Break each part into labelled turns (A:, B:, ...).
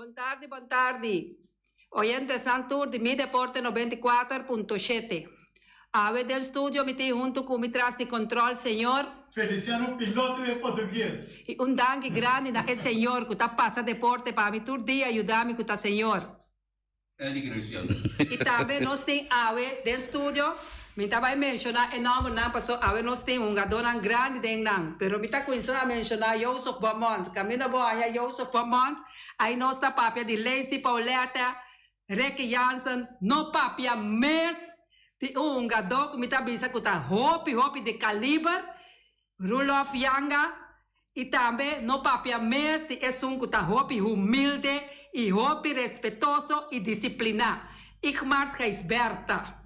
A: Bon tardi, bon tardi. Oyentenan tur di Mi Deporte 94.7. Awe den studio mi tin huntu ku mi tras di control señor.
B: Feliciano Piloto e portugues.
A: I un danki grandi na e señor ku ta pasa deporte pa mi tur dia yuda mi ku ta señor.
C: Eddie Graciano.
A: I tambe nos tin awe den studio, mi ta bai menshoná e nòmbernan paso awe nos tin hungadónan grandi den nan, pero mi ta kuinsá menshoná Joseph Beaumont. Kaminda bo haña Joseph Beaumont, ai nos ta papia di Lacey Pauletta, Ricky Jansen, no papia mes di un hungadó ku mi ta bisa ku ta hopi hopi di kaliber, Roelof Janga, i tambe no papia mes di esun ku ta hopi humilde i hopi respetoso i disipliná, Igmars Gijsbertha.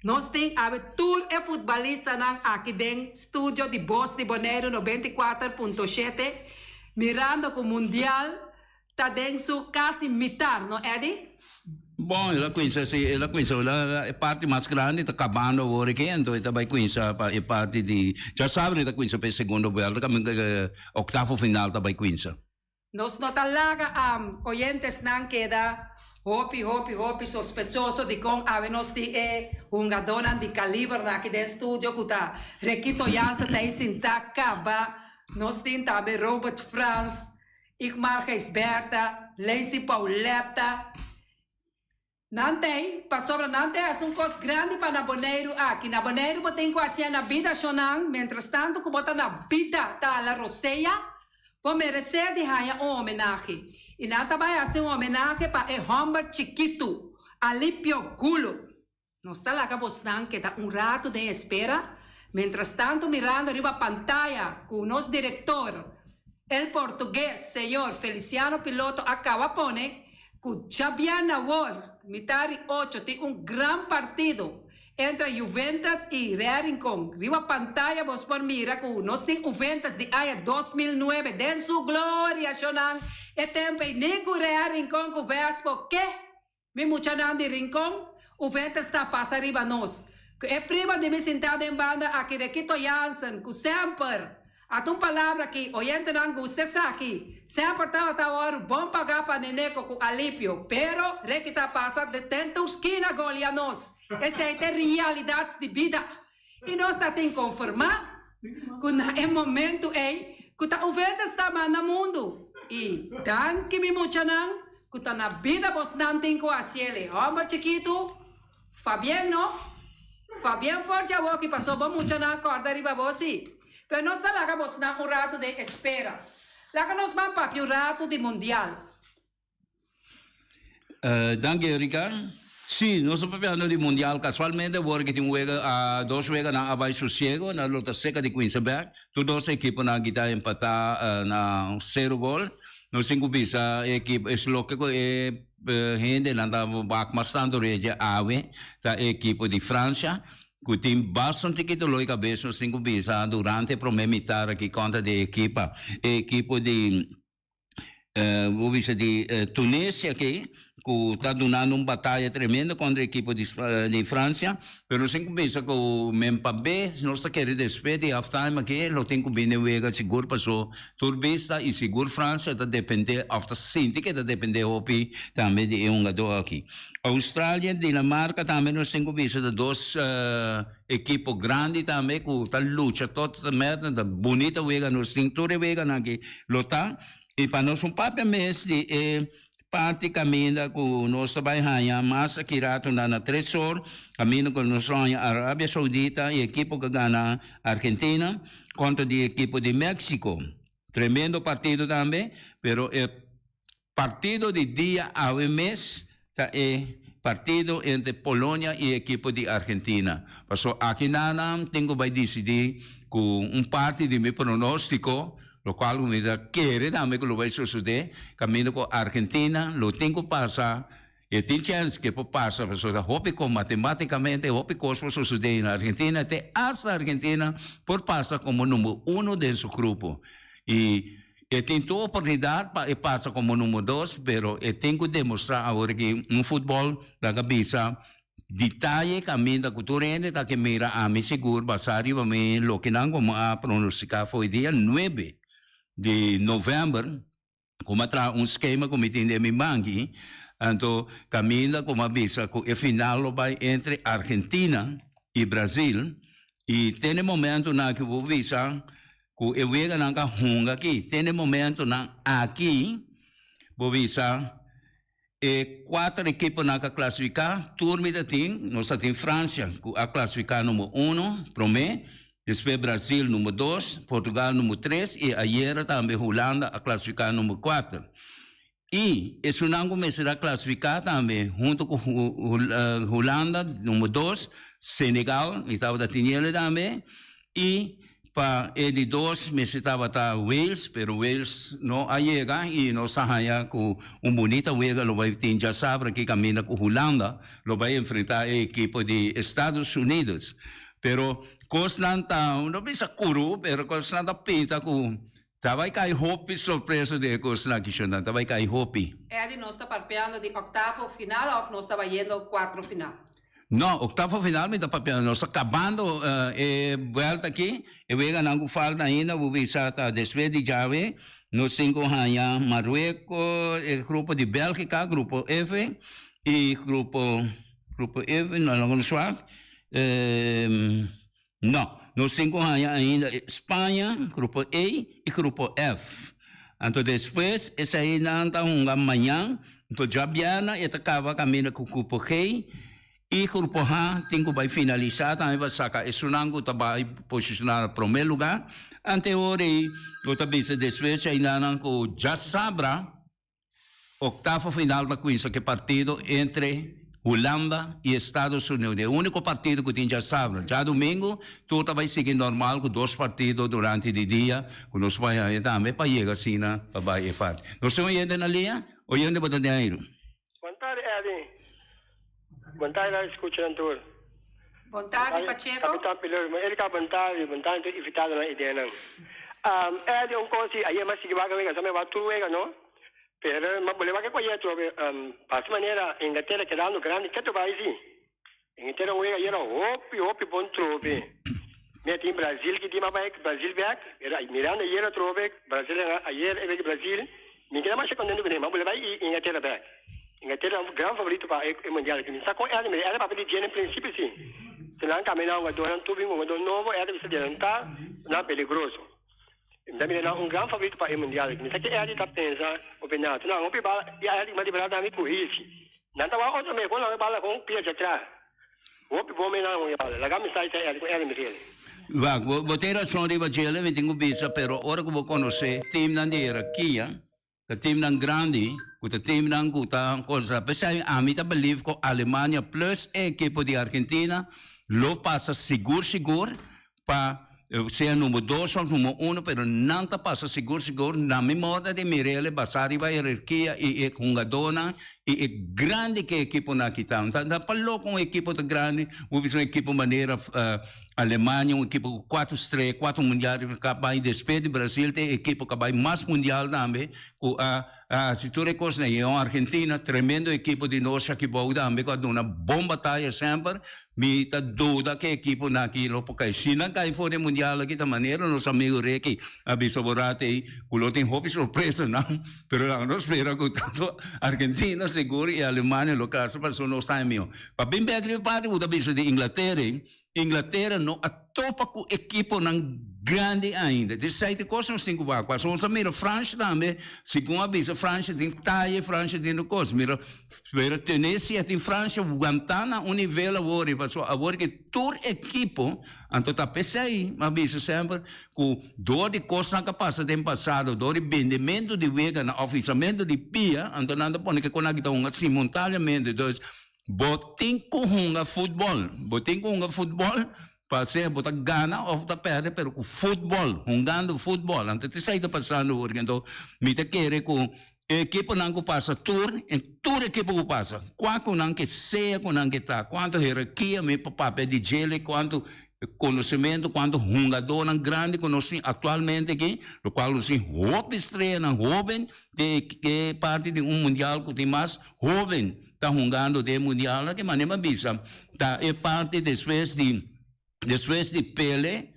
A: Nos tin awe tur e futbalistanan aki den studio di Bos di Boneiru 94.7, mirando ku Mundial ta den su kasi mitar, no Eddy?
C: Bon, el a cuminsa si, el a cuminsa la e parti mas grandi ta cabando awor aki, anto e ta bay cuminsa pa e parti di djasabra e ta cuminsa pa e segundo buelta caminda e octavo final ta bay cuminsa.
A: Nos no ta laga oyentesnan keda hopi hopi hopi sospechoso dikon awe nos tin e hungadónan di kalibernan aki den studio ku ta Rekito Jansen ta ei sintá kaba, nos tin tambe Robert Frans, Igmar Gijsbertha, Lacey Pauletta, nan ta ei pasobra nan ta hasi un kos grandi pa na Boneiru aki. Na Boneiru bo tin ku hasié na bida shonnan, mientrastantu ku bo ta na bida ta hala rosea, bo meresé di haña un homenahe. I nan ta bai hasi un homenahe pa e hòmber chikitu, Alipio Gulo. Nos ta laga bosnan keda un ratu den espera, mientrastantu mirando riba pantaya ku nos direktor, el portugues señor Feliciano Piloto a kaba pone ku djabièrnè awor mitad di ocho tin un gran partido entre Juventus i Real Rincon. Riba pantaya bos por mira ku nos tin Juventus di aña 2009 den su gloria shonnan e tempu ei ni ku Real Rincon ku Vespo ke Mi muchanan di Rincon, Uventes ta pasa riba nos. Ku e prima di mi sintá den banda aki Rekito Jansen, ku semper a ta un palabra ki oyentenan gusta esaki, semper tabata wòrdu bon pagá pa Neneko ku Alipio, pero Reki ta pasa den tur skina golia nos. Esei ta e realidat di bida. I nos ta tin konformá ku na e momentu ei ku ta Uventes ta manda mundu. I danki mi muchanan ku ta na bida bosnan tin ku hasiel e hòmber chikitu. Fabien no. Fabien for djawoki paso bo muchanan kòrda riba bo si. Pero nos ta laga bosnan un ratu den espera. Laga nos ban papia un ratu di mundial.
C: Danki Erika. Sí, nos ta papiando di mundial. Casualmente awor ki tin un wega, a dos weganan a bai sosiego, nan lo ta seca di cuinsa bek. Tur dos ekiponan aki ta empata na cero gol. Nos tin cu bisa e ekipo, es loke cu e hendenan ta wak mas tanto regia awe ta e ekipo di Francia cu tin basta un tiki dolor di cabes nos tin cu bisa durante e prome mitar aki contra di e ekipa, e ekipo di Bo bisa di Tunisia aki ku ta dunando un bataya tremendo kontra e ekipo di di Francia, pero nos tin ku bisa ku Mbappé si nos ta kere despues di half time aki lo tin ku bini wega sigur paso tur bista i sigur Francia ta depende òf ta sinti ke ta depende hopi tambe di e hungadó aki. Australia, Dinamarca tambe nos tin ku bisa ta dos Ekipo grandi tambe ku ta lucha tot met ta bunita wega nos tin tur e weganan aki lo ta i pa nos un papia mes di e parti kaminda ku nos ta bai haña mas aki ratonan na tres or kaminda ku nos lo haña Arabia Saudita i ekipo ku gana Argentina kontra di ekipo di Mexico tremendo partido tambe pero e Partido di dia awe mes ta e partido entre Polonia y ekipo di Argentina. Paso aki nanan tin cu bay dicidi cu un parti di mi pronostico, locual cu mi ta kere tambe cu lo bay sosode, caminda cu Argentina lo tin cu pasa, e tin chens ke por pasa, pasobra ta hopi con matematicamente hopi cos por sosode na Argentina, te hasta Argentina por pasa como number uno den su grupo. Y E tin tur oportunidat pa e pasa komo number dos, pero e tin ku demostrá awor aki un futbòl laga bisa detaye kaminda ku tur hende ta ke mira ami sigur basá riba mi loke nan komo a pronostiká for e dia nuebe di novèmber. Ku mi a traha un skema ku mi tin den mi mangi, anto kaminda ku mi a bisa ku e final lo bai entre Argentina i Brazil, i te na e momentunan aki bo bisa ku e weganan ka hunga aki, te na e momentunan aki bo bisa e kuater ekiponan ka klasifiká, tur mi ta tin, nos ta tin Francia ku a klasifiká number uno, promé, despues Brazil number dos, Portugal number tres i ayera tambe Hulanda a klasifiká number kuater. I esunnan ku mester a klasifiká tambe huntu ku Hulanda number dos, Senegal, mi tabata tiniele tambe, I pa e di dos mester tabata Wales, pero Wales no a yega i nos a haña ku un bunita wega lo bai tin djasabra aki kaminda ku Hulanda lo bai enfrentá e ekipo di Estados Unidos. Pero kosnan ta, no bisa kuru, pero kosnan ta pinta ku ta bai kai hopi sorpresa den e kosnan aki shonnan, ta bai kai hopi.
A: Eddie, nos ta parpeando di octavo final of nos ta bayendo cuatro final?
C: No, octavo final mi ta papia, nos ta kabando e buelta aki, e weganan ku falta ainda bo bisa ta despues di djawe nos tin ku haña Marruecos, e grupo di Bélgica, grupo F, i grupo, grupo F, no lo no swak, no, nos tin ku haña ainda Spaña, grupo E i grupo F. Anto despues eseinan ta hunga mañan, anto djabièrnè e ta kaba kaminda ku grupo G i grupo H tin ku bai finalisá tambe pa saka esunnan ku ta bai posishoná na promé lugá. Ante e ora ei bo ta bisa despues eseinan ku djasabra Octavo final ta cuminsa cu e partido entre Hulanda y Estados Unidos. E unico partido cu tin djasabra. Djadomingo tur ta bay sigui normal cu dos partido durante di dia cu nos bay haya tambe pa yega asina pa bay e parti. Nos tin oyente na liña? Oyente bo ta den airu.
D: Bon tardi Eddie. Bon tardi nan escucha nan tur.
A: Bon tardi Pacheco.
D: Capitan Piloto, bon Erika bon tardi, bon tardi tur invitadonan y denan. Eddie un cos si ayer mi a sigui wak wega, sa mi a wak tur wega no. Pero mi a bole wak e cu ayer atrobe, pa su manera Inglaterra kedando grandi keto bay si. Inglaterra wega ayer hopi hopi bon trobe. Mi a tin Brazil ki tin mi a bay Brazil bek, pero mirando ayer atrobe Brazil ayer e wega Brazil mi keda masha contento cune, mi a bole bay Inglaterra bek. Inglaterra un gran favorito pa e mundial aki. Mi sa con Erling, mira Erling papia di dje den principio si. Si nan cambia nan hugadornan tur bin hugador nobo Erling bisa delanta nan peligroso. Mi ta mira nan un gran favorito pa e mundial aki. Mi sa ke Erling ta pensa opina. Tu nan hopi bala y Erling mati bala tambe cu Hisi. Nan ta wak otro mehor nan bala con pia dje atras. Hopi bon mi nan hopi bala. Laga mi sa esei Erling con Erling mirele.
C: Wak, bo tin rason riba djele, mi tin cu bisa, pero ora cu bo conoce teamnan di hierarkia, Ta teamnan grandi ku ta teamnan ku ta konsa. P'esei ami ta believe ku Alemania plus e ekipo di Argentina lo pasa sigur sigur pa sea number dos of number uno pero nan ta pasa sigur sigur na mi moda di mirele basa riba herarkia i e hungadónan i e grandi ku e ekiponan aki ta. Ta pa loko un ekipo ta grandi bo bisa un ekipo manera Alemania un ekipo ku kuatro strea, kuatro mundial riba kap bai despues di Brasil ta e ekipo ku a bai mas mundial tambe ku a hasi tur e kosnan i Argentina tremendo ekipo di nos aki bou tambe ku a duna bon bataya semper mi ta duda ku e ekiponan aki lo por kai si nan kai for di e mundial aki ta manera nos amigo Ricky a bisa bo rato ei ku lo tin hopi sorpresanan pero laga nos spera ku tanto Argentina sigur i Alemania lo kasa pasobra nos ta mihó pa bin bek riba e parti ku ta bisa di Inglatera ei. Inglatera no a topa ku ekiponan grandi ainda. Di sèite kos nos tin ku wak. Pasobra nos a mira Fransha tambe, segun a bisa Fransha tin taye, Fransha tin tur kos. Mira, pero Tunisia tin Fransha wantá na un nivel awor i pasobra awor ke tur ekipo, anto ta p'esei mi a bisa semper ku dor di kosnan ku a pasa den pasado, dor di bendementu di weganan òf hisamentu di pia, anto nan ta pone ke kon aki ta hunga simultaneamente. Dus, Bo tin ku hunga futbòl. Bo tin ku hunga futbòl pa sea bo ta gana òf ta pèrdè, pero ku futbòl, hungando futbòl. Anto esei ta pasando awor. Anto mi ta kere ku e ekiponan ku pasa tur, en tur ekipo ku pasa, kua ku nan ke sea ku nan ke ta, kuantu herarkia mi por papia di djele, kuantu konosementu, kuantu hungadónan grandi ku nos tin aktualmente aki, lokual nos tin hopi streanan hóben den e parti di un mundial ku tin mas hóben. Ta hungando den mundial aki manera mi a bisa ta e parti despues di despues di Pele.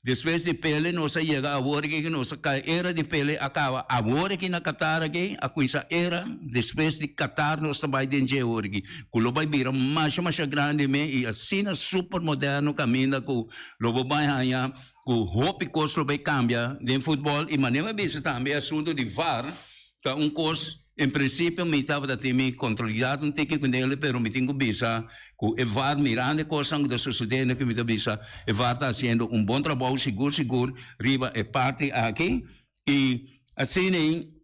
C: Despues di Pele nos a yega awor aki ku nos a kai era di Pele a kaba awor aki na Qatar aki a kuminsá era despues di Qatar nos ta bai den dje awor aki ku lo bai bira masha masha grandi me i asina super moderno kaminda ku lo bo bai haña ku hopi kos lo bai kambia den futbòl i manera mi a bisa tambe e asuntu di var Ta un kos, en prinsipio mi tabata tin mi kontrolidat un tiki ku nele, pero mi tin ku bisa ku e var mirando e kosnan ku ta sosodendo ku mi ta bisa e var ta hasiendo un bon trabou sigur sigur riba e parti aki i asina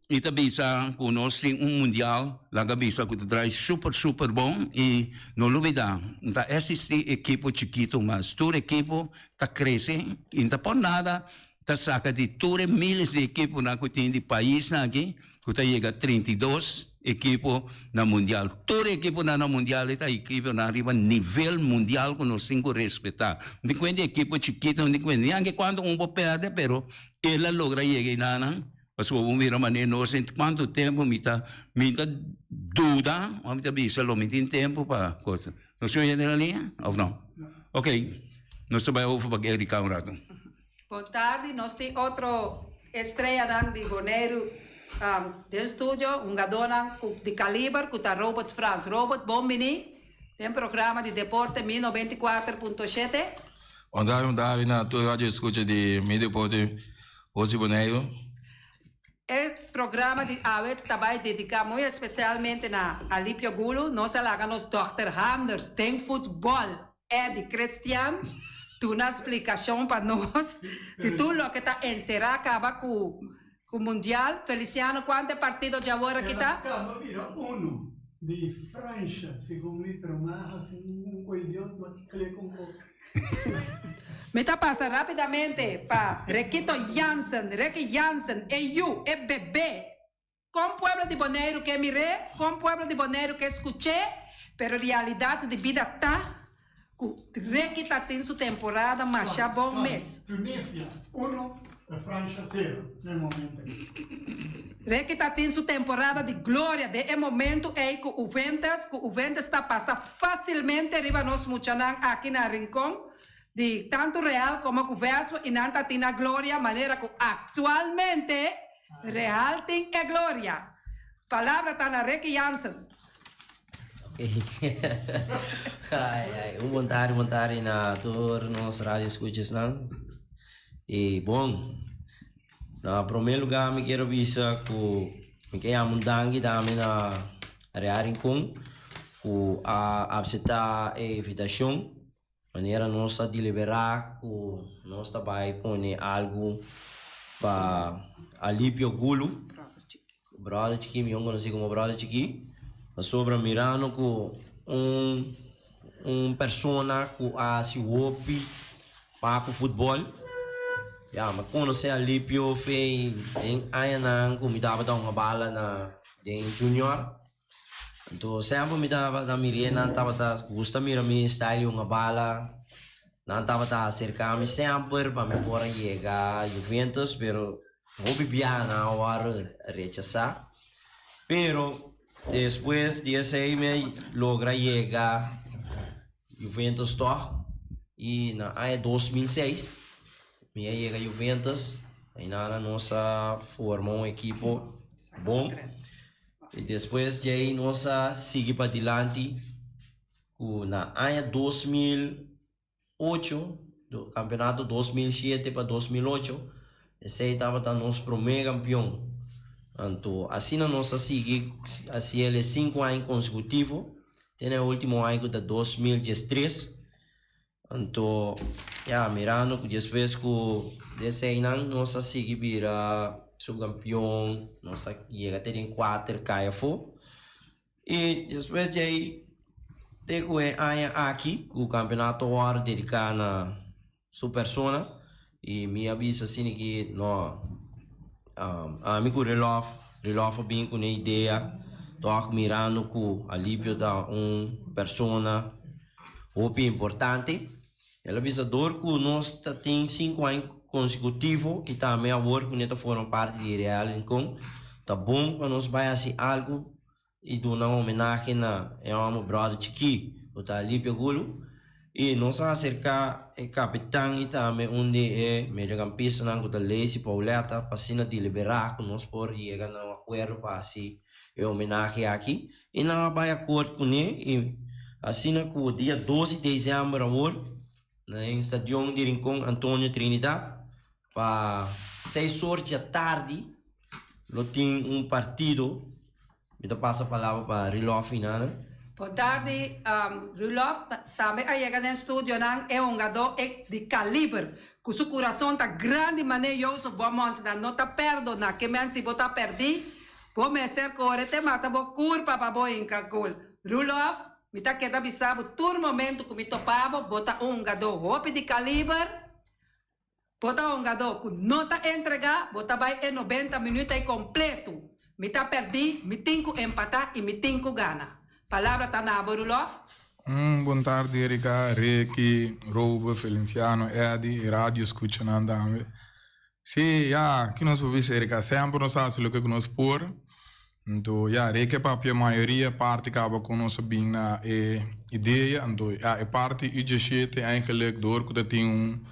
C: mi ta bisa ku nos tin un mundial laga bisa ku ta drai super super bon i no lubida no ta existi ekipo chikito mas tur ekipo ta krese i no ta por nada Ta saka di tur e miles di ekiponan ku tin di paisnan aki ku ta yega 32 ekipo na mundial. Tur e ekiponan na mundial e ta ekiponan riba nivel mundial ku nos tin ku respetá. No tin kuenta di ekipo chikito, no tin kuenta ni anke kuantu un por pèrdè pero el a logra yega einanan pasobra bo mira manera nos den kuantu tempu mi ta mi ta duda òf mi ta bisa lo mi tin tempu pa cosa. Nos tin oyente na liña òf no? Okey, nos ta bai over pa Erika un ratu.
A: Bon tardi, nos tin otro estreanan di Boneiru den studio, hungadónan ku di kaliber ku ta Robert Frans. Robert, bon bini den programa di deporte Mi 94.7.
E: Bon tardi, bon tardi na tur radio escucha di Mi Deporte Voz di Boneiru.
A: E programa di awe ta bai dediká muy espesialmente na Alipio Gulu. Nos a laga nos dòkter Handers den futbòl. Eddy Christian duna splikashon pa nos di tur loke ta enserá kaba ku ku Mundial. Feliciano kuantu e partido djawor aki ta?
B: El a kaba bira unu di Fransha segun mi pero mi a hasi un ku idiot ma kle ku un kok.
A: Mi ta pasa rapidamente pa Rekito Jansen, Reki Jansen, e yu, e bebé. Kon pueblo di Boneiru ke mir'é, kon pueblo di Boneiru ke skuch'é, pero realidat di bida ta ku Ricky ta tin su temporada masha bon mes.
B: Tunisia uno, Fransha sero na e momento ei.
A: Ricky ta tin su temporada di gloria den e momento ei ku Uventus, ku Uventus ta pasa fasilmente riba nos muchanan aki na Rincon di tantu Real komo ku Vespo i nan ta tin na gloria manera ku aktualmente Real tin e gloria. Palabra ta na Ricky Jansen.
F: Ai ai, un bon tardi, bon tardi na tur nos radio escuchasnan. Y bon, na prome lugar mi quiero bisa cu mi ke yama un danki tambe na Real Rincon cu a acepta e invitacion. Manera nos a deliberá ku nos ta bai pone algu pa Alipio Gulu, bròder chikí, mihó konosí komo bròder chikí, pasobra mirando ku un un persona ku a hasi hopi pa ku futbòl, ya mi a konosé Alipio fe den añanan ku mi tabata hunga bala na den junior. Anto semper mi tabata mir'é, nan tabata gusta mira mi style di hunga bala, nan tabata aserká mi semper pa mi por a yega Juventus, pero hopi biaha nan a wòrdu rechasá. Pero despues di esei mi a logra yega Juventus tòg i na aña 2006 mi a yega Juventus, ainana nos a forma un ekipo bon. I despues djei nos a sigui padilanti ku na aña 2008, kampeonato 2007 pa 2008, esei tabata nos promé kampion. Anto asina nos a sigui hasi el e sinku aña konsekutivo te na e ultimo aña ku ta 2013. Anto, ya, mirando ku despues ku deseinan nos a sigui bira subkampion, nos a yega te den kuater kai afó. I despues di ei te ku e aña aki ku kampeonato wòrdu dediká na su persona i mi a bisa asina ki no, ami ku Relof, Relof a bin ku ne idea tòg mirando ku Alipio ta un persona hopi importante. El a bisa dor ku nos ta tin sinku aña konsekutivo i tambe awor ku ne ta forma parti di Real Rincon, ta bon pa nos bai hasi algu i duna un homenahe na e hòmber bròder chikí ku ta Alipio Gulu. I nos a aserká e kapitan i tambe un di e mediocampistanan ku ta Lacey Pauletta pa asina deliberá ku nos por yega na un akuerdo pa hasi e homenahe aki. I nan a bai akord kuné i asina ku dia dos di desèmber awor na e stadion di Rincon Antonio Trinidad pa seis or dje tardi lo tin un partido. Mi ta pasa palabra pa Rulof y Nana.
A: Bon tardi, Rulof tambe a yega den studionan e hungadó e di kaliber ku su kurason ta grandi manera Joseph Beaumont nan no ta perdona ke men si bo ta perdí bo mester kore te mata bo kurpa pa bo hinka gol. Rulof, mi ta keda bisa bo tur momento ku mi topa bo, bo ta un hungadó hopi di kaliber. Bo ta hungadó ku no ta entregá, bo ta bai e nobenta minüt ei kompletu. Mi ta pèrdí, mi tin ku empatá i mi tin ku gana. Palabra ta na bo, Rulof.
G: Un bon tardi Erika, Ricky, Robe, Felinciano, Eddy y radio escuchanan tambe. Si, ya, ki nos por bisa Erika, semper nos haci loke cu nos por. Anto, ya, Ricky a papia mayoria parti caba cu nos a bin na e idea. Anto, ya, e parti U17 eigenlijk door cu ta tin un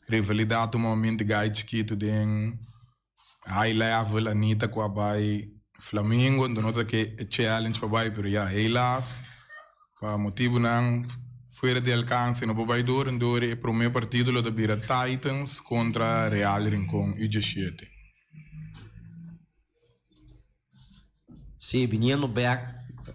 G: rivalidad un momento gai chikito den high level, Anita cu a bay Flamingo, anto no ta ke e challenge pa bay, pero ya, helaas, pa motibunan fuera di alcance no por bay door, anto e prome partido lo ta bira Titans contra Real Rincon U17.
F: Sí, biniendo bek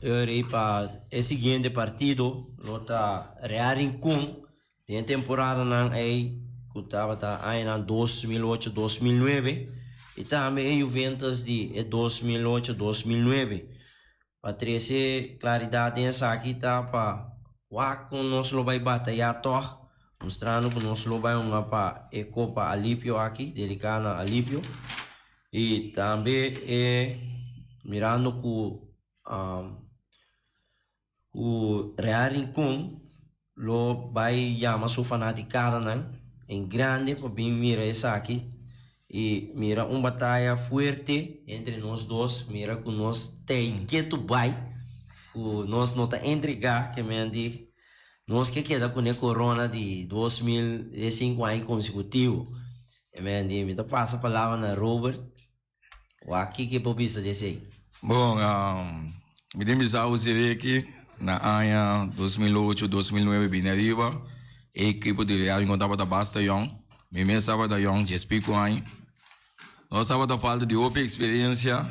F: eur pa e siguiente partido lo ta Real Rincon den e temporadanan ei ku tabata añanan 2008, 2009 i tambe e Juventus di e 2008, 2009. Pa trese klaridat den esaki ta pa wak kon nos lo bai batayá tòg, mustrando ku nos lo bai hunga pa e Kopa Alipio aki, dediká na Alipio. I tambe e mirando ku ku Real Rincon lo bai yama su fanaticadanan en grande pa bin mira esaki y mira un bataya fuerte entre nos dos, mira cu nos tey ketu bai, cu nos no ta entrega, ke men di nos ke keda cu ne corona di 2005 aña consecutivo. E men di mi ta pasa palabra na Robert. Wak kiko e por bisa di esei?
E: Bon, mi tin bisa bo si Ricky, na aña 2008, 2009 bini ariba, e ekipo di Real Rincon tabata basta yòn. Mi mes tabata yòn, dies pico aña. Nos tabata falta di hopi experiencia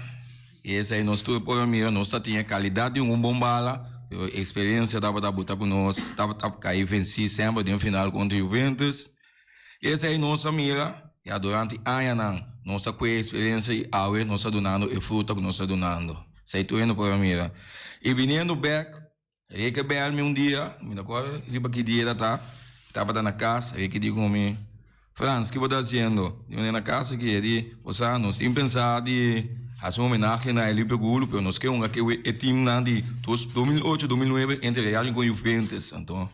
E: y esei nos tur por a mira, nos ta tin e calidad di un bon bala, pero experiencia tabata buta cu nos tabata cay venci semper den final contra Juventus. Esei nos a mira ya durante añanan. Nos a kue eksperensia i awe nos ta dunando e fruta ku nos ta dunando. Esei tur hende por a mira. I biniendo bèk, Rick a bèl mi un dia, mi no kòrda riba ki dia ta ta, tabata na kas, Rick di ku mi, Frans, ki bo ta hasiendo? Mi na kas aki. E di, Bo sa, nos tin pensá di hasi un homenahe na Elipe Gulu, pero nos ke hunga ke e teamnan di 2008, 2009 entre Real Rincon Juventus. Anto,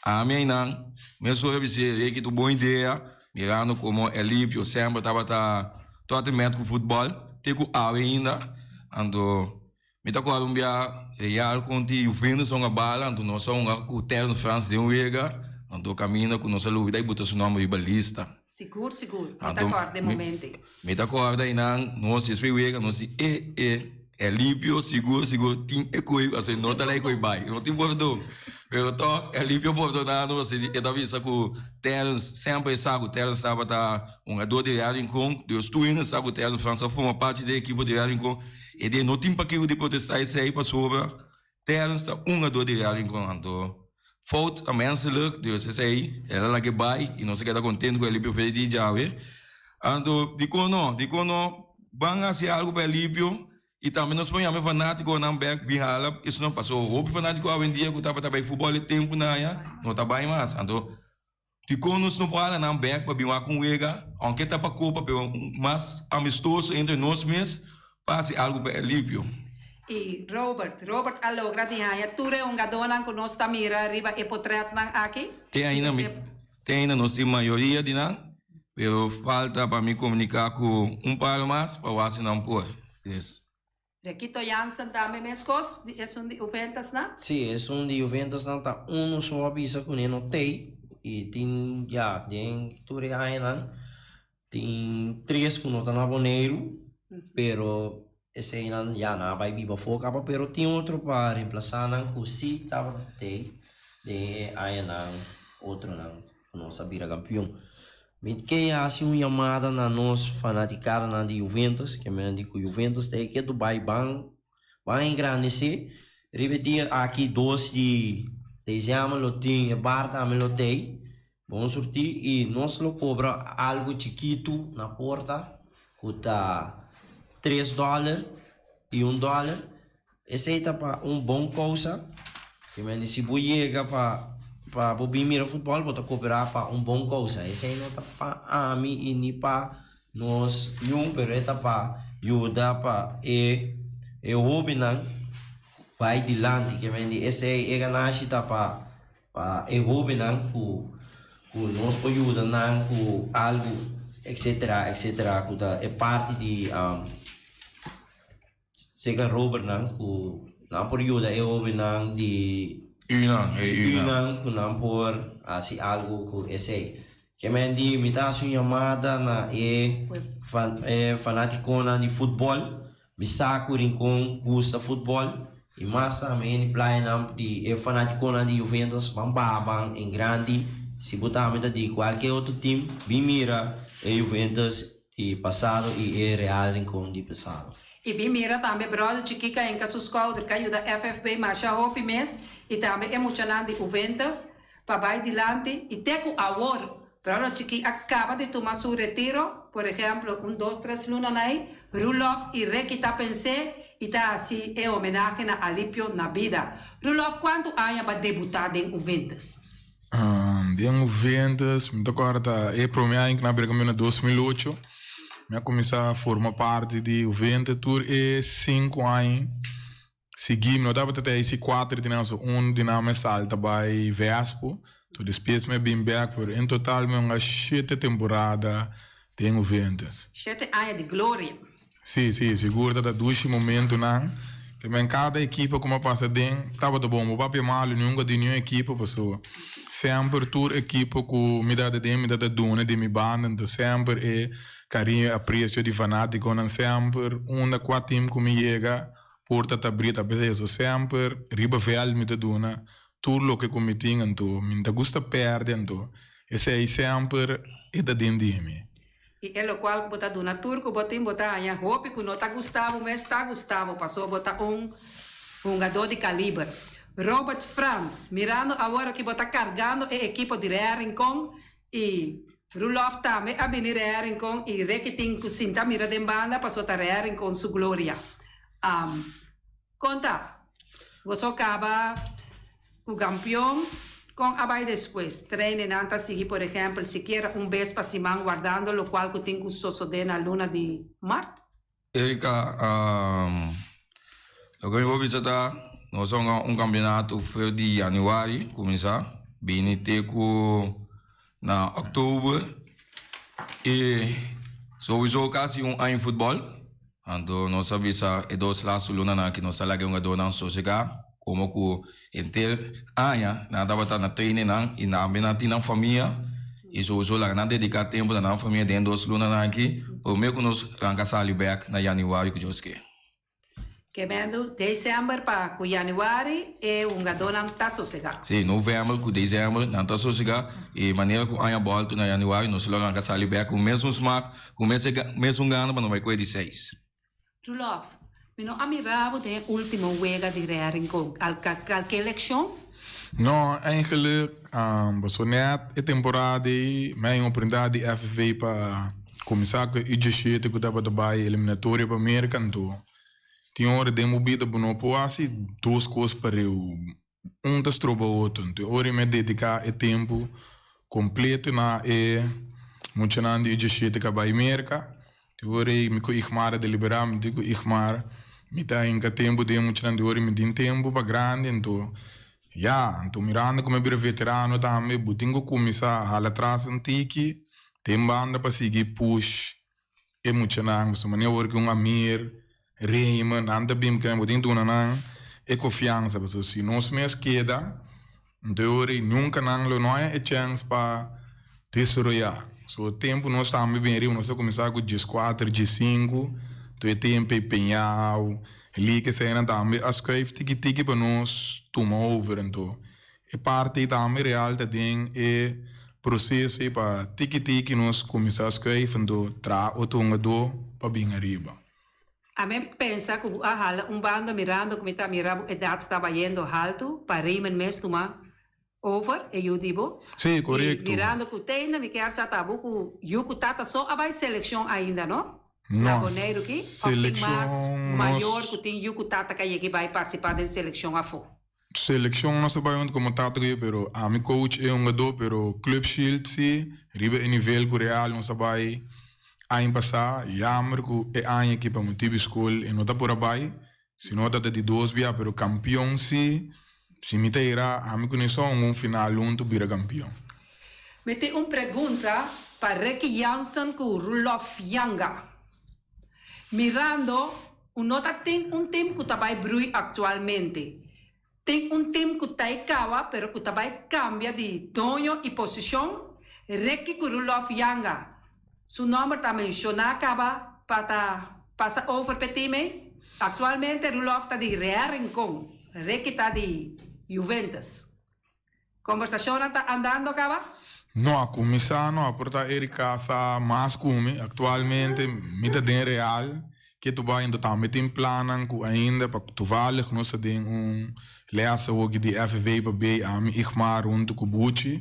E: Ami einan, mesora bis'é, Ricky tu bon idea, mirando como Elipio semper tabata tot en met cu futbol, te cu awe ainda, anto mi ta acorda un bia Real conti Juventus a hunga bala, anto nos a hunga cu Terence Frans den wega, anto caminda cu nos a lubida y buta su nomber riba lista.
A: Sigur, sigur, mi ta acorda e momento ei.
E: Mi ta acorda einan, nos despues wega nos di e, e. Elipio sigur sigur tin e koe pasobra no ta lei koe bai no tin pordon pero tog Elipio pordonando pasobra e ta bisa ku Terence semper e sa ku Terence tabata hungador di Real Rincon dus tur hende sa ku Terence Frans a forma parti di e ekipo di Real Rincon e di no tin pakiko di protesta esei pasobra Terence ta hungador di Real Rincon anto fout ta menselijk dus esei el a lag'e bai y nos a keda contento ku Elipio fe di djawe anto dikon no dikon no ban hasi algo pa Elipio y tambe nos por yama e fanaticonan bek bin hala esnan paso hopi fanatico awendia ku tabata bai futbol e tempo nan aya no ta bai mas anto dikon nos no por hala nan bek pa bin wak un wega aunke ta pa copa pero mas amistoso entre nos mes pa hasi algo pa Elipio.
A: Y Robert, Robert a logra di haña tur e hungadónan ku nos ta mira riba e potretnan aki?
E: Te ainda mi, te ainda nos tin mayoria di nan, pero falta pa mi komuniká ku un par mas pa wak si nan por. Yes.
A: Requito Jansen tambe meskos, esun di Juventus nan?
F: Si, esun di Juventus nan ta unu so a bisa ku ne no tei i tin ya den tur e añanan tin tres ku no ta na Boneiru pero eseinan ya nan a bai biba afó kaba pero tin otro pa remplasá nan ku si tabata tei den e añanan otronan ku nos a bira kampion. Mi ke hasi un yamada na nos fanaticadanan di Juventus, ke men di ku Juventus ta e ke Dubai ban ban engrandece. Riba e dia aki dos di december lo tin e bar tambe lo tei bon surti y nos lo cobra algo chikitu na porta ku ta tres dollar y un dollar. Esei ta pa un bon kousa. Ke men di si bo yega pa pa bo bin mira futbòl bo ta koperá pa un bon kousa. Esei no ta pa ami i ni pa nos niun pero e ta pa yuda pa e e hóbennan bai dilanti. Ke men di esei e ganashi ta pa pa e hóbennan ku ku nos por yuda nan ku algu etsetera etsetera ku ta e parti di. Seka Robertnan ku nan por yuda e hobennan di
E: Unan, e unan.
F: Unan ku nan por hasi algu ku esei. Ke men di mi ta hasi un yamada na e e fanatikonan di futbòl. Mi sa ku Rincon gusta futbòl i mas tambe hende playanan di e fanatikonan di Juventus ban baha ban en grandi. Si bo tambe ta di kualke otro tim bin mira e Juventus Di pasado i e Real Rincon di pasado.
A: I bin mira tambe brother chikí ka hinka su skouder ka yuda FFB masha hopi mes i tambe e muchanan di Juventus pa bai dilanti i te ku awor brother chikí a kaba di tuma su retiro por ehemplo un dos tres luna nai Rulof i Ricky ta pens'é i ta hasi e homenahe na Alipio na bida. Rulof kuantu aña ba debuta den Juventus?
G: Den Juventus, mi ta corda e prome aña cu nan a bira campeon na 2008, mi a cuminsa forma parti di Juventus tur e cinco aña sigui, mi no tabata ta esi cuatro di nan, so un di nan mi a salta bay Vespo, to despues mi a bin bek, pero en total mi a hunga shete temporada den Juventus.
A: Shete aña di gloria.
G: Sí, sí, sigur ta ta dushi momentunan. Te men kada ekipo ku mi a pasa den tabata bon. Bo papia malu nunka di niun ekipo pasobra semper tur ekipo ku mi tabata den mi tabata duna di mi banda. Enton semper e kariño e apresio di fanatikonan semper unda kua tim ku mi yega porta ta abri ta p'esei. So semper riba vèlt mi ta duna tur loke ku mi tin. Anto mi no ta gusta pèrdè anto esei semper e ta den di mi.
A: I e lokual ku bo ta duna tur ku bo tin, bo ta haña hopi ku no ta gusta bo mes ta gusta bo, pasobra bo ta un hungadó di kaliber. Robert Frans, mirando awor aki bo ta kargando e ekipo di Real Rincon i Roelof tambe a bini Real Rincon i Ricky tin ku sinta mira den banda pasobra ta Real Rincon su gloria. Kon ta? Boso kaba ku kampion, kon a bai despues? Trainenan ta sigui por ehèmpel sikiera un bes pa siman wardando lokual ku tin ku sosodé na luna di mart?
E: Erika, Loke mi por bisa ta, nos a hunga un kampionato for di yanüari kuminsá bini te ku na òktober i souiso kasi un aña futbòl. Anto nos a bisa e dos lastu lunanan aki nos ta laga e hungadónan sosegá komo ku henter aña nan tabata na trainingnan i tambe nan tin nan famia i souiso laga nan dediká tempu na nan famia den e dos lunanan aki promé ku nos ranka sali bèk na yanüari ku Dios ke.
A: Kemendo december pa ku januari e hungadónan ta sosegá.
E: Sí, november ku december nan ta sosegá i manera ku aña bòltu na januari nos lo ranka sali bèk ku mesun smak, ku mesun gana pa no bai kue di seis.
A: Roelof, mi no a mira bo den e último wega di Real Rincon. Al kalke elekshon?
G: No, eigenlijk paso net e temporada ei mi a haña oportunidat di FFV pa kuminsá ku e U diesshete ku tabata bai eliminatoria pa Merka anto tin ora den bo bida bo no por hasi dos kos pareu, un ta stroba otro. Anto e ora mi a dediká e tempu kompleto na e muchanan di U diesshete ku a bai Merka. Di ora ei mi ku Igmar a deliberá, mi di ku Igmar, mi ta hinka tempu den muchanan di ora mi tin tempu pa grandi, anto ya, anto mirando ku mi a bira veterano tambe, bo tin ku kuminsá hala tras un tiki den banda pa sigui push e muchanan, pasobra manera awor ku un Amir. Raymond, nan ta bin ku bo tin duna nan e konfiansa pasobra si nos mes keda anto e ora ei nunka nan lo no haña e chèns pa desaroyá. So tempu nos tambe bin riba nos a kuminsá ku dieskuater, diesinku, anto e tempu ei Peñao, Lieke eseinan tambe a skuif tiki tiki pa nos tuma over anto e parti ei tambe real ta den e proseso ei pa tiki tiki nos kuminsá skuif anto traha otro hungadó pa bin ariba.
A: Ami a pensa ku bo a hala un banda mirando ku mi ta mira bo edat ta bayendo haltu pa Raymond mes tuma over e yu di bo.
G: Sí, korekto.
A: I mirando ku teinda mi kier sa ta bo ku yu ku tata so a bai selekshon ainda no? Na
G: No,
A: Boneiru ki? Of tin mas
G: selekshon
A: mayor
G: nos.
A: ku tin yu ku tata ka yega i bai partisipá den selekshon afó?
G: Selekshon nos a bai huntu komo tata ku yu pero ami coach e hungadó pero Club Shield si riba e nivel ku Real nos a bai aña pasá. Jammer ku e aña aki pa motibu skol e no ta por a bai si no ta ta di dos bia pero kampion si si mi ta ira ami ku Nison un final huntu bira kampion.
A: Mi tin un pregunta pa Ricky Jansen ku Roelof Janga. Mirando u no ta tin un tim ku ta bai brui aktualmente. Tin un tim ku ta e kawa pero ku ta bai kambia di doño i posishon, Ricky ku Roelof Janga. Su nòmber ta menshoná kaba pa ta pasa over p'e tim ei. Aktualmente Roelof ta di Real Rincon, Ricky ta di Juventus. Kombersashonnan ta andando kaba?
G: No a kuminsá no a por ta Erika sa mas ku mi. Aktualmente mi ta den Real ke tu bai ento tambe tin plannan ku ainda pa toevallig nos ta den un les awoki di FV pa bay ami Igmar huntu ku Buchi.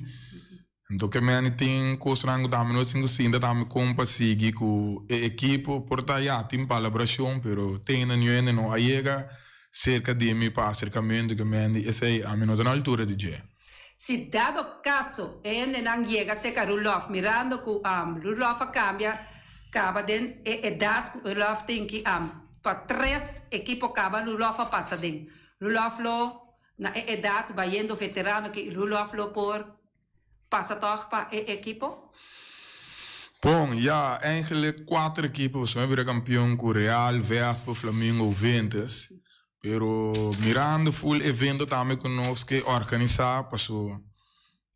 G: Ento ke meni tin kosnan ku tambe nos tin ku sinta tambe kon pa sigui ku e ekipo. Por ta ya tin palabrashon pero te ainda niun hende no a yega Serka di mi pa aserkamentu ku mende esei ami no ta na altura di dje.
A: Si dado kaso e hendenan yega serka Rudolf mirando ku Rudolf a kambia kaba den e edat ku Rudolf tin ki pa tres ekipo kaba Rudolf a pasa den Rudolf lo na e edat bayendo veterano ki Rudolf lo por pasa tòg pa e ekipo?
G: Bon, ya, eigenlijk kuater ekipo pasobra mi a bira kampion ku Real, Vespa, Flamingo, Juventus. Pero mirando full evento tambe ku nos ke organisá paso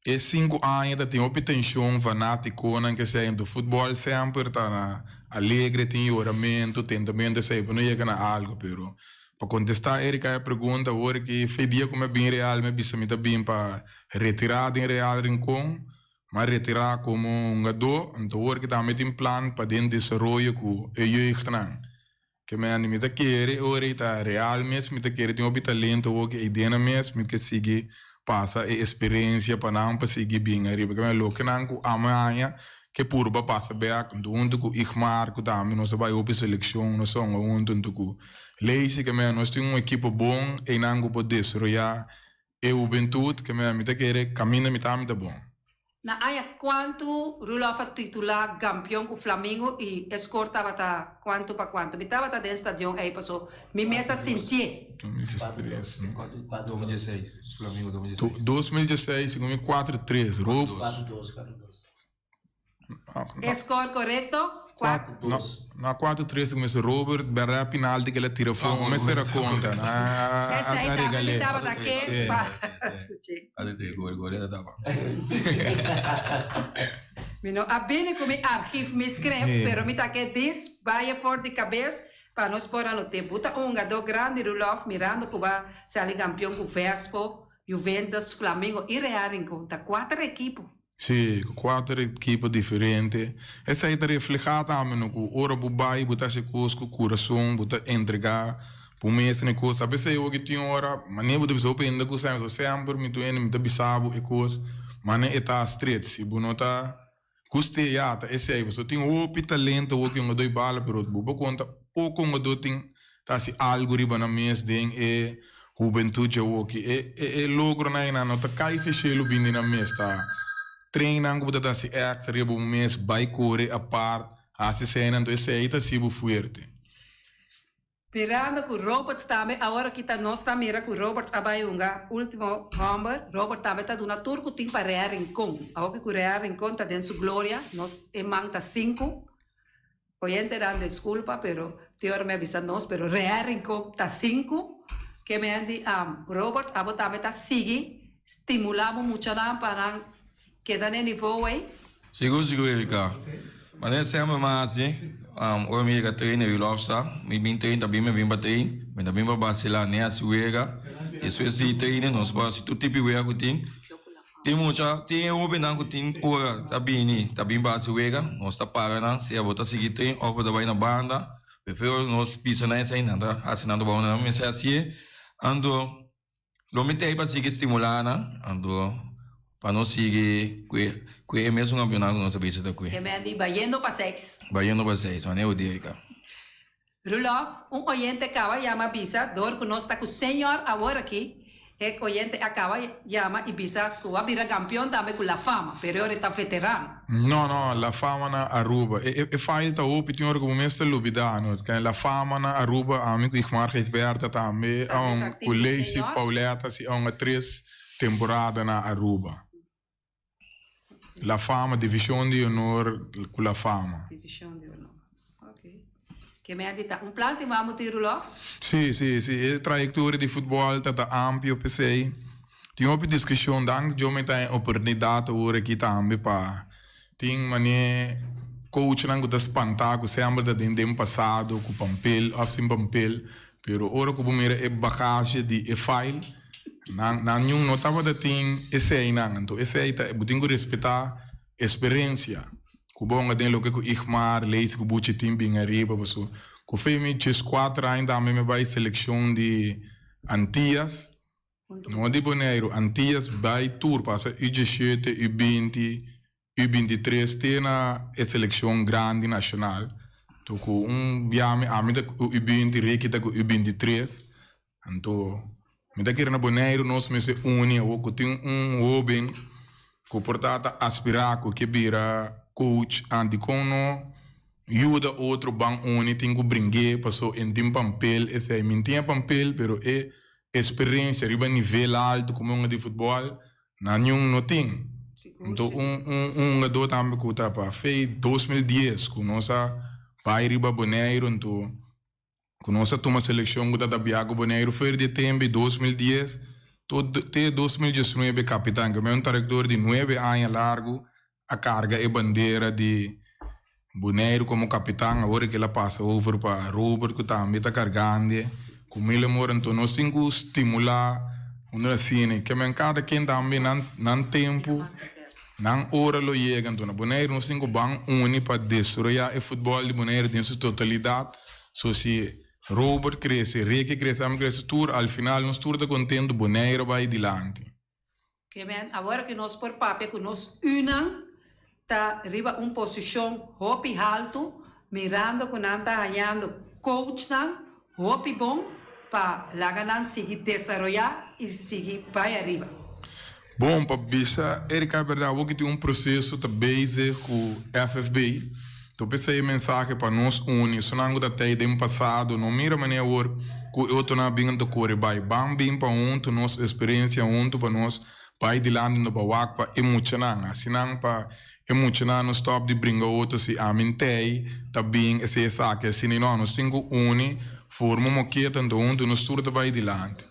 G: e sinku aña ta tin hopi tenshon, fanatikonan ke sea into futbòl semper ta na alegre, tin yoramentu, tentamentu esei pa no yega na algu pero Pa kontestá Erika e pregunta awor ki fe dia ku mi a bin Real mi a bisa mi ta bin pa retirá den Real Rincon, mi a retirá komo hungadó, anto awor ki tambe tin plan pa den desaroyo ku e jeugdnan. Ke mende mi ta kere ora ei ta Real mes, mi ta kere tin hopi talento awor ki ei den nan mes, mi ke sigui pasa e esperensia pa nan pa sigui bin ariba. Ke mende loke nan ku amo e aña ke purba pasa bek, anto huntu ku Igmar ku tambe nos a bai hopi selekshon, nos a hunga huntu anto ku Lacey ke mende nos tin un ekipo bon einan ku por desaroyá e hubentut ke mende mi ta kere kaminda mi ta mi ta bon.
A: Na aña kuantu Roelof a titulá gampion ku Flamingo i e skor tabata kuantu pa kuantu? Mi tabata den stadion ei paso mi mes a sintié.
G: 2013, no?
E: 2016, Flamingo 2016.
G: 2016, segun mi kuater tres, Rob.
F: Kuater dos, kuater dos.
A: E score corecto?
G: Cuatro, dos. Na cuatro tres cu Robert berdad penalti que el a tira for un mester a conta.
A: Esa ahí tambe mi tabata ke pa scuché. Mi no a bini cu mi archief mi script, pero mi ta ke dis baya for di cabes pa nos por anote. Bo ta un hungador grandi Roelof mirando cu bo a sali campeon cu Vespo, Juventus, Flamengo y Real Rincon. Ta cuater ekipo.
G: Sí, ku kuater ekipo diferente. Esei ta reflehá tambe no ku ora bo bai bo ta hasi kos ku kurason, bo ta entregá bo mes na e kos. A pesei oki tin ora manera bo ta bisa hopi hende ku sa mi semper mi tur hende mi ta bisa bo e kos manera e ta stret. Si bo no ta gust'é ya ta esei pasobra tin hopi talento hopi hungadó i bala pero bo por konta poko hungadó tin ta hasi algu riba nan mes den e Hubentud djawoki e e logronan einan no ta kai fe shelu bin di nan mes ta trainnan ku bo ta ta hasi extra riba bo mes bai kore apart hasi eseinan anto esei ta hasi bo fuerte.
A: Mirando ku Roberts tambe awor aki ta nos ta mira ku Roberts a bai hunga ultimo homber Robert tambe ta duna tur ku tin pa Real Rincon awor ki ku Real Rincon ta den su gloria nos e man ta sinku Oyentenan disculpa pero Te ora mi a bisa nos, pero Real Rincon ta sinku. Ke men di Robert, abo tambe ta sigui stimulá bo muchanan pa nan keda na e nivou ei?
E: Sigur, sigur Erika. Manera semper mi a hasi, ora mi yega train na Rudolf sa, mi bin train ta bin mi bin pa train, mi ta bin pa basilá, ni hasi wega. Despues di trainen nos por hasi tur tipo di wega ku tin. Tin mucha, tin e hobennan ku tin ora ta bini, ta bin pa hasi wega, nos ta para nan, sea bo ta sigui train òf bo ta bai na banda, prefiero nos bisa nan esei, nan ta hasi nan trabou, nan mester hasié. Anto lo mi ta ei pa sigui stimulá nan, anto pa nos sigui ku e ku e mesun kampionato ku nos a bisa ta kue.
A: Ke men di bayendo pa seis.
E: Bayendo pa seis, manera bo di Erika.
A: Rudolf, un oyente caba yama bisa door cu nos ta cu señor awor aki, e oyente a caba yama y bisa cu a bira campeon tambe cu La Fama, pero e ora ta veterano.
G: No, no, La Fama na Aruba. E e file ta hopi, tin ora cu bo mes ta lubida, no. Ken La Fama na Aruba, ami cu Igmar Gijsbertha tambe,
A: Tambe ta
G: cu
A: team di
G: Lacey
A: señor.
G: Pauletta, si aun a tres temporada na Aruba. La Fama, Division di Honor cu La Fama.
A: Division di Honor, ok. Ke me a dita un plan tin wou tin Rudolf?
G: Si, si, si. E trayectoria di futbol ta ta amplio p'esey. Tin hopi discusion, dank Dios mi ta en oportunidad awor aki tambe pa tin mane coachnan cu ta spanta cu semper ta den den pasado cu pampel of sin pampel, pero ora cu bo mira e bagage di e file, Nan nan niun no tabata tin eseinan, anto esei ta bo tin ku respetá esperensia ku bo hunga den loke ku Igmar, Leisi ku Buchi tin bin ariba paso ku fe mi dieskuater aña tambe mi bai selekshon di Antias no di Boneiru Antias bai tur pasa U diesshete U binti U 23 te na e selekshon grandi nashonal to ku un bia mi ami ta ku U 20 Ricky ta ku U 23 Anto, mi ta kere na Boneiru nos mester uni awor ku tin un hoben ku por ta ta aspirá ku ke bira coach an dikon no yuda otro ban uni tin ku bring'é paso en tin pampel esei mi tin e pampel pero e esperensia riba nivel alto komo hunga di futbòl nan niun no tin. Anto un un un hungadó tambe ku ta pa fei 2010 ku nos a bai riba Boneiru anto Ku nos a tuma selekshon ku ta ta bia ku Boneiru fer di e tempu i 2010 tot te 2019 kapitan ku un trayektoria di nuebe aña largu a karga e bandera di Boneiru komo kapitan awor e kila pasa over pa Robert ku tambe ta kargand'e ku mil amor anto nos tin ku stimulá un asina ke men kada ken tambe nan nan tempu nan ora lo yega anto na Boneiru nos tin ku ban uni pa desaroyá e futbòl di Boneiru den su totalidat. So si Robert crece, Ricky crece, ami crece tur, al final nos tur ta contento, Bonaire bay dilanti.
A: Ke men awor ke nos por papia ku nos unan ta riba un posishon hopi haltu, mirando ku nan ta hañando coachnan hopi bon pa laga nan sigui desaroyá i sigui bai ariba.
G: Bon, pa bisa Erika e berdad, awor ki tin un proceso ta bezig cu FFB, to p'esey e mensahe pa nos uni, esunnan cu ta tey den pasado, no mira manera awor cu e otronan a bin anto core bay, ban bin pa hunto nos experiencia hunto pa nos bay dilanti no pa wak pa e muchanan, asinan pa e muchanan no stop di bringa otro si ami n'tey ta bin esey esaki asina y no, nos tin cu uni, forma un moketa anto hunto nos tur ta bay dilanti.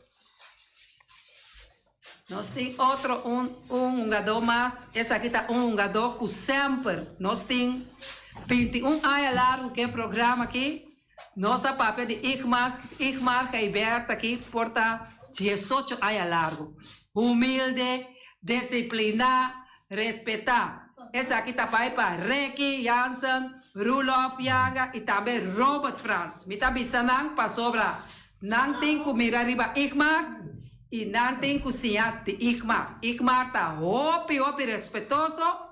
A: Nos tin otro un un hungadó mas, esaki ta un hungadó ku semper nos tin 21 aña largu ku e programa aki, nos a papia di Igmar Igmar Gijbert aki por ta 18 aña largu. Humilde, disipliná, respetá. Esaki ta bai pa Ricky Jansen, Roelof Janga i tambe Robert Frans. Mi ta bisa nan pasobra Nan tin ku mira riba Igmar i nan tin ku siña di Igmar. Igmar ta hopi hopi respetoso.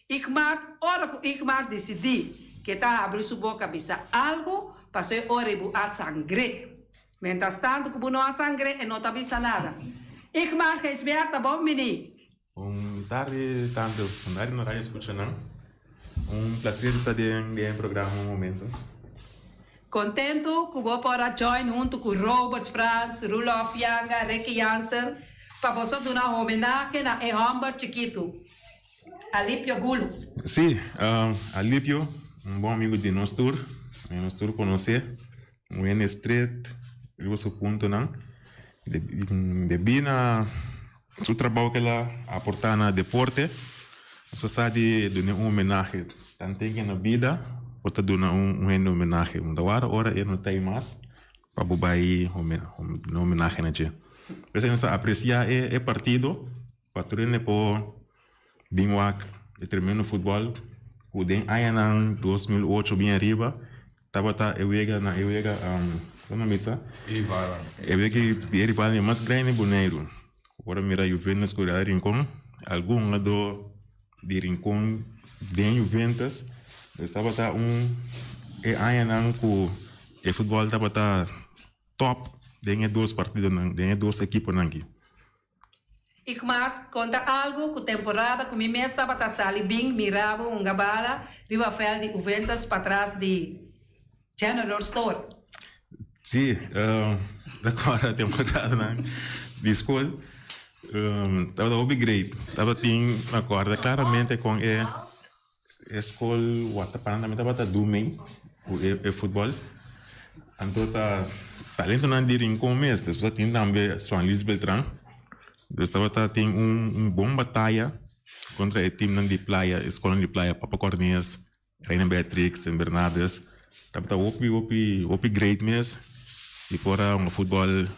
A: Igmar, ora ku Igmar disidí ke ta habri su boka bisa algu, paso e ora bo a sangr'é. Mientras tantu ku bo no a sangr'é, e no ta bisa nada. Igmar Gijsbertha, bon bini.
H: Un tardi tanto un no radio escucha nan. Un placer ta den den programa un momento.
A: Contento cu bo por a join hunto cu Robert Frans, Roelof Janga, Ricky Jansen pa boso duna homenahe na e homber chikitu, Alipio Gulo.
H: Sí, Alipio, un bon amigo di nos tur, nos tur conoce. Un hende stret riba su puntonan. Debí na su trabou ku el a aportá na deporte, nos a sa di dun'é un homenahe. Tanten ke na bida bo ta duna un hende homenahe. Bo ta wara ora e no ta ei mas pa bo bai duna homenahe na dje. P'esei nos ta apresiá e partido pa tur hende por bin wak e tremendo futbòl ku den añanan 2008 bin ariba tabata e wega na e wega kon nan bisa? E wega di e rivalnan mas grandi Boneiru. Ora mira Juventus ku Real Rincon algun hungadó di Rincon den Juventus pues tabata un e añanan ku e futbòl tabata tòp den e dos partidonan den e dos ekiponan aki.
A: Igmar, konta algu ku temporada ku mi mes tabata sali bin mira bo hunga bala riba vèlt di Juventus patras di General Store.
H: Sí, ta kòrda temporadanan di skol tabata hopi great. Tabatin, mi a kòrda klaramente kon e E skol Watapana tambe tabata du mei ku e futbòl. Anto ta talentonan di Rincon mes. Despues a tin tambe Juan Luis Beltran. Dus tabata tin un bon bataya kontra e timnan di playa, e skolnan di playa, Papa Cornees, Reina Beatrix, Sint Bernardus. Tabata hopi hopi hopi great mes di por a hunga futbòl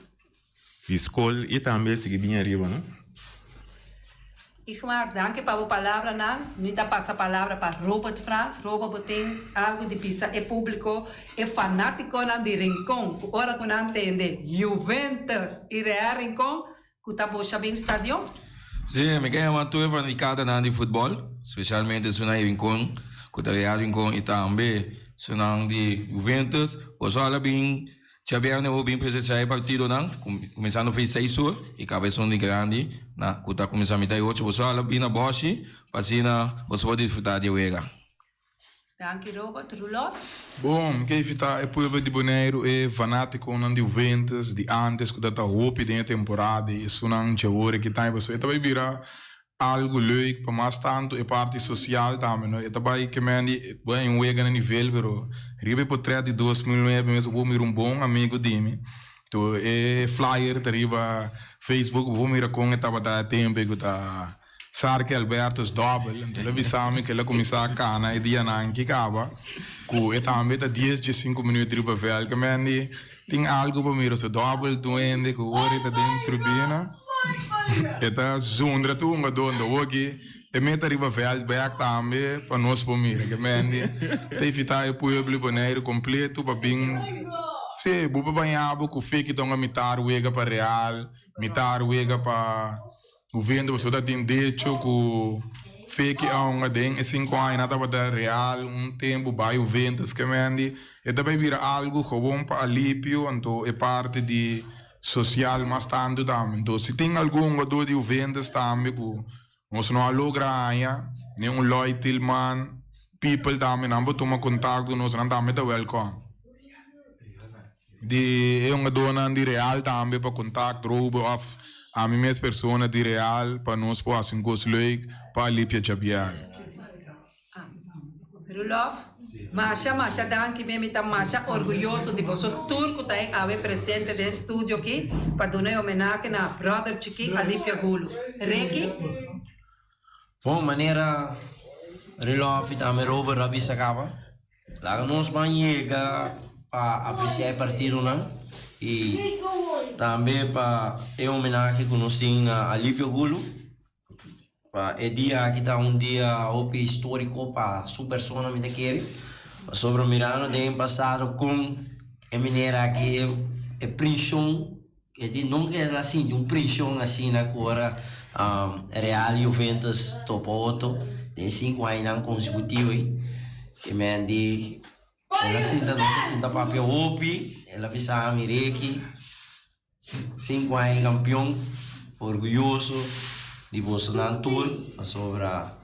H: di skol i tambe sigui bin ariba no.
A: Igmar, danki pa bo palabranan. Mi ta pasa palabra pa Robert Frans. Robert, bo tin algu di bisa e publico, e fanaticonan di Rincon, cu ora cu nan tende Juventus y Real Rincon, cu ta bosha bin stadion?
E: Sí, mi ke yama tur e fanaticadanan di futbol, specialmente esunnan di Rincon, cu ta Real Rincon y tambe esunnan di Juventus, boso a la bin Djabièrnè bo bin presensiá e partidonan, kuminsando for di seis ur i kaba esun di grandi na ku ta kuminsá mitá i ocho. Boso a bin na bòshi pa asina boso por disfrutá di e wega.
A: Danki Robert. Rulof?
G: Bon, mi ke invitá e pueblo di Boneiru, e fanátikonan di Juventus di ántes ku ta ta hopi den e temporada i esunnan djaore ki ta pasobra e ta bai bira Algu leuk pa mas tantu e parti sosial tambe no e ta bai ke men di bueno un wega na nivel pero riba e potret di 2009 mes bo por mira un bon amigo di mi to e flyer ta riba Facebook bo por mira kon e tabata e tempo ku ta Sarki Albertus dobbel anto el a bisa mi ku el a kuminsá kana e dianan ki kaba ku e tambe ta dies diesinku minuut riba vèlt ke men di Tin algu pa mira su dobbel duende ku ora e ta den tribuna e ta zundra tur hungadó anto awor-ki e meta riba vèlt bèk tambe pa nos por mira ke mendi ta evitá e pueblo di Boneiru kompleto pa bin si bo por baña bo ku fiki ta hunga mitar wega pa Real mitar wega pa Juventus pasobra ta tin decho ku Feki a hunga den e sinku aña nan tabata Real un tempu bai Juventus ke mendi e ta bai bira algu gewoon pa alipio anto e parti di sosial mas tantu tambe anto si tin algun hungadó di Juventus tambe ku nos no a logra haña ni un Lloyd Tilman people tambe nan por tuma kontakto ku nos nan tambe ta wèlkòm. Di e hungadónan di Real tambe pa kontakt Robe òf ami mes persona di Real pa nos por hasi un kos leuk pa Alipia Jabier.
A: Rulof, masha masha danki mi, mi ta masha orguyoso di boso tur ku ta en awe presente den studio aki pa duna e homenahe na brother chikí Alipia Gulu. Ricky?
F: Bon manera Rulof i tambe Robert a bisa kaba. Laga nos ban yega pa apreciá e partidonan y tambe pa e homenahe cu nos tin na Alipio Gulu. Pa e dia aki ta un dia hopi historico pa su persona mi ta kere, pasobra mirando den pasado con e manera aki e prishon e di nunca el a sinti un prishon asina cu ora Real Juventus topa otro den cinco añanan consecutivo ei. Ke men di el a sinta nos a sinta papia hopi, el a bisa mi Ricky cinco aña campeon orguyoso di bosonan tur pasobra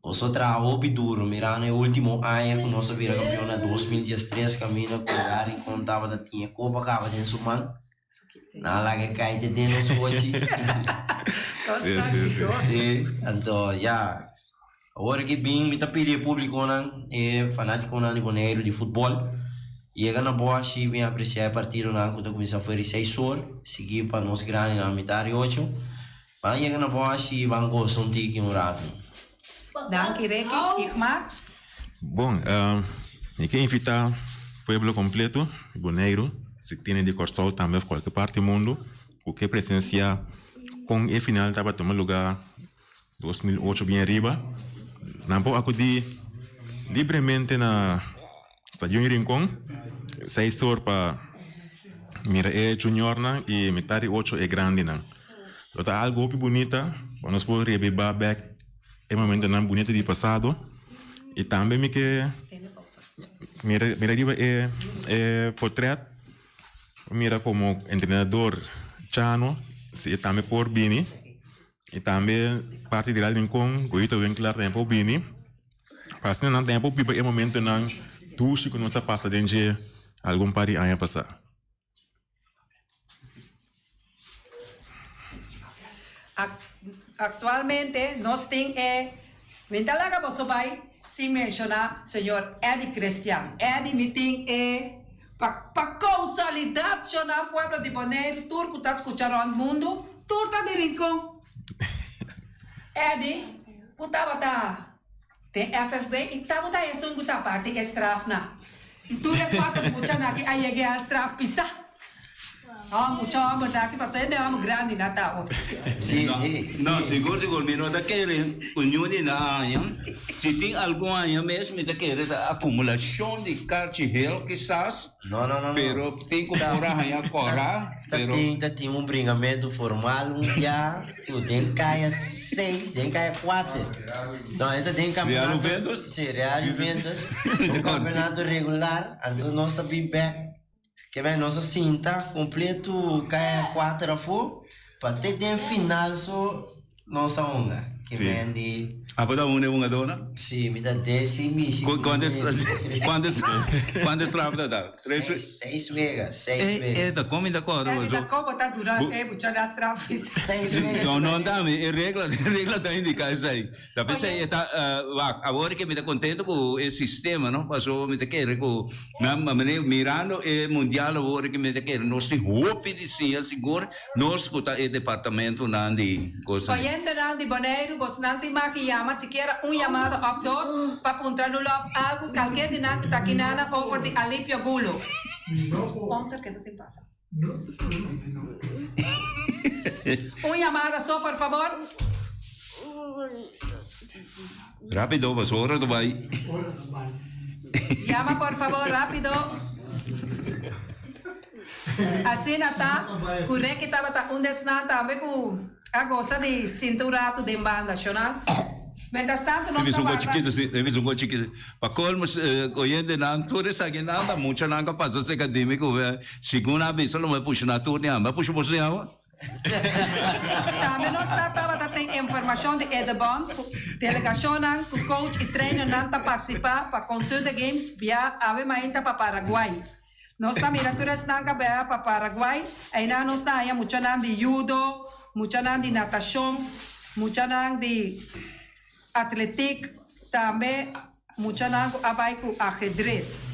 F: Boso traha hopi duro, mirando e ultimo aña cu nos a bira campeon na 2013 caminda cu Gary Con tabata tin e copa caba den su man. Nan a laga e cay te den nos hochi. Sí, anto ya. Awor aki bin mi ta pidi e publiconan, e fanaticonan di Boneiru di futbol. Yega na Boashi bin aprecia e partidonan cu ta cuminsa for di seis or, sigui pa nos grandinan mitar di ocho. Ban yega na Boashi y ban goza un tiki un rato.
A: Danki Ricky. Igmar?
H: Bon, mi ke invita pueblo completo di Boneiru, si tene di Kòrsou tambe of kualke parti mundu ku ke presensia kon e final tabata tuma luga 2008 bien riba, nan por akudí libremente na Stadion Rincon seis or pa mira e juniornan i mitar di ocho e grandinan. Lo ta algu hopi bunita pa nos por rebibá bèk e momentonan bunita di pasado i tambe mi ke mira mira riba e e potrèt mira komo entrenador Chano si e tambe por bini. I tambe parti di Real Rincon, Goyito Winklaar tambe por bini. Pa asina nan tambe por biba e momentonan dushi ku nos a pasa den dje algun par di aña pasá.
A: Aktualmente nos tin e Mi ta laga boso bai sin menshoná señor Eddy Christian. Eddy mi tin e pa pa kousalidat shoná pueblo di Boneiru tur ku ta skucha rònt mundu tur ta di Rincon. Eddy ku tabata den FFB i tabata esun ku ta parti e strafnan. Tur e kuater muchanan aki a yega e straf pisá. Oh, mucha homber ta aki pasobra e den homber grandi na ta awor.
F: Sí, sí,
C: No,
F: sí.
C: sigur sigur mi no ta kere ku niun di nan aña. Si tin algun aña mes mi ta kere ta akumulashon di karchi hel kisas.
F: No, no, no, no.
C: Pero tin ku por a haña kòrá,
F: Ta
C: pero.
F: tin, ta tin un bringamentu formal un bia ku den kaya seis, den kaya kuater. No, e ta den
C: Real
F: kampeonato.
C: Juventus?
F: Sí, Real Juventus. Un kampeonato regular, anto nos a bin bèk. Ke ben nos a sinta completo kaya kuater afó pa te den final so nos a hunga. Ke
C: Sí.
F: ben di.
C: Abo ta un e hungadónan?
F: Sí, mi ta desi mishi
C: Ku
F: ku
C: kuantu
F: mi.
C: kuantu kuantu straf ta da? Tres
F: Seis, seis wega, seis
C: E
F: wega.
C: e ta kon mi ta kòrda
A: Eddie
C: boso.
A: ta kobo ta dura
C: Bu
A: e mucha na straf.
F: Seis wega.
C: No, no ta mi, e regla e regla ta indiká esei. Ta p'esei e ta wak, awor ke mi ta kontento ku e sistema no, pasobra mi ta kere ku nan manera mirando e mundial awor ke mi ta kere nos tin hopi di siña sigur nos ku ta e departamentonan di kos.
A: Oyentenan di Boneiru, bosnan tin mag yama sikiera un yamada òf dos pa puntra Lula òf algu kalker di nan ku ta kinana over di Alipio Gulo. Sponsor keda sin pasa. Un yamada so por favor.
C: Rapido paso ora ta bai.
A: Yama por favor rapido. Asina ta cu Ricky tabata un desnan tambe cu a goza di sinta un rato den banda shonal. Mientras tanto nos ta warda.
C: E bisa un ko chikito. Pa colmo oyentenan tur esakinan ta muchanan cu a pasa cerca di mi cu segun nan a bisa lo mi a pusha nan tur di amba. A pusha boso di awa?
A: Tambe nos ta tabata tin informacion di Edebon cu delegacionnan cu coach y trainernan ta participa pa Consulta Games bia awe mainta pa Paraguay. Nos ta mira tur esnan ka bia pa Paraguay, einan nos ta haña muchanan di judo, muchanan di natacion, muchanan di atletiek, tambe muchanan cu a bay cu ahedrez.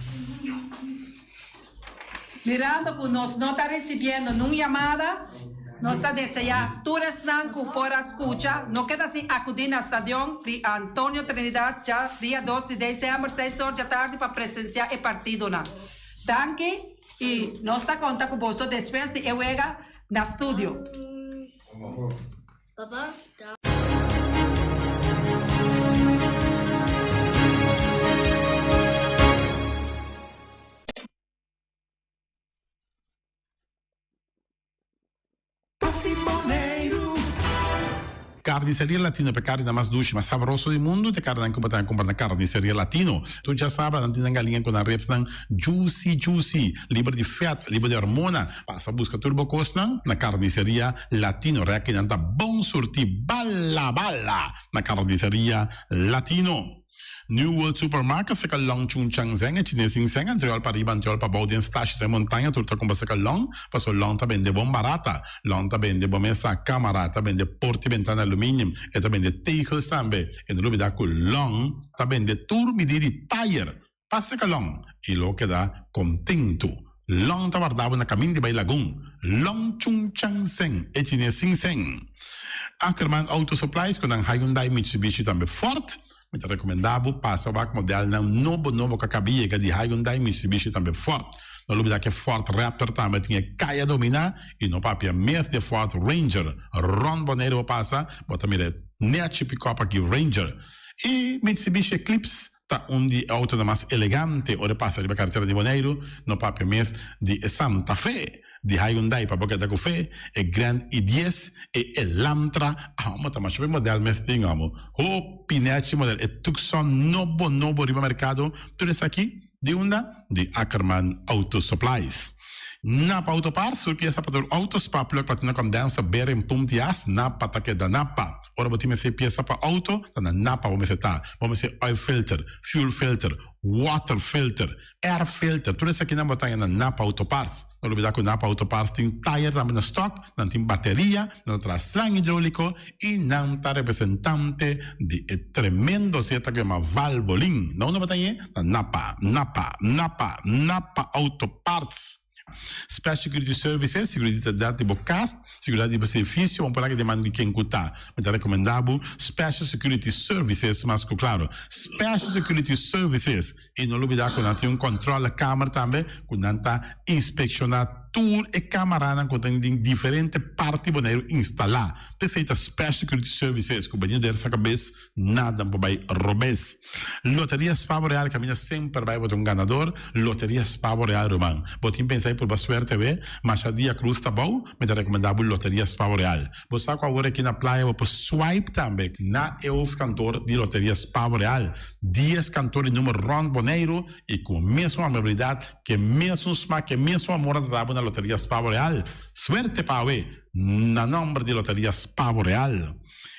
A: Mirando cu nos no ta ricibiendo nun yamada, nos ta desea tur esnan cu por a scucha no keda sin acudi na stadion di Antonio Trinidad dja dia dos di december seis or dja tardi pa presencia e partidonan. Danki y nos ta conta cu boso despues di e wega na studio.
I: Carniceria Latino pa e carninan mas dushi, mas sabroso di mundu ta e carninan cu bo ta cumpra na Carniceria Latino. Tur djasabra nan tin nan galiña cu nan ribsnan juicy juicy, liber di vet, liber di hormona. Pasa busca tur bo cosnan na Carniceria Latino. Rekinan ta bon surti bala bala na Carniceria Latino. New World Supermarket seka long Chung Chang Zeng e chines in Zeng antriol pa riba antriol pa bou den stashi den montaña tur ta kumpra seka long paso long ta bende bon barata long ta bende bo mesa kamara ta bende porti bentana aluminium e ta bende tegels tambe e no lubida ku long ta bende tur midi di tayer. Pasa ka Long i lo keda kontentu. Long ta warda bo na kamin di bai Lagun. Long Chung Chang Seng, e chines sin seng. Ackerman Auto Supplies ku nan Hyundai, Mitsubishi tambe Ford. Mi ta rekomendá bo pasa wak modelnan nobo nobo ku a kabi yega di Hyundai, Mitsubishi tambe Ford. No lubidá ku e Ford Raptor tambe tin e kaya dominá i no papia mes di e Ford Ranger. Rònt Boneiru bo pasa, bo ta mira e nèchi pikòp aki Ranger. I Mitsubishi Eclipse ta un di e outonan mas elegante ora e pasa riba karetera di Boneiru, no papia mes di e Santa Fe di Hyundai pa bo keda ku fe, e Grand i dies, e Elantra, amo ta masha hopi model mes tin amo, hopi nechi model, e Tucson nobo nobo riba merkado, tur esaki di unda? Di Ackerman Auto Supplies. Napa Auto Parts, tur piesa pa tur auto, spark plug, platina condenser, bearing, pump di as, Napa ta keda Napa. Ora bo tin mester piesa pa auto, ta na Napa bo mester ta. Bo mester oil filter, fuel filter, water filter, air filter, tur esakinan bo ta haña na Napa Auto Parts. No lubida ku Napa Auto Parts tin tayer tambe na stock, nan tin bateria, nan ta traha slang hidroliko i nan ta representante di e tremendo zeta ku yama Valvoline. Na unda bo ta hañ'e? Na Napa, Napa, Napa, Napa Auto Parts. Special Security Services, seguridat di bo kas, seguridat di bo servicio, bo por laga den man di ken ku ta. Mi ta rekomendá bo Special Security Services mas ku klaro. Special Security Services. I no lubidá ku nan tin un kòntròlekamer tambe ku nan ta inspekshoná tur e kamaranan ku tin den diferente parti Boneiru instalá. P'esei ta Special Security Services ku bania der sa kabes nada por bai robes. Loteria Spa Boreal kaminda semper bai bo ta un ganador. Loteria Spa Boreal ruman. Bo tin pensa di purba suerte awe? Masha dia krus ta bou, mi ta rekomendá bo Loteria Spa Boreal. Bo sa ku awor aki na playa bo por swipe tambe na e hoofdkantoor di Loteria Spa Boreal. Dies kantoor di numer rònt Boneiru i ku mesun amabilidat, ku e mesun smak, ku e mesun amor a trata bo na Loteria Spa Boreal. Suerte pa awe na nòmber di Loteria Spa Boreal.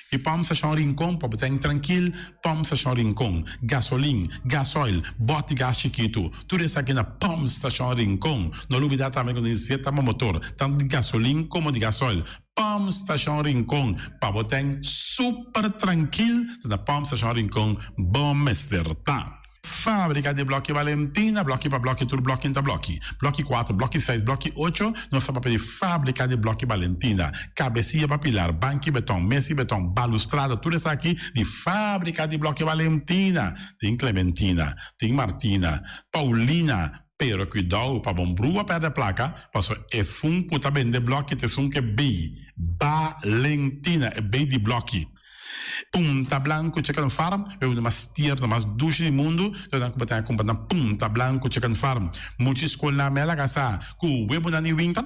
I: I Pump Station Rincon pa bo ten trankil, Pump Station Rincon, gasolin, gasoil, bòt di gas chikitu, tur esaki na Pump Station Rincon. No lubida tambe ku nos zeta bo motor, tantu di gasolin komo di gasoil. Pump Station Rincon, pa bo ten super trankil, ta na Pump Station Rincon bo mester ta. Fábrika di Blòki Valentina, blòki pa blòki tur blòki ta blòki. Blòki kuater, blòki seis, blòki ocho, nos ta papia di Fábrika di Blòki Valentina. Kabesia pa pilar, banki beton, mesa di beton, balustrada, tur esaki di Fábrika di Blòki Valentina. Tin Clementina, tin Martina, Paulina, pero kuidou pa bon brua pèrdè plaka, paso e fun ku ta bende blòki ta esun ku e bei, Valentina, e bei di blòki. Punta Blanco Chicken Farm, e uno mas tierno, mas dushi di mundu, lo nan ku bo ta kumpra na Punta Blanco Chicken Farm. Mucha skolnan me a laga sa ku webonan di winta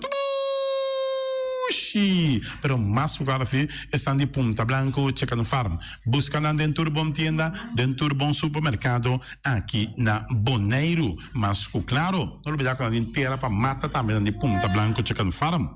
I: dushi, pero mas ku klaro si esnan di Punta Blanco Chicken Farm. Buska nan den tur bon tienda, den tur bon supermerkado aki na Boneiru. Mas ku klaro, no lubida ku nan tin tera pa mata tambe nan di Punta Blanco Chicken Farm.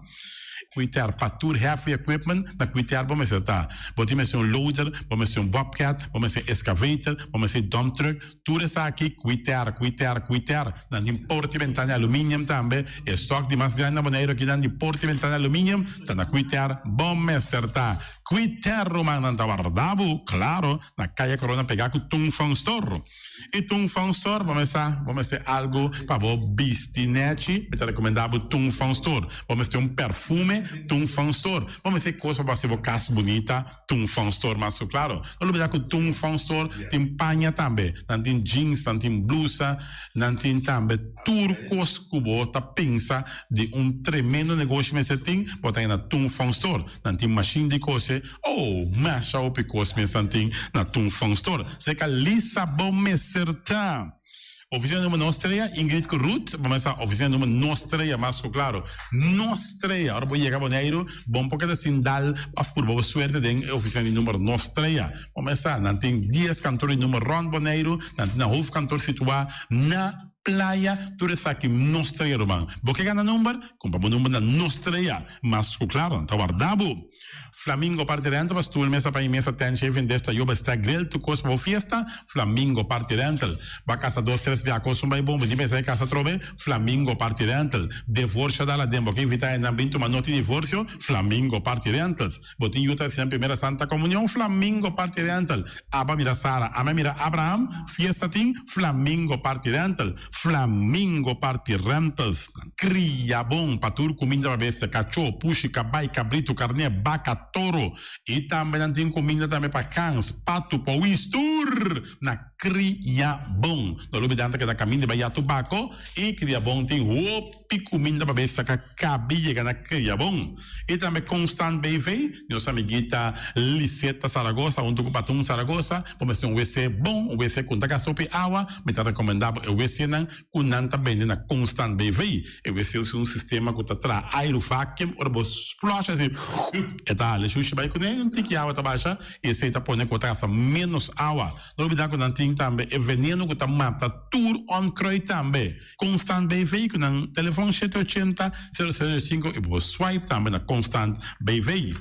I: Kuiter pa tur heavy equipment na kuiter bo mester ta. Bo tin mester un loader, bo mester un bobcat, bo mester excavator, bo mester dump truck, tur esaki kuiter, kuiter, kuiter. Nan tin porta y bentana di aluminium tambe. E stock di mas grandi na Boneiru akinan di porta y bentana di aluminium ta na kuiter bo mester ta. Kuiter ruman nan ta warda bo, claro, na Kaya Corona pega ku Tung Fong Store. I Tung Fong Store bo mester bo mester algu pa bo bisti nechi, mi ta rekomendá bo Tung Fong Store. Bo mester un perfume, Tung Fong Store. Bo mester kos pa bo hasi bo kas bunita, Tung Fong Store mas ku klaro. No lubidá ku Tung Fong Store tin paña tambe. Nan tin jeans, nan tin blusa, nan tin tambe tur kos ku bo ta pensa di un tremendo negoshi mester tin, bo ta haña na Tung Fong Store. Nan tin mashin di kose. Oh, masha hopi kos mes nan tin na Tung Fong Store. Seka Lisa bo mester ta. Oficina numero nos trea, Ingrid ku Ruth, bo mester sa oficina numero nos trea mas ku klaro. Nos trea, ora bo yega Boneiru, bo no por keda sin dal of purba bo suerte den e oficina di numero nos trea. Bo mester sa, nan tin dies kantor di numero rond Boneiru, nan tin nan hoofdkantoor situa na Playa, tur esaki nos trea ruman. Bo ke gana number? Kumpra bo number na nos trea. Mas ku klaro, nan ta warda bo. Flamingo Party Rental pa stoel, mesa pa mesa, tent, chafing dish, tayo, bestek, grill, tur kos pa bo fiesta, Flamingo Party Rental. Ba kasa dos tres bia kos un bai bon, bo tin pensa e kasa atrobe, Flamingo Party Rental. Devorsio dal aden, bo ke invita hendenan bin tuma noti divorsio, Flamingo Party Rentals. Bo tin yu ta hasi nan primera Santa Comunion, Flamingo Party Rental. Aba mira Sara, ame mira Abraham, fiesta tin, Flamingo Party Rental. Flamingo Party Rentals. Kria bon pa tur kuminda pa bestia, kachó, pushi, kabai, kabritu, karné, baka, toro. I tambe nan tin kuminda tambe pa gans, patu, powis, tur na Kria Bon. No lubidá nan ta keda kaminda bai Yatu Bako i Kria Bon tin hopi kuminda pa bestia ka kabi yega na Kria Bon. I tambe Constant BV, nos amiguita Liseta Zaragoza huntu ku Patun Zaragoza, bo mester un wc bon, un wc ku no ta gasta hopi awa, mi ta rekomendá bo e wcnan ku nan ta bende na Constant BV. E wc usa un sistema ku ta traha airu vacuum, ora bo flush asi e ta hala e shushi bai kuné, un tiki awa ta basha i esei ta pone ku bo ta gasta ménos awa. No lubidá ku nan tin tambe e veneno ku ta mata tur onkruid tambe. Constant BV ku nan telefon shete ochenta, sero sero sinku i bo por swipe tambe na Constant BV.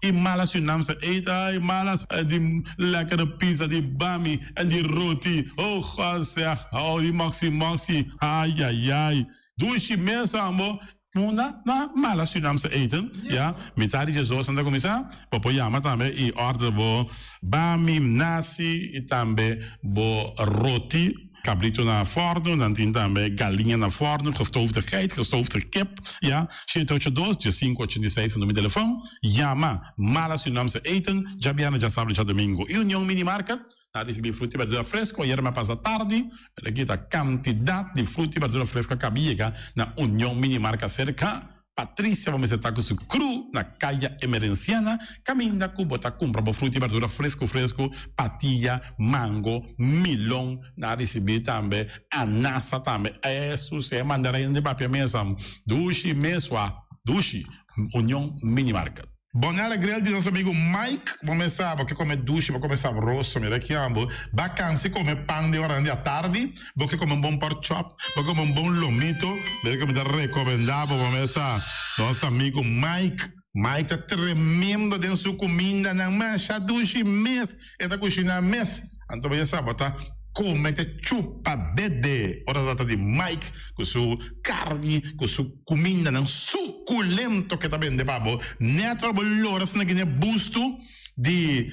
I: I malas yu nam sa eet ai malas di lekkere pizza di bami en di roti oh God zeg oh di moxi moxi aiaiai dushi mes ambo munda na malas yu nam sa eten ya mitad di djesdos nan ta kuminsa bo por yama tambe i order bo bami nasi i tambe bo roti. Cabrito na forno, nan tin tambe galiña na forno, gestoofde geit, gestoofde kip, ya. Shete ocho dos, diesinco ochenta i seis ta numero di telefon. Yama Mala Surinaamse Eten, djabièrnè, djasabra, djadomingo. I Union Mini Market, nan a ricibi fruta i berdura fresco, ayera mi a pasa tardi, pero aki ta cantidad di fruta i berdura fresco a caba yega na Union Mini Market cerca. Patricia bo mester ta ku su kru na Kaya Emerenciana kaminda ku bo ta kumpra bo fruta i berdura fresku fresku, patia, mango, milon, nan a risibí tambe anasa tambe, esus e mandarin di papia mesa dushi mesua dushi, Union Mini Market.
J: Bonaire Grill di nos amigo Mike, bo mes sa bo ke come dushi, bo come sabroso, mira ki ambo, ba cansi come pan den oranan di atardi, bo ke come un bon pork chop, bo ke come un bon lomito, mira ke mi ta recomenda bo, bo mes sa, nos amigo Mike, Mike ta tremendo den su cumindanan, masha dushi mes, e ta cushina mes, anto bo ya sa bo ta come te chupa dede, ora ta trata di Mike cu su carni, cu su cumindanan suculento ke ta bende pa bo, net ora bo lora asina kine busto di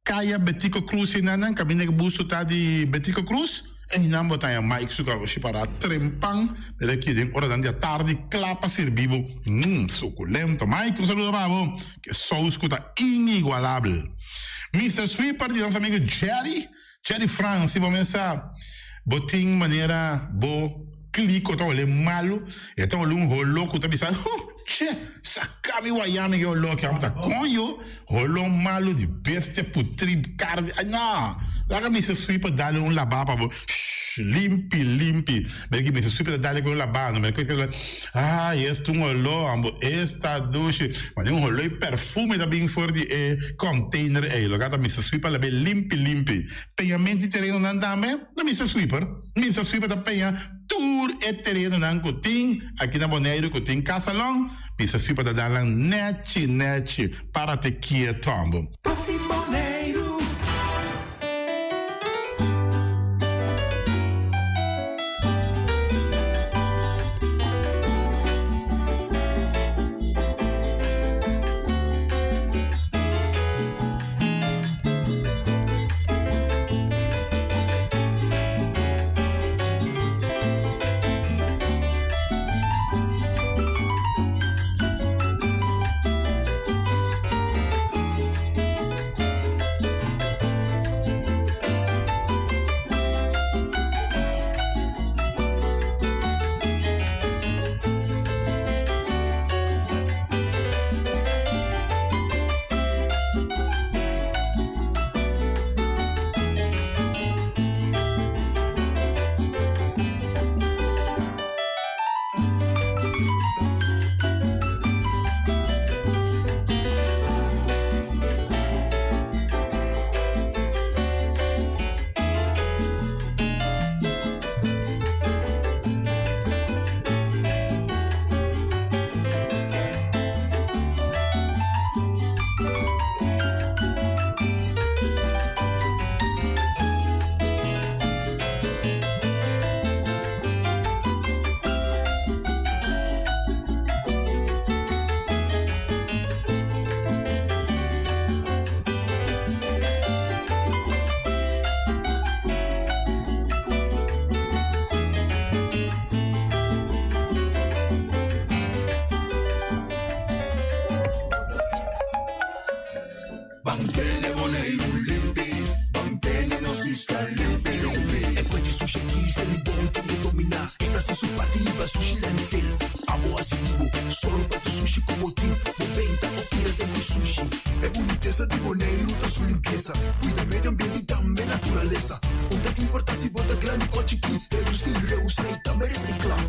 J: Kaya Betico Cruz enanan, caminda ke busto ta di Betico Cruz, einan bo ta haña Mike su garoshi para trempan, mira aki den oranan di atardi kla pa sirbi bo, mmm suculento. Mike un saludo pa bo, ke saus ku ta inigualabel. Mister Sweeper di nos amigo Jerry. Jerry Frans, si bo mesa bo tin manera bo kliko ta ole malu, e ta ole un holo ku ta bisa, huh, che, saka mi waya mi ke holo aki, amo ta koño, holo malu di bestia putri karni, ay no, laga Mister Sweeper dale un laba pa bo, shh, limpi, limpi, mira ki Mister Sweeper ta dale ku un laba, no mira ku ay esta un holo, amo esta dushi, mane un holo i perfume ta bin for di e. Container ei loke ta Mister Sweeper la bay limpi limpi. Peñamento di terenonan tambe na Mister Sweeper. Mister Sweeper ta peña tur e terenonan cu tin aki na Boneiru cu tin casalon. Mister Sweeper ta dal nan nechi nechi. Para te kieto ambo.
K: Pasi Boneiru. Ban tene Boneiru limpi, ban tene nos isla limpi limpi. E kue di sushi aki Selibon tin e dominá. E ta hasi su parti hiba sushi landfill. Abo hasi di bo, sòru pa tur sushi ku bo tin. Bo benta òf tira den ku sushi. E bunitesa di Boneiru ta su limpiesa. Kuida medio ambiente i tambe naturalesa. Un ta importá si bo ta grandi òf chikí, redusí, reusá i tambe resiklá.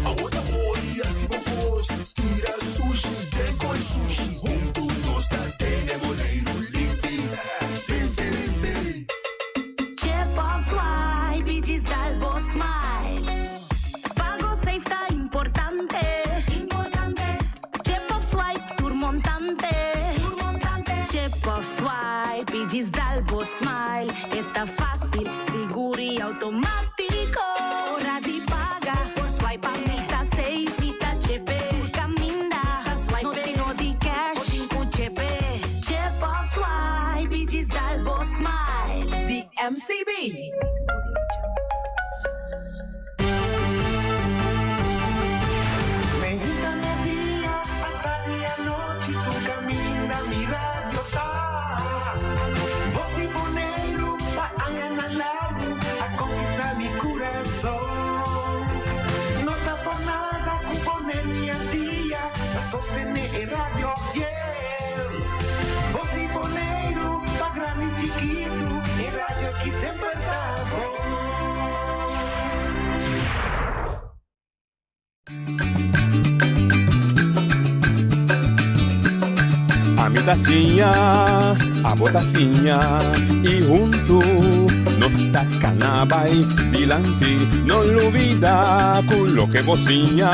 K: Abo ta ori hasi bo kos, tira sushi den koi sushi. Huntu nos ta tene Boneiru limpi, limpi limpi.
L: Chip of swipe i djis dal bo smile. Pago safe ta importante. Chip of swipe tur montante. Chip of swipe i djis dal bo smile. E ta fácil, sigur i automátiko. Ora di paga, por swipe a mi ta safe, mi ta chepe. Tur kaminda, ta swipe. No tin no di cash, bo tin ku chepe. Chip of swipe i djis dal bo smile.
M: Di MCB.
K: Meinta media, atardi anochi, tur kaminda mi radio ta. Bos di Boneiru pa añanan largu a konkistá mi kurason. No ta por nada ku Boneiru i Antia ta sostené e radio fiel. Bos di Boneiru pa grandi i chikitu, e radio aki semper ta bon.
N: Ami ta siña, abo ta siña y huntu nos ta cana bay dilanti. No lubida cu loke bo siña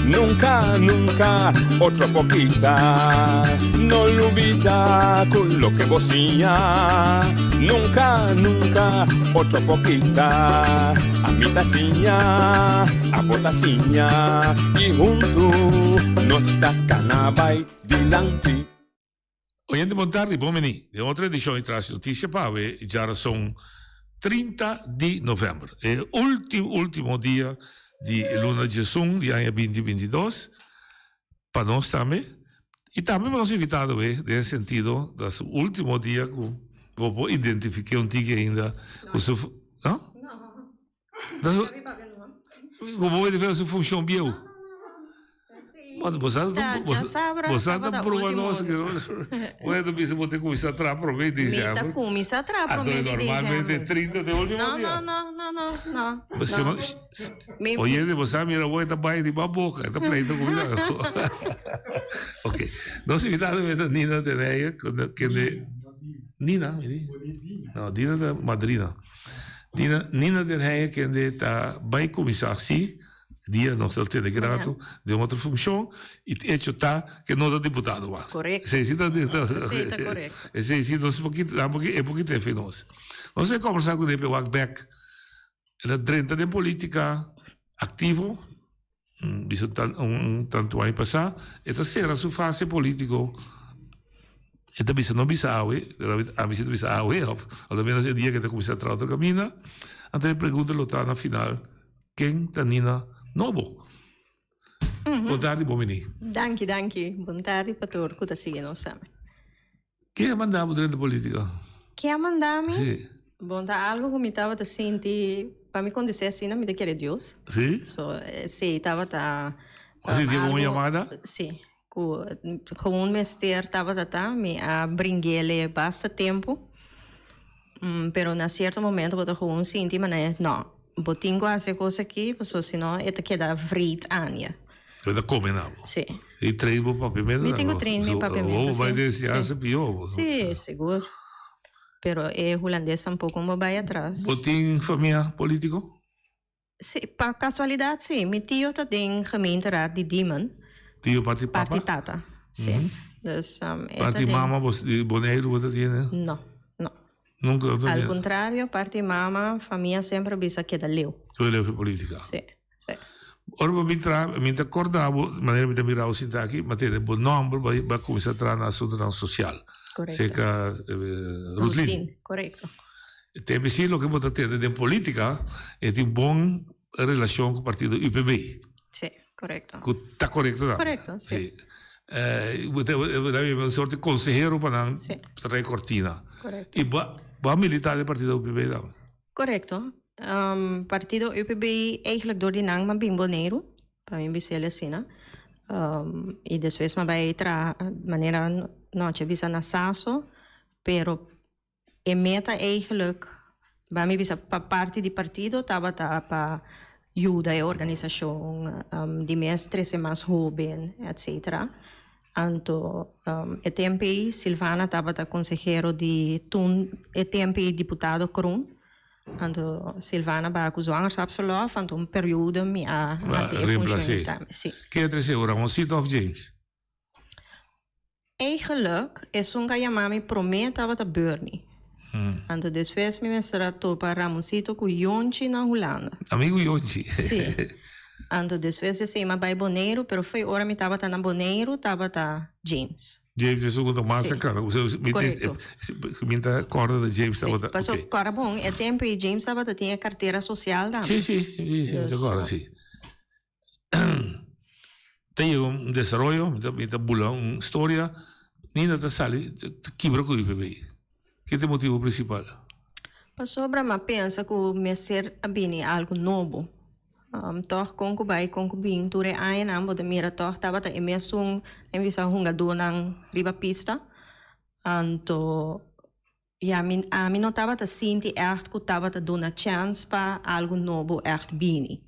N: nunca, nunca otro por kita. No lubida cu loke bo siña nunca, nunca otro por kita. Ami ta siña, abo ta siña y huntu nos ta cana bay dilanti.
O: Oyente bon tardi, bon bini den otro edicion di Tras Noticia pa awe djarason 30 di november, e ultimo ultimo dia di luna djesun di aña binti binti dos, pa nos tambe y tambe pa nos invitado awe den e sentido ta su ultimo dia cu bo por identifique un tiki ainda cu su no? Cu bo identifica su funcion bieu. Bueno, bo sa bo sa ta proba nos Bueno, bisa bo te cuminsa traha prome di
P: diciember. Mi ta cuminsa traha prome di diciember.
O: Normalmente 30 ta e ultimo dia.
P: No, no, no, no, no.
O: Oyente, bo sa mira bo e ta bai riba boca, e ta pleito cu mi. Ok, nos invitado ta Nina Teneya, kende Nina, mi di? No, Dina ta madrina. Dina, Nina Den Heyer kende ta bai cuminsa si dia nos ta tene ki rato den otro funcion y hecho ta ke no ta diputado mas.
P: Correcto.
O: Esey si ta
P: Esey ta correcto.
O: Esey si nos por kita, nan por e por kita efe nos. Nos a combersa cu Depe wak bek. El a drenta den politica activo bisa un tanto aña pasa. E ta cera su fase politico. E ta bisa no bisa awe, pero ami si ta bisa awe of a lo menos e dia ke ta cuminsa traha otro caminda. Anto e pregunta lo ta na final. Ken ta Nina Nobo? Bon tardi, bon bini.
P: Danki, danki. Bon tardi pa tur ku ta sigui nos tambe.
O: Ken a manda bo drenta politica?
P: Ken a manda mi?
O: Si.
P: Bon, ta algo ku mi tabata sinti, pa mi kondesé asina mi ta kere Dios.
O: Si.
P: So, esei tabata.
O: Bo a sinti komo un yamada?
P: Si. Ku gewoon mester tabata ta, mi a bring'ele basta tempu, pero na sierto momento bo ta gewoon sinti manera no, bo tin ku hasi e kos aki pasobra si no e ta keda vreed aan je.
O: E ta kome na bo.
P: Si.
O: I train bo papiamentu
P: Mi tin ku train mi papiamentu, si.
O: Bo bai den siansa pió bo.
P: Si, sigur. Pero e hulandes tampoko bo bai atras.
O: Bo tin famia politiko?
P: Sí, pa casualidad sí. Mi tio ta den gemeenteraad di Diemen.
O: Tio parti papa?
P: Parti tata, sí. Mm -hmm. Dus,
O: um, parti mama bo, di Boneiru bo ta tiene?
P: No, no.
O: Nunca
P: no Al contrario, parti mama, famia semper bisa keda leu.
O: Keda leu fi politica.
P: Sí, sí.
O: Ora bo bin traha, mi ta corda bo, manera mi ta mira bo sinta aki, ma tene bo nomber, bo a cuminsa traha na asuntonan social.
P: Correcto.
O: Cerca eh, Rutlin.
P: Rutlin, correcto.
O: Te bisi loke bo ta tende den politica e tin bon relacion cu partido UPB.
P: Si, corecto.
O: Cu ta corecto tambe.
P: Corecto, si.
O: Si. Eh, bo ta un soort di consehero pa nan trae cortina.
P: Correcto.
O: Y bo bo a milita den partido UPB tambe?
P: Correcto. Um, partido UPB eigenlijk door di nan m'a bin Boneiru, pa mi bis'el asina. Um, y despues m'a bai traha manera nochi a bisa na Saso, pero E meta eigenlijk, ba mi bisa pa parti di partido tabata pa yuda e organisashon di mes trese mas hoben etcetera. Anto e tempo ei Silvana tabata konsehero di toen e tempo ei diputado Kroon. Anto Silvana baha ku zwangerschapsverlof anto un periodo mi a hasi e funshon ei tambe. Si.
O: Ken a trese ora, Ramoncito of James?
P: Eigenlijk, esun ka yama mi promé tabata Bernie. Anto despues mi mester a topa Ramoncito ku Yonchi na Hulanda.
O: Amigu Yonchi.
P: Sí. Anto despues di esei mi a bai Boneiru, pero fo'i ora mi tabata na Boneiru tabata James.
O: James esun ku ta mas cercano.
P: Sí. Korekto.
O: Mi ta kòrda dat James tabata.
P: Sí, paso kòrda bon, e tempu ei James tabata tin e kartera sosial tambe.
O: Sí, sí, sí, mi ta kòrda, sí. Ta yega un desaroyo, mi ta bula un storia, Nina ta sali ta kibra ku UPB. Ke ta e motibu prinsipal?
P: Pasobra mi a pensa ku mester a bini algu nobo. Tòg kon ku bai kon ku bin tur e añanan bo ta mira tòg tabata e mesun bisa hungadónan riba pista. Anto Ya, mi, ami no tabata sinti ègt ku tabata duna chèns pa algu nobo ègt bini.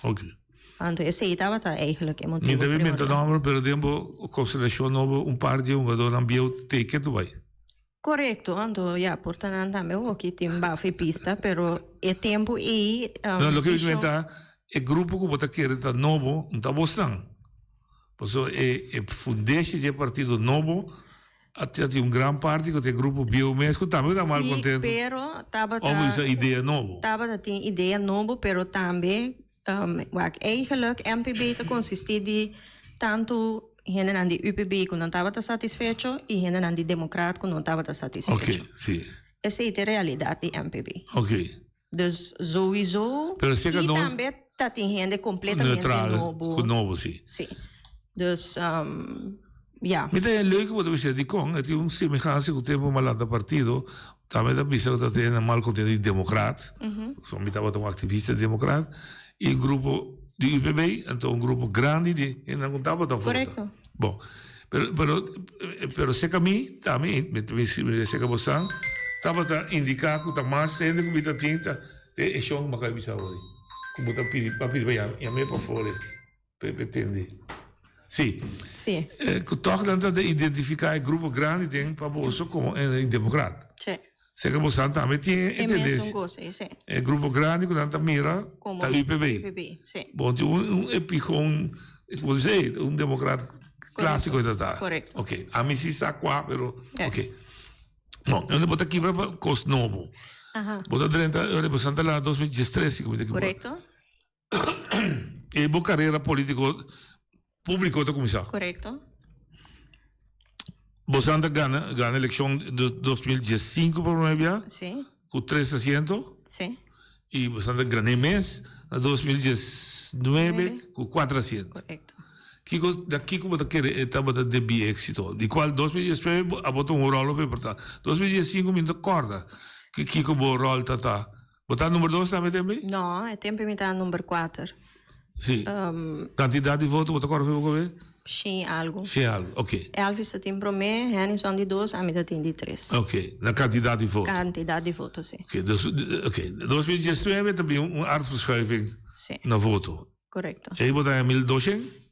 O: Ok.
P: Anto esei tabata eigenlijk e motibu
O: Mi ta bin menta
P: primordial.
O: nòmber, pero den bo konstelashon nobo un par di hungadónan bieu tei ke tu bai.
P: Korekto, anto ya, por ta nan tambe hoki tin bafo e pista, pero e tempu ei,
O: No, loke mi ta
P: vishon.
O: menta, e grupo ku bo ta kere ta nobo, no ta bosnan. Pasobra e e fundeshi di e partido nobo A tin un gran parti cu ta e grupo bieu mes cu tambe ta mal
P: Sí,
O: contento.
P: pero tabata.
O: Of usa idea nobo.
P: Tabata tin idea nobo, pero tambe, um, wak, eigenlijk MPB ta consisti di tanto hendenan di UPB cu no tabata satisfecho y hendenan di Democraat cu no tabata satisfecho.
O: Ok, sí.
P: Esey ta e realidad di MPB.
O: Ok.
P: Dus sowieso
O: Pero si
P: y
O: no
P: tambe ta tin hende completamente
O: neutral,
P: nobo.
O: Cu nobo, si.
P: Si. Dus, um, ja.
O: Mi ta haya leuk bo ta bisa dicon e tin un semehansa cu tempo mi a lanta partido, tambe ta bisa cu ta tin hende mal contento di democraat, so mi tabata un activista democraat, y un grupo di UPB, anto un grupo grandi di hendenan cu tabata vota.
P: Correcto.
O: Bon, pero, pero, pero seca mi, tambe, mi ta bisa, mi seca bosan, tabata indica cu ta mas hende cu mi ta tin ta te e shon cu mi a caba di bisa awor, cu bo ta pidi, a pidi pa yam'e pafor p'e tende. Si.
P: Si.
O: Cu toch nan ta identifica e grupo grandi den pa boso como e democrat.
P: Si.
O: Seca bosan tambe tin e
P: E mesun
O: tendencia.
P: cos ei, si.
O: E grupo grandi cu nan ta mira
P: Como
O: ta UPB.
P: UPB, si.
O: Bon, tin un, un epigon, como dice, ey, un democrat clásico ta ta.
P: Correcto.
O: Ok, ami si sa cua, pero,
P: Ja.
O: ok. Bon, donde bo ta kibra pa cos nobo.
P: Aha.
O: Bo ta drenta, ora bo santa la 2013, si cu mi ta equivoca.
P: Correcto.
O: E bo carera politico publico ta cuminsa.
P: Correcto.
O: Bo santa gana, gana eleccion de 2015 por prome bia.
P: Sí.
O: Cu tres asiento.
P: Sí.
O: Y bo santa gana mes na 2019 cu cuatro asiento.
P: Correcto.
O: Kiko, da kiko bo ta kere e tabata debi exito? Di cual 2019 a bota un rol hopi importante. 2015 mi no ta corda kiko bo rol ta ta. Bo ta number dos tambe tembe?
P: No, e tempe mi ta number kuater.
O: Sí.
P: Um,
O: Kantidat di voto bo ta kòrda for bo kobe?
P: Shin algu.
O: Shin algu, oké.
P: Elvis ta tin promé, Hennison di dos, ami ta tin di tres.
O: Oké, na kantidat di voto.
P: Kantidat di voto, sí.
O: Oké, dus, oké. 2019 ta bin un aardverschuiving
P: Sí.
O: na voto.
P: Korekto.
O: Ei bo ta haña 1200?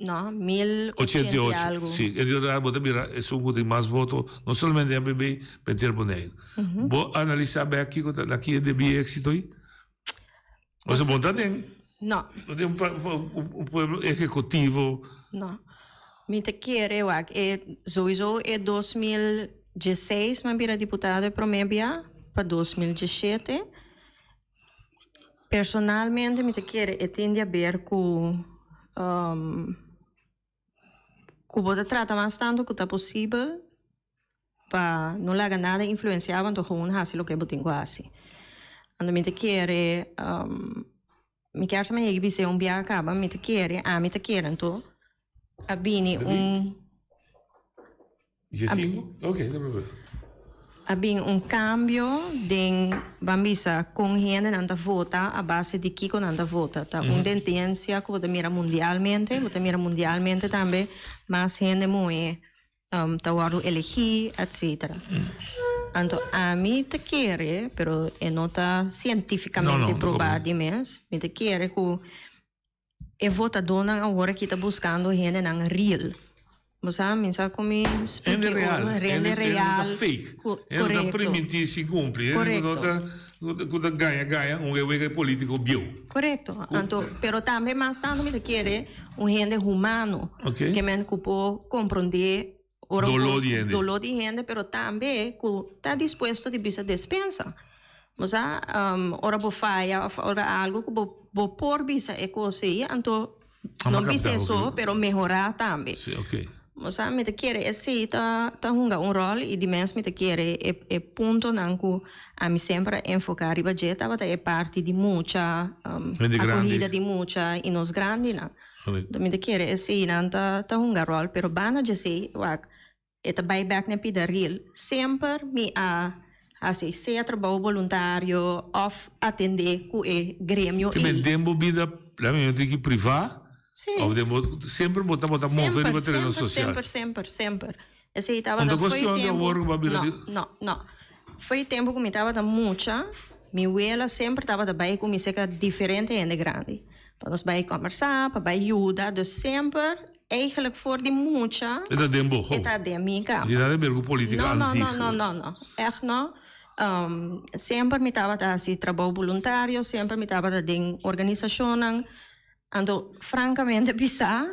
P: No, 1080 y algo.
O: Sí, en realidad bo ta mira esun ku tin mas voto, no solamente MPB, pero henter Boneiru. Bo analisa bek kiko ta na ki debí e éxito ei? Osea bo no ta den
P: No.
O: bo den un pueblo ehekutivo.
P: No. Mi ta kere wak e souiso e 2016 mi a bira diputado e prome bia pa 2017. Personalmente mi ta kere e tin di haber ku ku bo ta trata mas tantu ku ta posibel pa no laga nada influensiá bo anto gewoon hasi loke bo tin ku hasi. Anto mi ta kere mi kier sa manera bis'é un biaha kaba mi ta kere ami ta kere anto a bini un.
O: 15? Ok, no problema.
P: A bin un cambio den, ban bisa, con hendenan ta vota, a base di kico nan ta vota. Ta un tendencia cu bo ta mira mundialmente, bo ta mira mundialmente tambe mas hende muhe ta wordo elegi, etcetera. Anto ami ta kere, pero e no ta cientificamente proba di mes, mi ta kere cu E votadónan awor aki ta buskando hendenan real. Bo sa, mi sa kon mi spliki
O: Hende real.
P: ora,
O: Hende
P: hende
O: hende
P: real.
O: no ta fake.
P: Ku,
O: Hende no ta
P: korekto.
O: primintí sin kumpli. Hende ku no
P: Korekto.
O: ta ku ta gaña gaña un wega polítiko bieu.
P: Korekto.
O: Ku
P: Anto, pero tambe mas tantu mi ta kere un hende humano.
O: Oké.
P: Ke men ku por komprondé ora un
O: Doló
P: kos,
O: di hende.
P: doló di hende, pero tambe ku ta dispuesto di bisa despensa. Bo sa, ora bo faya of ora algo ku bo bo por bisa e kos ei, anto no bisa eso, pero mehorá tambe.
O: Sí, ok.
P: Bo sa, mi ta kere esei ta ta hunga un ròl i di mes mi ta kere e e puntonan ku ami semper a enfoká riba dje tabata e parti di mucha, akohida di mucha i nos grandinan. Anto mi ta kere eseinan ta ta hunga ròl, pero banda djesei wak E ta bai bek na pida ril. Semper mi a hasi sea trabou boluntario of atende ku e gremio
O: Te men
P: ei.
O: den bo bida, la mi mester ki privá,
P: Sí.
O: of den bo, semper bo tabata move
P: Semper,
O: riba tereno
P: semper,
O: sosial.
P: semper, semper, semper. Esei tabata
O: Unda
P: fo'i
O: cuestion di
P: tempu,
O: awor ku bo a bira
P: no,
O: di.
P: no, no. Fo'i tempu ku mi tabata mucha, mi wela semper tabata bai ku mi serka diferente hende grandi. Pa nos bai kòmbersá, pa bai yuda, dus semper Eigenlijk voor di mucha.
O: E ta den bo
P: E ta den mi kama.
O: Di nada ber ku politica
P: No, no,
O: an zich.
P: no, no, no, no. Echt no. Semper mi tabata hasi trabou boluntario, semper mi tabata den organisashonnan. Anto, frankamente bisa,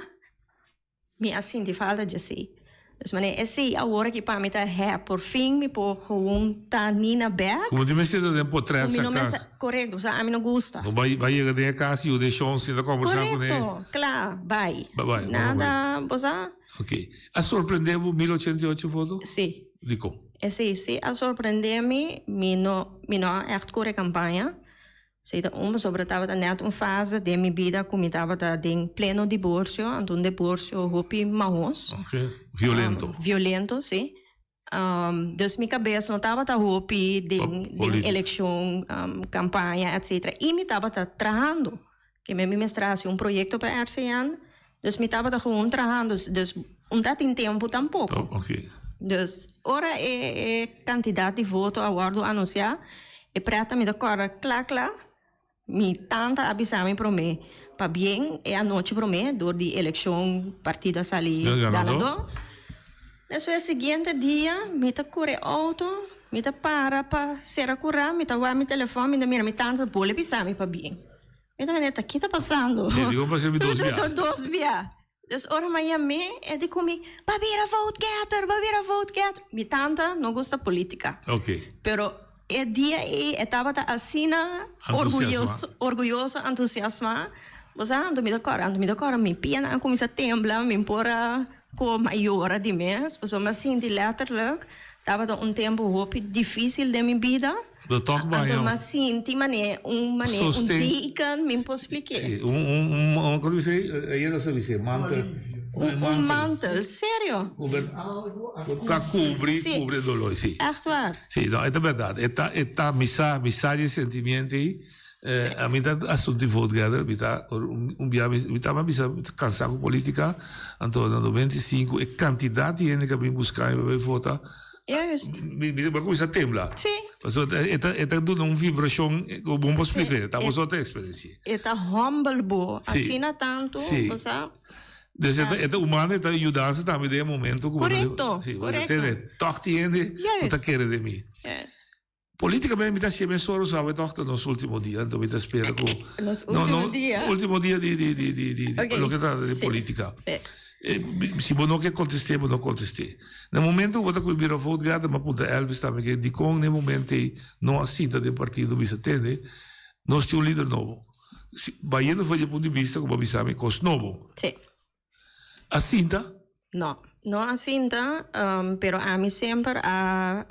P: mi a sinti falta djesei. Dus manera esei awor aki pa mi ta hè, por fin mi por gewoon ta Nina bek.
O: Como di mester ta den potret
P: Ku mi
O: sa
P: no mester,
O: kas.
P: korekto, sa ami no gusta.
O: No bai bai yega den e kas yu den shon sinta kombersá kuné.
P: Korekto, kla, bai.
O: Bai, bai,
P: Nada, bo sa?
O: Ok. A sorprendé bo 1088 voto?
P: Sí.
O: Dikon?
P: Esei sí a sorprendé mi, mi no mi no a ègt kore kampaña. Esei ta un pasobra tabata nèt un fase den mi bida ku mi tabata den pleno diborsio, anto un diborsio hopi mahos.
O: Ok, violento.
P: Violento, sí. Dus mi kabes no tabata hopi den den elekshon, kampaña, etcetera. I mi tabata trahando. Ke mi mester hasi un proyekto pa RCN, dus mi tabata gewoon trahando. Dus un ta tin tempu tampoko.
O: Ok.
P: Dus ora e e kantidat di voto a wòrdu anunsiá, e prèt mi ta kòrda kla kla, mi tanta a bisa mi promé, pabien e anochi promé dor di elekshon partido a sali ganadó. Despues siguiente dia mi ta kore outo, mi ta para pa sera kurá, mi ta wak mi telefòn, mi ta mira mi tanta bole bisa mi pabien. Mi ta mira, ki ta pasando?
O: Sí, digo pa ser mi dos bia.
P: Dos bia. Dus ora mi a yam'é, e di ku mi, Ba bira vote getter, ba bira vote getter. Mi tanta no gusta politica.
O: Ok.
P: Pero e dia ei e tabata asina orguyoso, orguyoso, entusiasmá. Bo sa, anto mi ta kòrda, anto mi ta kòrda mi pianan a kuminsá tembla, mi por a koma yora di mes, pasobra mi a sinti letterlijk tabata un tempu hopi difísil den mi bida.
O: Do toch ba
P: Anto
O: yo.
P: mi a sinti mane un mane un
O: Sosten.
P: deken, mi por spliké.
O: Sí, un un un un ¿cómo dice? Ella no se dice mantel.
P: Un, un mantel, serio.
O: Cuber, pa cubri,
P: Sí.
O: cubre dolor, sí.
P: Echt waar.
O: Sí, no, esta verdad. Esta, esta misa, misa di sentimiento ahí. Eh, a mí ta asunto di vote gather, mi ta un, un bia, mi ta bisa cansá con política, anto na 95 e cantidad di hende que a bin busca mi pa vota,
P: Juist.
O: Mi mi ta cuminsa tembla.
P: Sí.
O: Pasobra e ta e ta duna un vibracion cu bo no por splica. Ta
P: E-
O: boso ta experiencia.
P: E ta humble bo.
O: Sí.
P: Asina tanto,
O: Sí.
P: bo sa.
O: Dus e ta e ta humano e ta yudansa tambe den e momento cu bo ta
P: Correcto,
O: Sí, bo ta
P: correcto.
O: tende toch tin hende cu ta
P: Juist.
O: kere den mi.
P: Juist.
O: Politicamente mi ta haciendo mes oro sabe toch ta nos ultimo dia, anto mi ta spera cu
P: Nos
O: No,
P: ultimo
O: no,
P: dia.
O: ultimo dia di di di di di
P: Ok.
O: loke ta di
P: Sí.
O: politica.
P: Sí.
O: Eh, si bo no ke contesté, bo no contesté. Na momento cu bo ta cu bira vote gather, mi a puntra Elvis tambe ke dicon na e momento ey no a sinta den partido bisa tende, nos tin un lider nobo. Si, bayendo for dje punto di bista cu bo a bisa mi cos nobo.
P: Sí.
O: A sinta?
P: No, no a sinta, pero ami semper a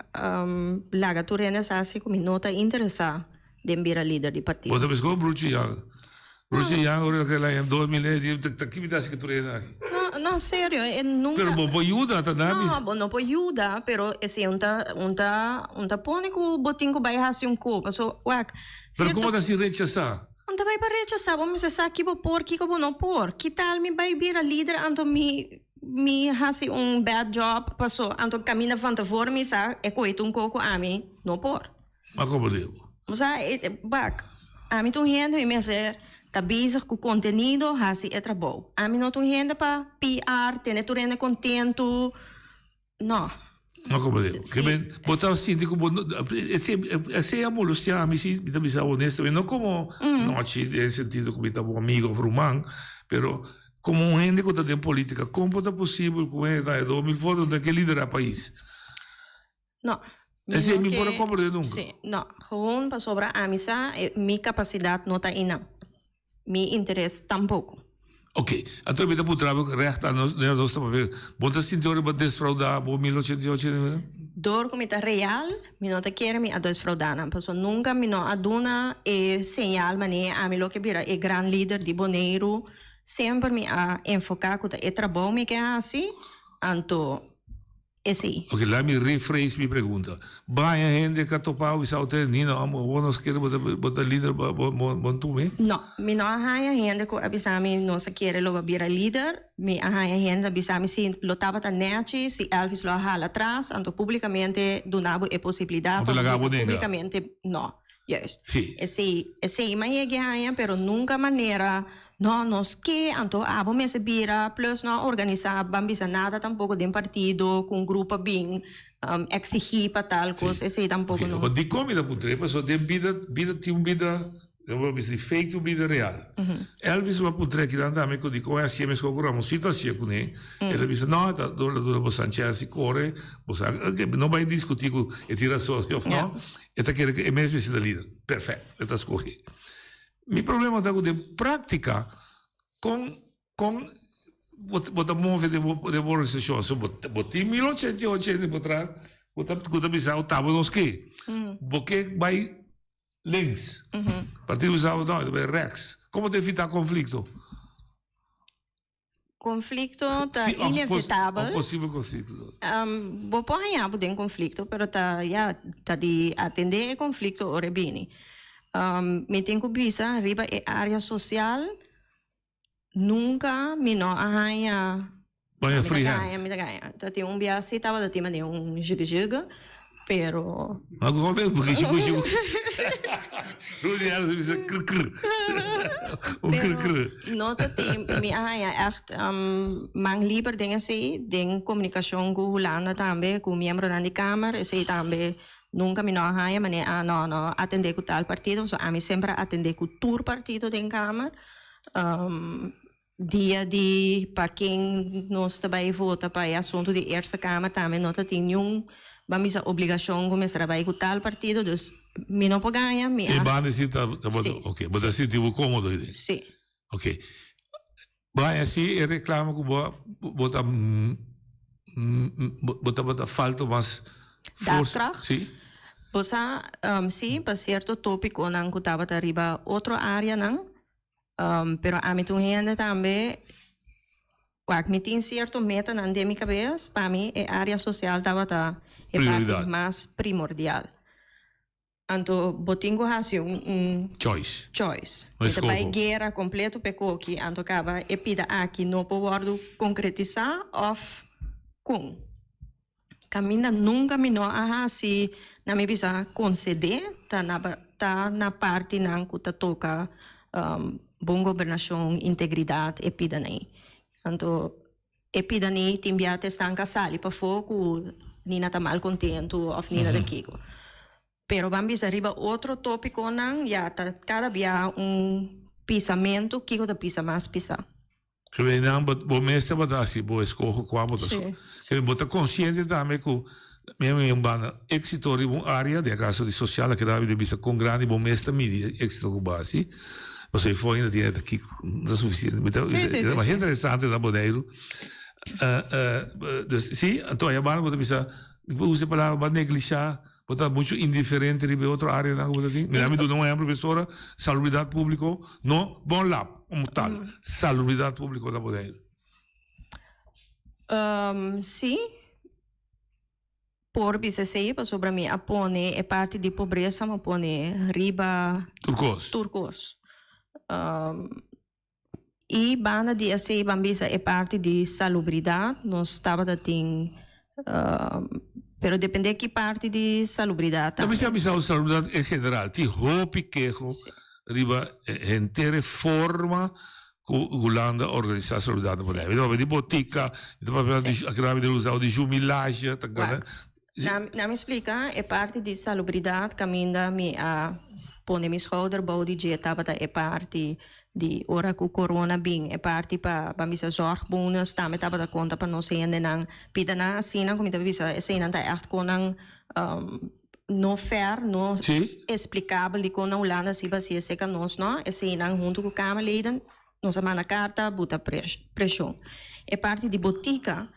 P: laga tur hende sa si cu mi no ta interesa den bira lider di partido.
O: Bo ta bisa como Bruce Young. Bruce Young ora el a keda en 2000 e di ta ki mi ta haci cu tur hende aki?
P: No, No, serio, e nunca.
O: Pero bo por yuda, ta na
P: No, bo no por yuda, pero esei un ta un ta un ta pone ku bo tin ku bai hasi un ko, paso wak.
O: Pero komo ta hasi rechasá?
P: Un ta bai pa rechasá, bo mester sa ki bo por, kiko bo no por. Ki tal mi bai bira lider anto mi mi hasi un bad job, paso anto kaminda van tevoren mi sa e koe ta un ko ku ami no por.
O: Ma komo di bo?
P: Bo sa, wak, ami ta un hende mi mester ta bezig ku kontenido, hasi e trabou. Ami no ta un hende pa PR, tene tur hende kontentu, no.
O: Ma komo di bo? Ke men, bo ta sinti ku bo no, esei, esei a molestia ami si, mi ta bisa honestamente, no komo nochi den sentido ku mi ta bo amigo òf ruman, pero komo un hende ku ta den politika, kon por ta posibel ku un hende ta haña 2000 voto no ke lidera pais?
P: No.
O: Mi Esei mi por a comprende nunca.
P: Sí, no. Gewoon pasobra ami sa mi capacidad no ta einan. Mi interes tampoco.
O: Ok, anto mi ta puntra bo recht aan nos, nos ta papia. Bo ta sinti ora bo desfrauda bo 1888 ne?
P: Door cu mi ta real, mi no ta kere mi a desfrauda nan, pasobra nunca mi no a duna e señal manera ami lo ke bira e gran lider di Boneiru. Semper mi a enfoca cu ta e trabou mi ke haci, anto Esei.
O: Ok, laat mi rephrase mi pregunta. Baña hende ka topa bo bisa bo Nino, amo bo nos kere bo ta bo ta lider bo bo bo bo ntumi?
P: No, mi no a haña hende ku a bisa mi nos a kere lo bo bira lider. Mi a haña hende a bisa mi si lo tabata nechi si Elvis lo a hala atras, anto publikamente duna bo e posibilidat
O: pa
P: bo
O: bisa
P: publikamente no. Juist.
O: Sí.
P: Esei, esei mi a yega haña, pero nunka manera, no, nos ke, anto abo mester bira, plus no a organisá, ban bisa nada tampoko den partido, ku un grupo a bin eksigí pa tal kos, esei tampoko no.
O: Oké, dikon mi ta puntra e? Pasobra den bida, bida tin un bida, bo a bisa di fake tin un bida real. Elvis bo a puntra akinan tambe ku dikon e hasié meskos ku Ramonsito hasié kuné, el a bisa no, ta dor duna bo Sanchez i kore, bo sa, oké, no bai diskutí ku e tin rason òf no. E ta kere ku e mes mester ta lider. Perfect, e ta skohe. Mi problema ta ku den práktika kon kon bo bo ta move den bo den bo organisashon. So bo bo tin 1808 hende por tras ku ta ku ta bisa bo tabo nos ke. Bo ke bai links. Partido bisa bo no, e ta bai rechts. Kon bo ta evitá konflikto?
P: Konflikto ta
O: Sí, of pos-
P: inevitabel.
O: of posibel konflikto.
P: Um, bo por haña bo den konflikto, pero ta, ya, ta di atendé e konflikto ora e bini. Um, mi tin ku bisa riba e área sosial, nunka mi no a haña
O: Baña
P: mi ta
O: free hand.
P: gaña, mi ta gaña. Ta tin un bia si tabata tin manera un jugu-jugu, Pero.
O: Ma ku hopi buki shiku shiku. Rudy Harris bisa kr kr. Un kr kr.
P: No ta tin mi a haña ègt man liber den esei, den komunikashon ku Hulanda tambe, ku miembronan di Kamer, esei tambe nunka mi no a haña manera a no no atendé ku tal partido, pasobra ami semper a atendé ku tur partido den Kamer. Dia di pa ken nos ta bai vota pa e asuntu di Eerste Kamer tambe no ta tin niun ban bisa obligashon ku mester a bai ku tal partido, dus mi no por gaña, mi
O: E
P: a.
O: banda si ta ta
P: Sí,
O: ok, bo ta sinti bo komodo ei den?
P: Sí.
O: Ok. Bai asi e reklamo ku bo bo ta bo tabata falta mas forsa.
P: Daadkracht?
O: Sí.
P: Bo sa sí pa sierto topikonan ku tabata riba otro areanan. Pero ami ta un hende tambe, wak mi tin cierto metanan den mi cabes, pa mi e area social tabata e parti mas primordial. Anto bo tin cu haci un
O: Choice.
P: choice.
O: Un
P: Mi ta bay
O: escoho.
P: guera completo p'e koki, anto caba e pida aki no por wordo concretisa of con. Caminda nunca mi no a haci na mi bisa concede ta na ta na partinan cu ta toca bon gobernacion, integridad e pidaney. Anto e pidaney tin bia ta esnan ca sali pafo cu Nina ta mal contento of Nina ta kico. Pero ban bisa riba otro topiconan ya ta cada bia un pisamento kico ta pisa mas pisa.
O: Nan bo mes tabata hasi bo eskoho kua bo ta skohe. Si. Bo ta konsiente tambe ku mi a mira un banda éksito riba un área, den e kaso di sosial a keda mi bisa kon grandi bo mes ta midi e éksito ku bo hasi. Pasobra e for ainda tin ta kiko no ta sufisiente. Mi ta e ta masha interesante na Boneiru. Dus si, anto aya banda bo ta bisa, mi por usa e palabra bo a neglishá. Bo ta mucho indiferente riba e otro areanan ku bo ta tin? Mira mi duna un ehempel profesora, salubridat públiko no bon lap komo tal, salubridat públiko na Boneiru.
P: Um, sí. Por bisa esei pasobra mi a pone e parti di pobresa mi a pone riba
O: Tur kos.
P: tur kos. Um, i banda di esei ban bisa e parti di salubridat nos tabata tin um, pero depende ki parti di salubridat
O: Ta
P: tambe.
O: bisa bisa salubridat en general. Tin hopi keho riba henter e forma ku Hulanda organisá salubridat na Boneiru. Mi ta papia di botika, mi ta papia di akina mi ta usa di jumilage, ta gana.
P: Na na mi splika e parti di salubridat kaminda mi a pone mi schouder bou di dje tabata e parti di ora ku corona bin e parti pa pa bisa zorgbonus tambe tabata konta pa nos hendenan pidanan asina ku mi ta bisa eseinan ta ègt konan no fair, no explicabel dikon na Hulanda si basia seka nos no, eseinan hunto ku Kamerleden nos a manda karta buta preshon. E parti di botika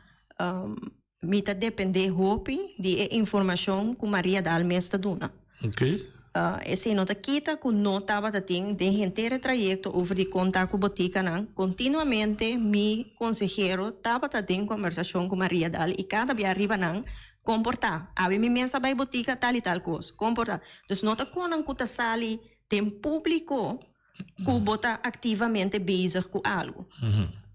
P: mi ta depende hopi di e informashon ku Maria Daal mes ta duna. Esei no ta kita ku no tabata tin den henter e trayekto over di kon ta ku botikanan, kontinuamente mi konsehero tabata den kombersashon ku Maria Daal i kada bia riba nan Komportá. Awe mi mes a bai botika tal i tal kos. Komportá. Dus no ta konan ku ta sali den públiko ku bo ta aktivamente bezig ku algu.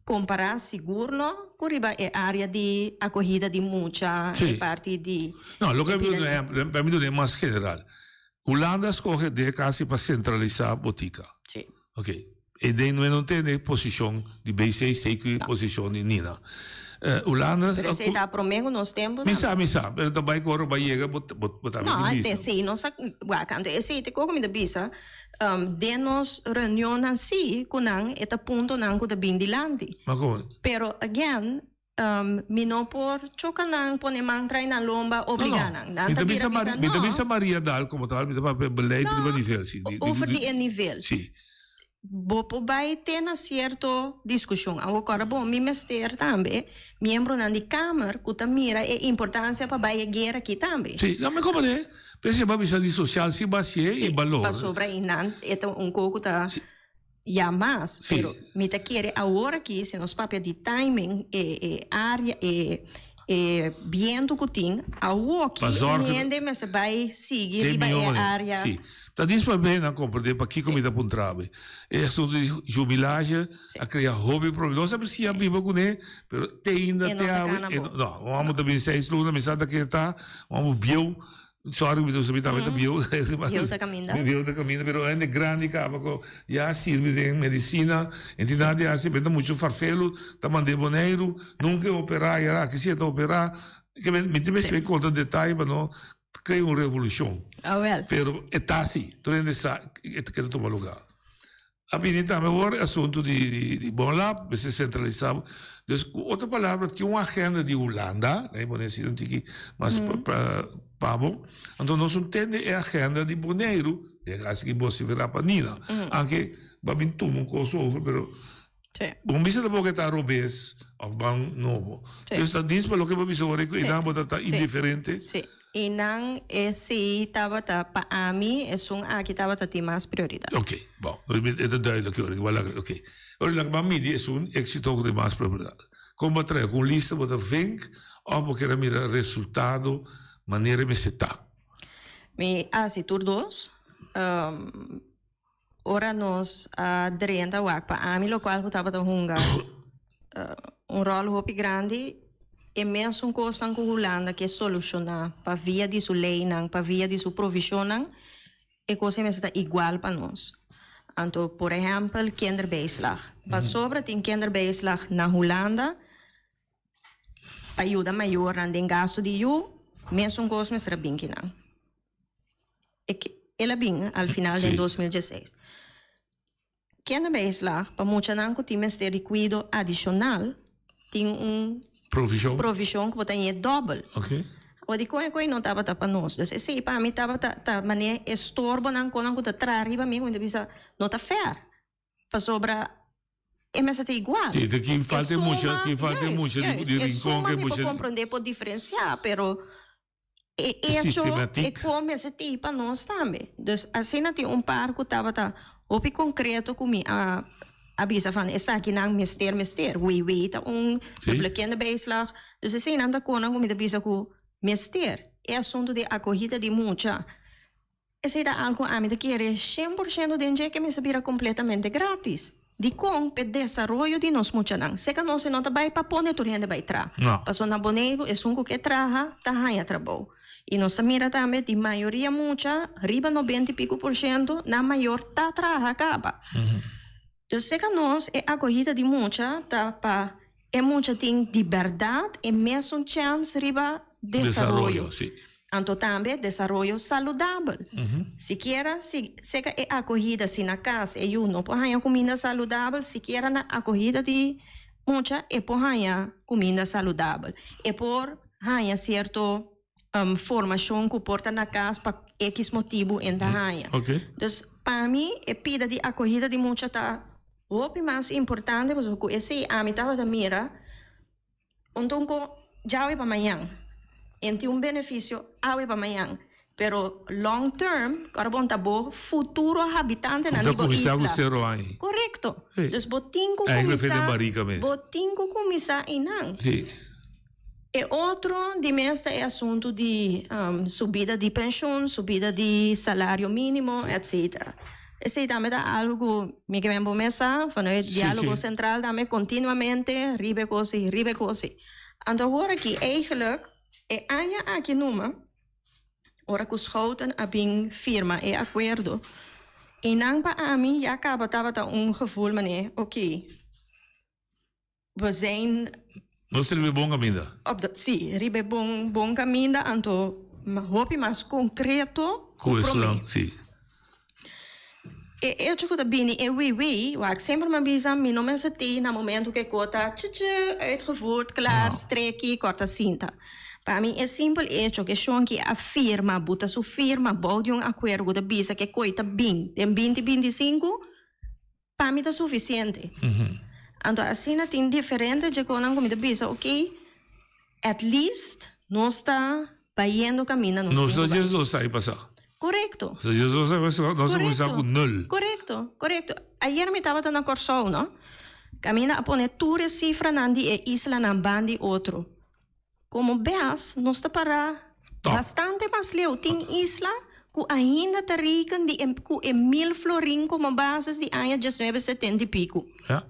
P: Kompará sigur no ku riba e área di akohida di mucha, e parti di.
O: No, loke mi duna ehèmpel, mi duna e mas general. Hulanda a skohe den kasi pa sentralisá botika. Ok. E den no no tene posishon di BC, CQ, posishon di Nina. Hulanda.
P: Pero esei ta promé ku nos tempu
O: Mi sa, mi sa. Pero ta bai ku ora bai yega bo bo ta
P: No,
O: bisa.
P: esei nos a wak. Anto esei ta koko mi ta bisa den nos reunionnan si ku nan e ta puntonan ku ta bin dilanti.
O: Ma kon?
P: Pero again mi no por choka nan, pone man trai nan lomba, obliga nan. Nan ta bira bisa no.
O: Mi ta bisa Maria Daal como tal, mi ta papia beleid riba nivel si.
P: Over di e nivel.
O: Si.
P: Bo por bai te na cierto discusion. Awor kòrda bon, mi mester tambe miembronan di Kamer ku ta mira e importancia pa bai e guera aki tambe.
O: Si, no mi comprende. P'esei bo a bisa di social si bacié i balor.
P: Si, pasobra i nan e ta un kos ku ta. Ya mas, pero mi ta kere awor aki si nos papia di timing e e area e e bientu ku tin awoki un hende mester bai sigui riba e area.
O: Si. Ta dis pa mi nan komprende pakiko mi ta puntra mi. E asuntu di jubilage a krea hopi problema. Nos a siña biba kuné pero te ainda te awe no un amo ta bin seis luna mi sa ta kere ta un amo bieu. Sorry, mi ta mi tambe ta bieu.
P: Bieu ta caminda.
O: Bieu ta caminda, pero hende grandi caba cu ya sirbi den medicina, en tin nada di haci, benta mucho farfelu, ta mand'é Boneiru, nunca e opera, y aki si e ta opera. Ke men, mi tin mester conta detaye pa no crea un revolucion.
P: Awel.
O: Pero e ta asi, tur hende sa e ta keda tuma lugar. A bini tambe awor e asuntu di di Bonlab, mester centralisa. Dus ku otro palabra tin un agenda di Hulanda, na e pone asina un tiki mas pa bo. Anto nos un tende e agenda di Boneiru, den caso aki vocifera pa Nina. Anke bo a bin tuma un cos over, pero bo no bisa tampoco e ta robes of ban nobo. Dus ta dis pa loke bo bisa awor ku einan bo ta ta indiferente.
P: I nan e si tabata pa ami esun aki tabata tin mas prioridat.
O: Ok, bon, e ta duidelijk ora, bo a laga, ok. Ora laga bo midi esun exito ku tin mas prioridat. Kon bo a traha ku un lista bo ta vink of bo kier a mira resultado manera e mester ta?
P: Mi hasi tur dos. Ora nos a drenta wak pa ami lokual ku tabata hunga un ròl hopi grandi, e mesun kosnan ku Hulanda ke solushoná pa via di su leinan, pa via di su provishonnan, e kos ei mester ta igual pa nos. Anto por ehèmpel kinderbijslag. Pasobra tin kinderbijslag na Hulanda pa yuda mayornan den gastu di yu, mesun kos mester a bin kinan. El a bin al final den 2016. Kinderbijslag pa muchanan ku tin mester di kuido adishonal tin un
O: Provishon.
P: provishon ku bo ta ñe dòbel.
O: Oké.
P: Awor dikon e koi no tabata pa nos? Dus esei pa mi tabata ta manera e storbonan konan ku ta traha riba mi ku mi ta bisa no ta fair. Pasobra e mester ta igual.
O: Sí, te kin falta e mucha, kin falta e mucha di di
P: E
O: Rincon
P: suma
O: ke
P: mi por
O: mucha.
P: komprondé, por diferensiá, pero E echo e kon mester tin pa nos tambe. Dus asina tin un par ku tabata hopi konkreto ku mi a a bisa van esakinan mester mester. WW ta un, dubbele kinderbijslag. Dus eseinan ta konan ku mi ta bisa ku mester. E asuntu di akohida di mucha, esei ta algu ami ta kere 100% den dje ke mester bira kompletamente gratis. Dikon? P'e desaroyo di nos muchanan. Seka nos e no ta bai pa pone tur hende bai traha. Pasobra na Boneiru esun ku ke traha ta haña trabou. I nos ta mira tambe di mayoria mucha, riba nobenta i piku por shento, nan mayor ta traha kaba. Dus seka nos e akohida di mucha ta pa e mucha tin di bèrdat e mesun chèns riba desaroyo. Anto tambe desaroyo saludabel. Sikiera si seka e akohida si na kas e yu no por haña kuminda saludabel, sikiera na akohida di mucha e por haña kuminda saludabel. E por haña sierto formashon ku por ta na kas pa ekis motibu en ta haña. Dus pa mi e pida di akohida di mucha ta hopi mas importante pasobra ku esei ami tabata mira un ku djawe pa mañan en tin un benefisio awe pa mañan pero long term ku ora bo ta bo futuro habitantenan di bo isla. Korekto. Dus bo tin ku kuminsá bo tin ku kuminsá einan. E otro di mes ta e asuntu di subida di penshun, subida di salario mínimo, etcetera. Esei tambe ta algu ku mi ke men bo mes sa, vanuit Diálogo Sentral tambe kontinuamente riba e kos ei, riba e kos ei. Anto awor aki eigenlijk e aña aki numa, ora ku Schouten a bin firma e akuerdo, einan pa ami ya kaba tabata un gevoel manera, oké, We zijn.
O: Nos ta riba e bon kaminda.
P: Op de, sí, riba e bon, bon kaminda, anto hopi mas konkreto ku promé.
O: Sí.
P: E echo ku ta bini e wiwi, wak semper mi a bisa mi no mester tin na momento ku e kota tjitje, uitgevoerd, klaar, streki, kòrta sinta. Pa mi e simpel echo ku e shonki a firma, buta su firma bou di un akuerdo ku ta bisa ku e koi ta bin den binti 25, Pa mi ta sufisiente. Anto asina tin diferente djekonan ku mi ta bisa ok, at least nos ta bayendo kaminda nos
O: Nos
P: tin
O: no
P: ku bai.
O: djes dos aña pasá.
P: Korekto.
O: Nos djes dos aña pasá nos a kuminsá ku nul.
P: Korekto, korekto. Ayer mi tabata na Kòrsou no, kaminda a pone tur e sifranan di e islanan ban di otro. Komo bes nos ta para bastante mas leu. Tin isla ku ainda ta reken di e ku e mil florin komo basis di aña diesnuebe setenta i piku.
O: Ja.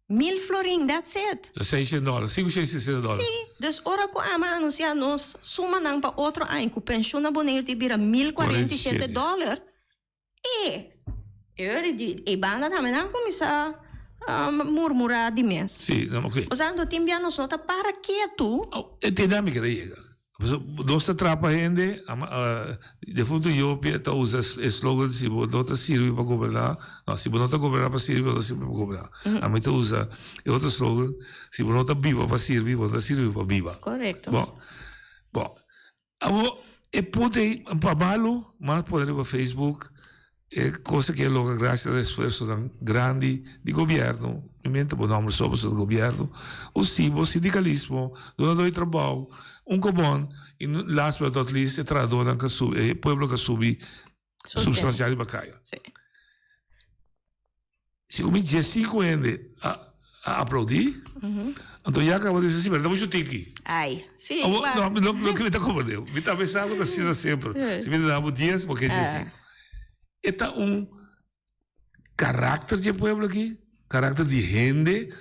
P: Mil florin, that's it.
O: Seishent dòler, sinku shent sesenta dòler.
P: Sí, dus ora ku ama anunsiá nos sumanan pa otro aña ku penshun na Boneiru ta bira 1047 dòler, E ora di e banda tambe nan a kuminsá murmurá di mes.
O: Sí, no, oké.
P: Osea, anto tin bia nos no ta para ketu.
O: E te dinámika ta yega. Pasobra nos ta trapa hende, defuntu Jopie ta usa e slogan si bo no ta sirbi pa goberná, no, si bo no ta goberná pa sirbi, bo no ta sirbi pa goberná. Ami ta usa e otro slogan, si bo no ta biba pa sirbi, bo no ta sirbi pa biba.
P: Korekto.
O: Bon, bon. Abo e punto ei pa malu, mas pone riba Facebook e cosa ke logra gracias na esfuerzonan grandi di gobierno, mi menta bo nomber so pasobra gobierno, o si bo sindicalismo, dunador di trabao, un cobon y last but not least e trahadornan ka subi, e pueblo ka subi substancial riba caya. Si ku mi 15 hende a a aplaudí, anto ya kaba di bisa, si, pero ta muchu tiki.
P: Ai, si,
O: Abo,
P: wak.
O: no, no, loke mi ta komprendé. Mi ta pensá ku ta asina semper. Si mi ta dabo 10, bo ke 15. E ta un karakter di e pueblo aki, karakter di hende.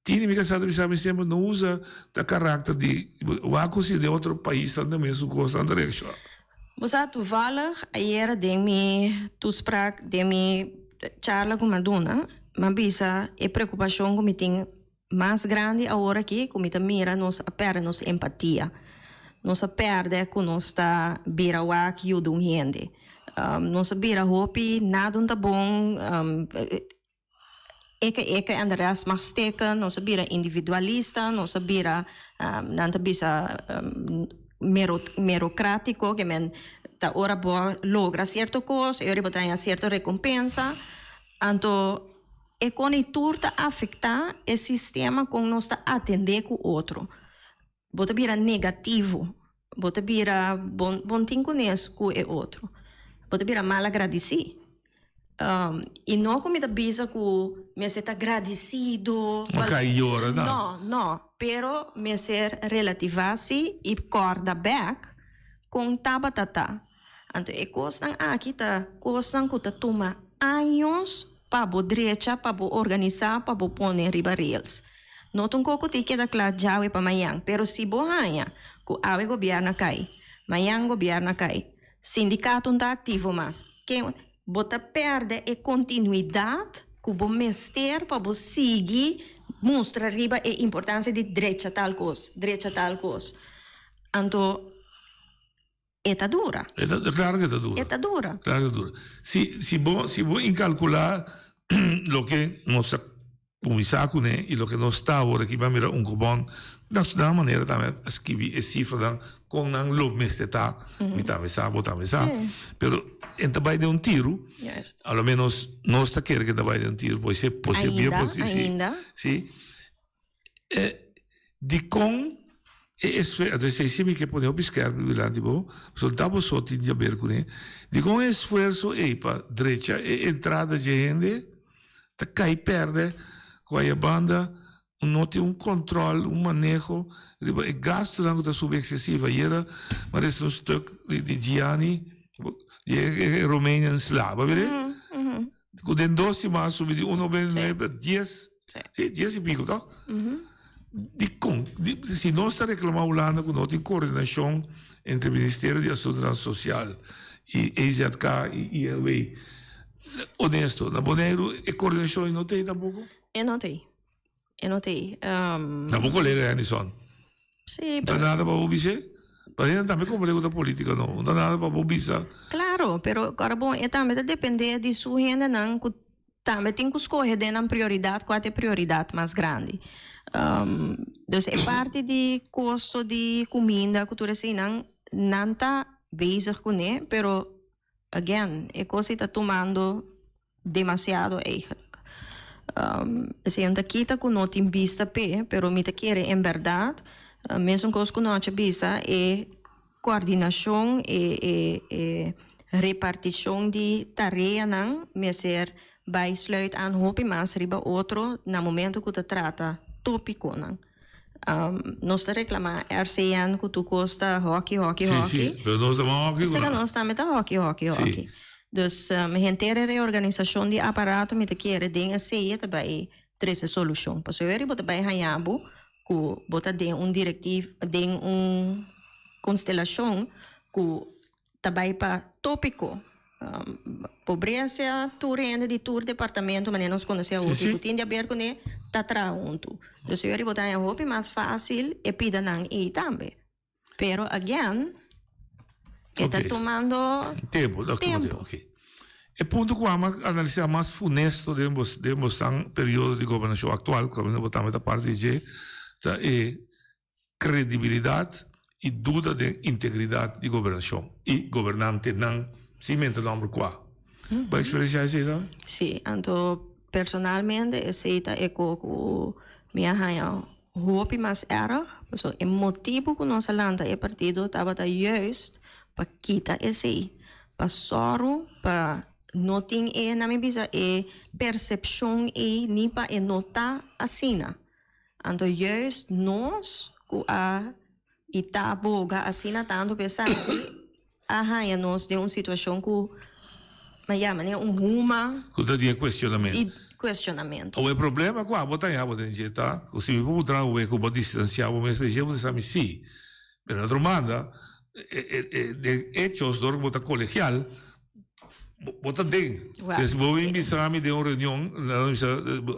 O: Tini mi kasá ta bisa mi semper, no usa ta karakter di, wak ku si den otro paisnan ta mesun kos, nan ta reakshoná.
P: Bo sa toevallig ayera den mi toespraak, den mi charla ku mi a duna, mi a bisa e preokupashon ku mi tin mas grandi awor aki ku mi ta mira nos a pèrdè nos empatia. Nos a pèrdè ku nos ta bira wak yuda un hende. Nos a bira hopi nada un ta bon. Eke eke en de rest mag steken, nos a bira individualista, nos a bira, nan ta bisa merocratico, ke men ta ora bo logra cierto cos, e ora bo ta haña cierto recompensa, anto e con e tur ta afecta e sistema con nos ta atende cu otro. Bo ta bira negativo, bo ta bira bon bon tin kunes ku e otro, bo ta bira mal agradisí. Um, y no cu mi ta bisa cu mester ta gradicido.
O: No cay yora, no.
P: No, no. Pero mester relativa si y corda bek con tabata ta. Anto e cosnan aki ta cosnan cu ta tuma años pa bo drecha, pa bo organisa, pa bo pone riba rails. No ta un co cu tin keda cla djawe pa mañan, pero si bo haña cu awe gobierno a cay, mañan gobierno a cay, sindicato no ta activo mas, ken bo ta perde e continuidad cu bo mester pa bo sigui mustra riba e importancia di drecha tal cos, drecha tal cos. Anto e ta dura.
O: E ta, claro que ta dura.
P: E ta dura.
O: Claro que ta dura. Si, si bo, si bo incalcula loke nos a cuminsa cune y loke nos ta awor aki, bo a mira Unkobon, na su nan manera tambe a skibi e cifranan con nan lo mester ta, mi tambe sa, bo tambe sa, pero en ta bay den un tiro, a lo menos nos ta kere ke ta bay den un tiro, por ser, por ser bien posi, si, si. Dikon e esfuerso, anto esei si mi ke pone hopi skerp dilanti bo, pasobra ta bo so tin di haber kuné, dikon e esfuerso ei pa drecha e entrada dje hende ta kai pèrdè ku aya banda no tin un kòntròl, un maneho riba e gastunan ku ta subi eksesivo. Ayera mi a resa un stuk di Gianni di e Romanian sla, bo a bira? Ku den dos siman a subi di uno bes nuebe pa dies, si, dies i piko tok? Dikon? Si nos ta reklamá Hulanda ku no tin koordinashon entre Ministerio di Asuntunan Sosial i EZK i INW, honesto, na Boneiru e koordinashon ei no t'ei tampoko?
P: E no t'ei. E no t'ei.
O: Na bo kolega Hennyson.
P: Sí,
O: No ta nada pa bo bis'é? Pa hende tambe komprende ku ta politica no. No ta nada pa bo bisa.
P: Claro, pero ora bon e tambe ta depende di su hendenan ku tambe tin ku skohe den nan prioridad kua ta e prioridad mas grandi. Dus e parti di kosto di kuminda ku tur eseinan nan ta bezig kuné pero again e kos ei ta tumando demasiado eigenlijk. Esei no ta kita ku no tin bista p'e, pero mi ta kere en bèrdat, mesun kos ku Nochi a bisa, e kòrdinashon, e e e repartishon di tareanan mester bai sluit aan hopi mas riba otro na momento ku ta trata tópikonan. Nos ta reklamá RCN ku tur kos ta hòki, hòki, hòki.
O: Sí, sí, pero nos ta mas hòki ku nan.
P: Nos tambe ta hòki, hòki, hòki. Dus henter e reorganisashon di aparato mi ta kere den esei e ta bai trese solushon. Pasobra eri bo ta bai haña bo ku bo ta den un direktiv, den un konstelashon ku ta bai pa tópiko. Pobresa, tur hende di tur departamento manera nos konosé awor ku tin di aber kuné ta traha huntu. Dus eri bo ta haña hopi mas fásil e pida nan ei tambe. Pero again, e ta tumando
O: tempo.
P: Tempo.
O: E punto ku amo a analisá mas funesto den bo den bo san periodo di gobernashon aktual, ku bo tambe ta parti di dje, ta e kredibilidat i duda den integridat di gobernashon i gobernantenan, sin menta nòmber kua. Bo a eksperensiá esei tambe?
P: Sí, anto personalmente esei ta e ko ku mi a haña Hopi mas erg, pasobra e motibu ku nos a lanta e partido tabata juist pa kita esei, pa sòru pa no tin e, na mi bisa, e persepshon ei ni pa e no ta asina. Anto juist nos ku a i ta boga asina tantu pa esaki a haña nos den un situashon ku, ma ya, manera un huma.
O: Ku ta di e kuestionamentu.
P: I kuestionamentu.
O: Awe e problema ku abo ta haña bo den dje ta ku si mi por puntra awe ku bo distansiá bo mes pa dje bo ta sa mi sí. Pero na otro banda den hechos dor ku bo ta kolegial bo ta den. Pues bo bin bisa mi den un reunion nan a bisa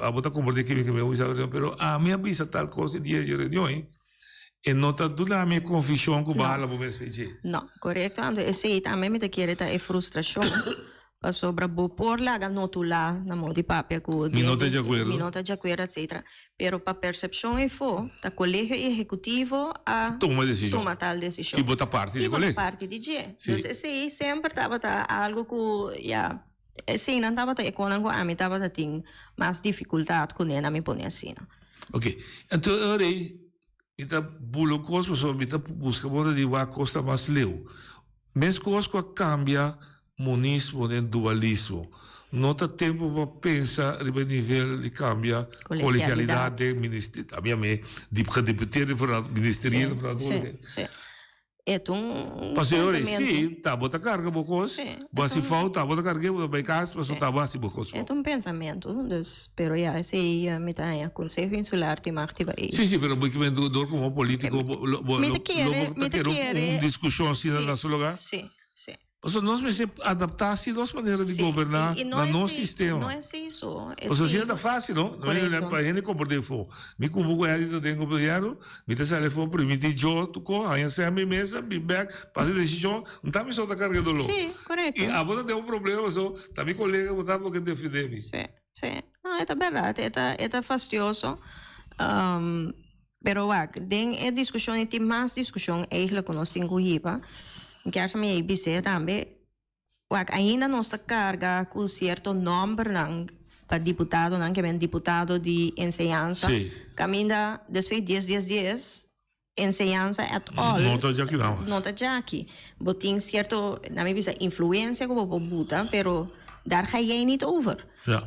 O: abo ta komprende kimi kimi bo bisa reunion pero ami a bisa tal kos e dia dje reunion ei. E no ta duna mi e konfishon ku bo a hala bo mes fe dje.
P: No, korekto. Anto esei tambe mi ta kere ta e frustrashon, pasobra bo por laga notulá na modo di papia ku
O: Mi no ta di akuerdo.
P: Mi no ta di akuerdo, etsetera. Pero pa persepshon efo, ta kolegio ehekutivo a
O: Tuma e desishon.
P: tuma tal desishon.
O: I bo ta parti di e
P: I bo ta
O: kolegio.
P: parti di dje.
O: Sí.
P: Dus esei semper tabata algu ku, ya, eseinan tabata e konan ku ami tabata tin mas difikultat kuné na mi pone asina.
O: Ok, anto e ora ei mi ta bula un kos pasobra mi ta buska moda di wak kos ta mas leu. Meskos ku a kambia monismo den dualismo. No ta tempo pa pensa riba e nivel di cambia colegialidad den ministerio. Ami a me gedeputeerde ministeriële verantwoordelijkheid.
P: Sí, sí. E ta un
O: Pasobra ora
P: pensamiento.
O: sí, ta bo ta carga bo cos, bo haci fout, ta bo ta carga, bo ta bay cas, pasobra ta bo haci bo cos
P: E
O: fout.
P: ta un pensamiento, dus, pero ya, esey mi ta haña Consejo Insular tin mag tiba ey.
O: Sí, sí, pero bo kimen door como politico, bo lo bo
P: Mi
O: lo
P: ta kere,
O: bo
P: mi
O: ta
P: ta
O: kere un
P: kere.
O: discusion asina
P: Sí,
O: na su lugar?
P: sí, sí.
O: Pasobra nos mester adaptá si nos manera di
P: Sí,
O: goberná
P: y, y no
O: na
P: es
O: nos
P: si,
O: sistema.
P: no es si so, es
O: Pasobra
P: si
O: asina ta fácil, no?
P: Correcto.
O: Pa hende komport'é afó. Mi ku bo ku Eddie ta den gobierno, mi ta sali afó, primintí yo tu ko, haña sèn mi mesa, bin bèk, pa hasi desishon, no ta mi so ta karga e doló.
P: Sí, correcto.
O: I abo ta den un problema pasobra ta mi kolega ku ta por ke defendé mi.
P: Sí, sí. No, e ta bèrdat, e ta, e ta fastioso. Pero wak, den e diskushon ei tin mas diskushon eigenlijk ku nos tin ku hiba. Mi kier sa mi ei bis'é tambe, wak, ainda nos ta karga ku sierto nòmbernan pa diputadonan, ke men diputado di enseñansa, kaminda despues dies dies dies enseñansa at all
O: No ta djaki nada mas.
P: no ta djaki. Bo tin sierto, nan mi bisa, influensia ku bo por buta, pero daar ga jij niet over.
O: Ja.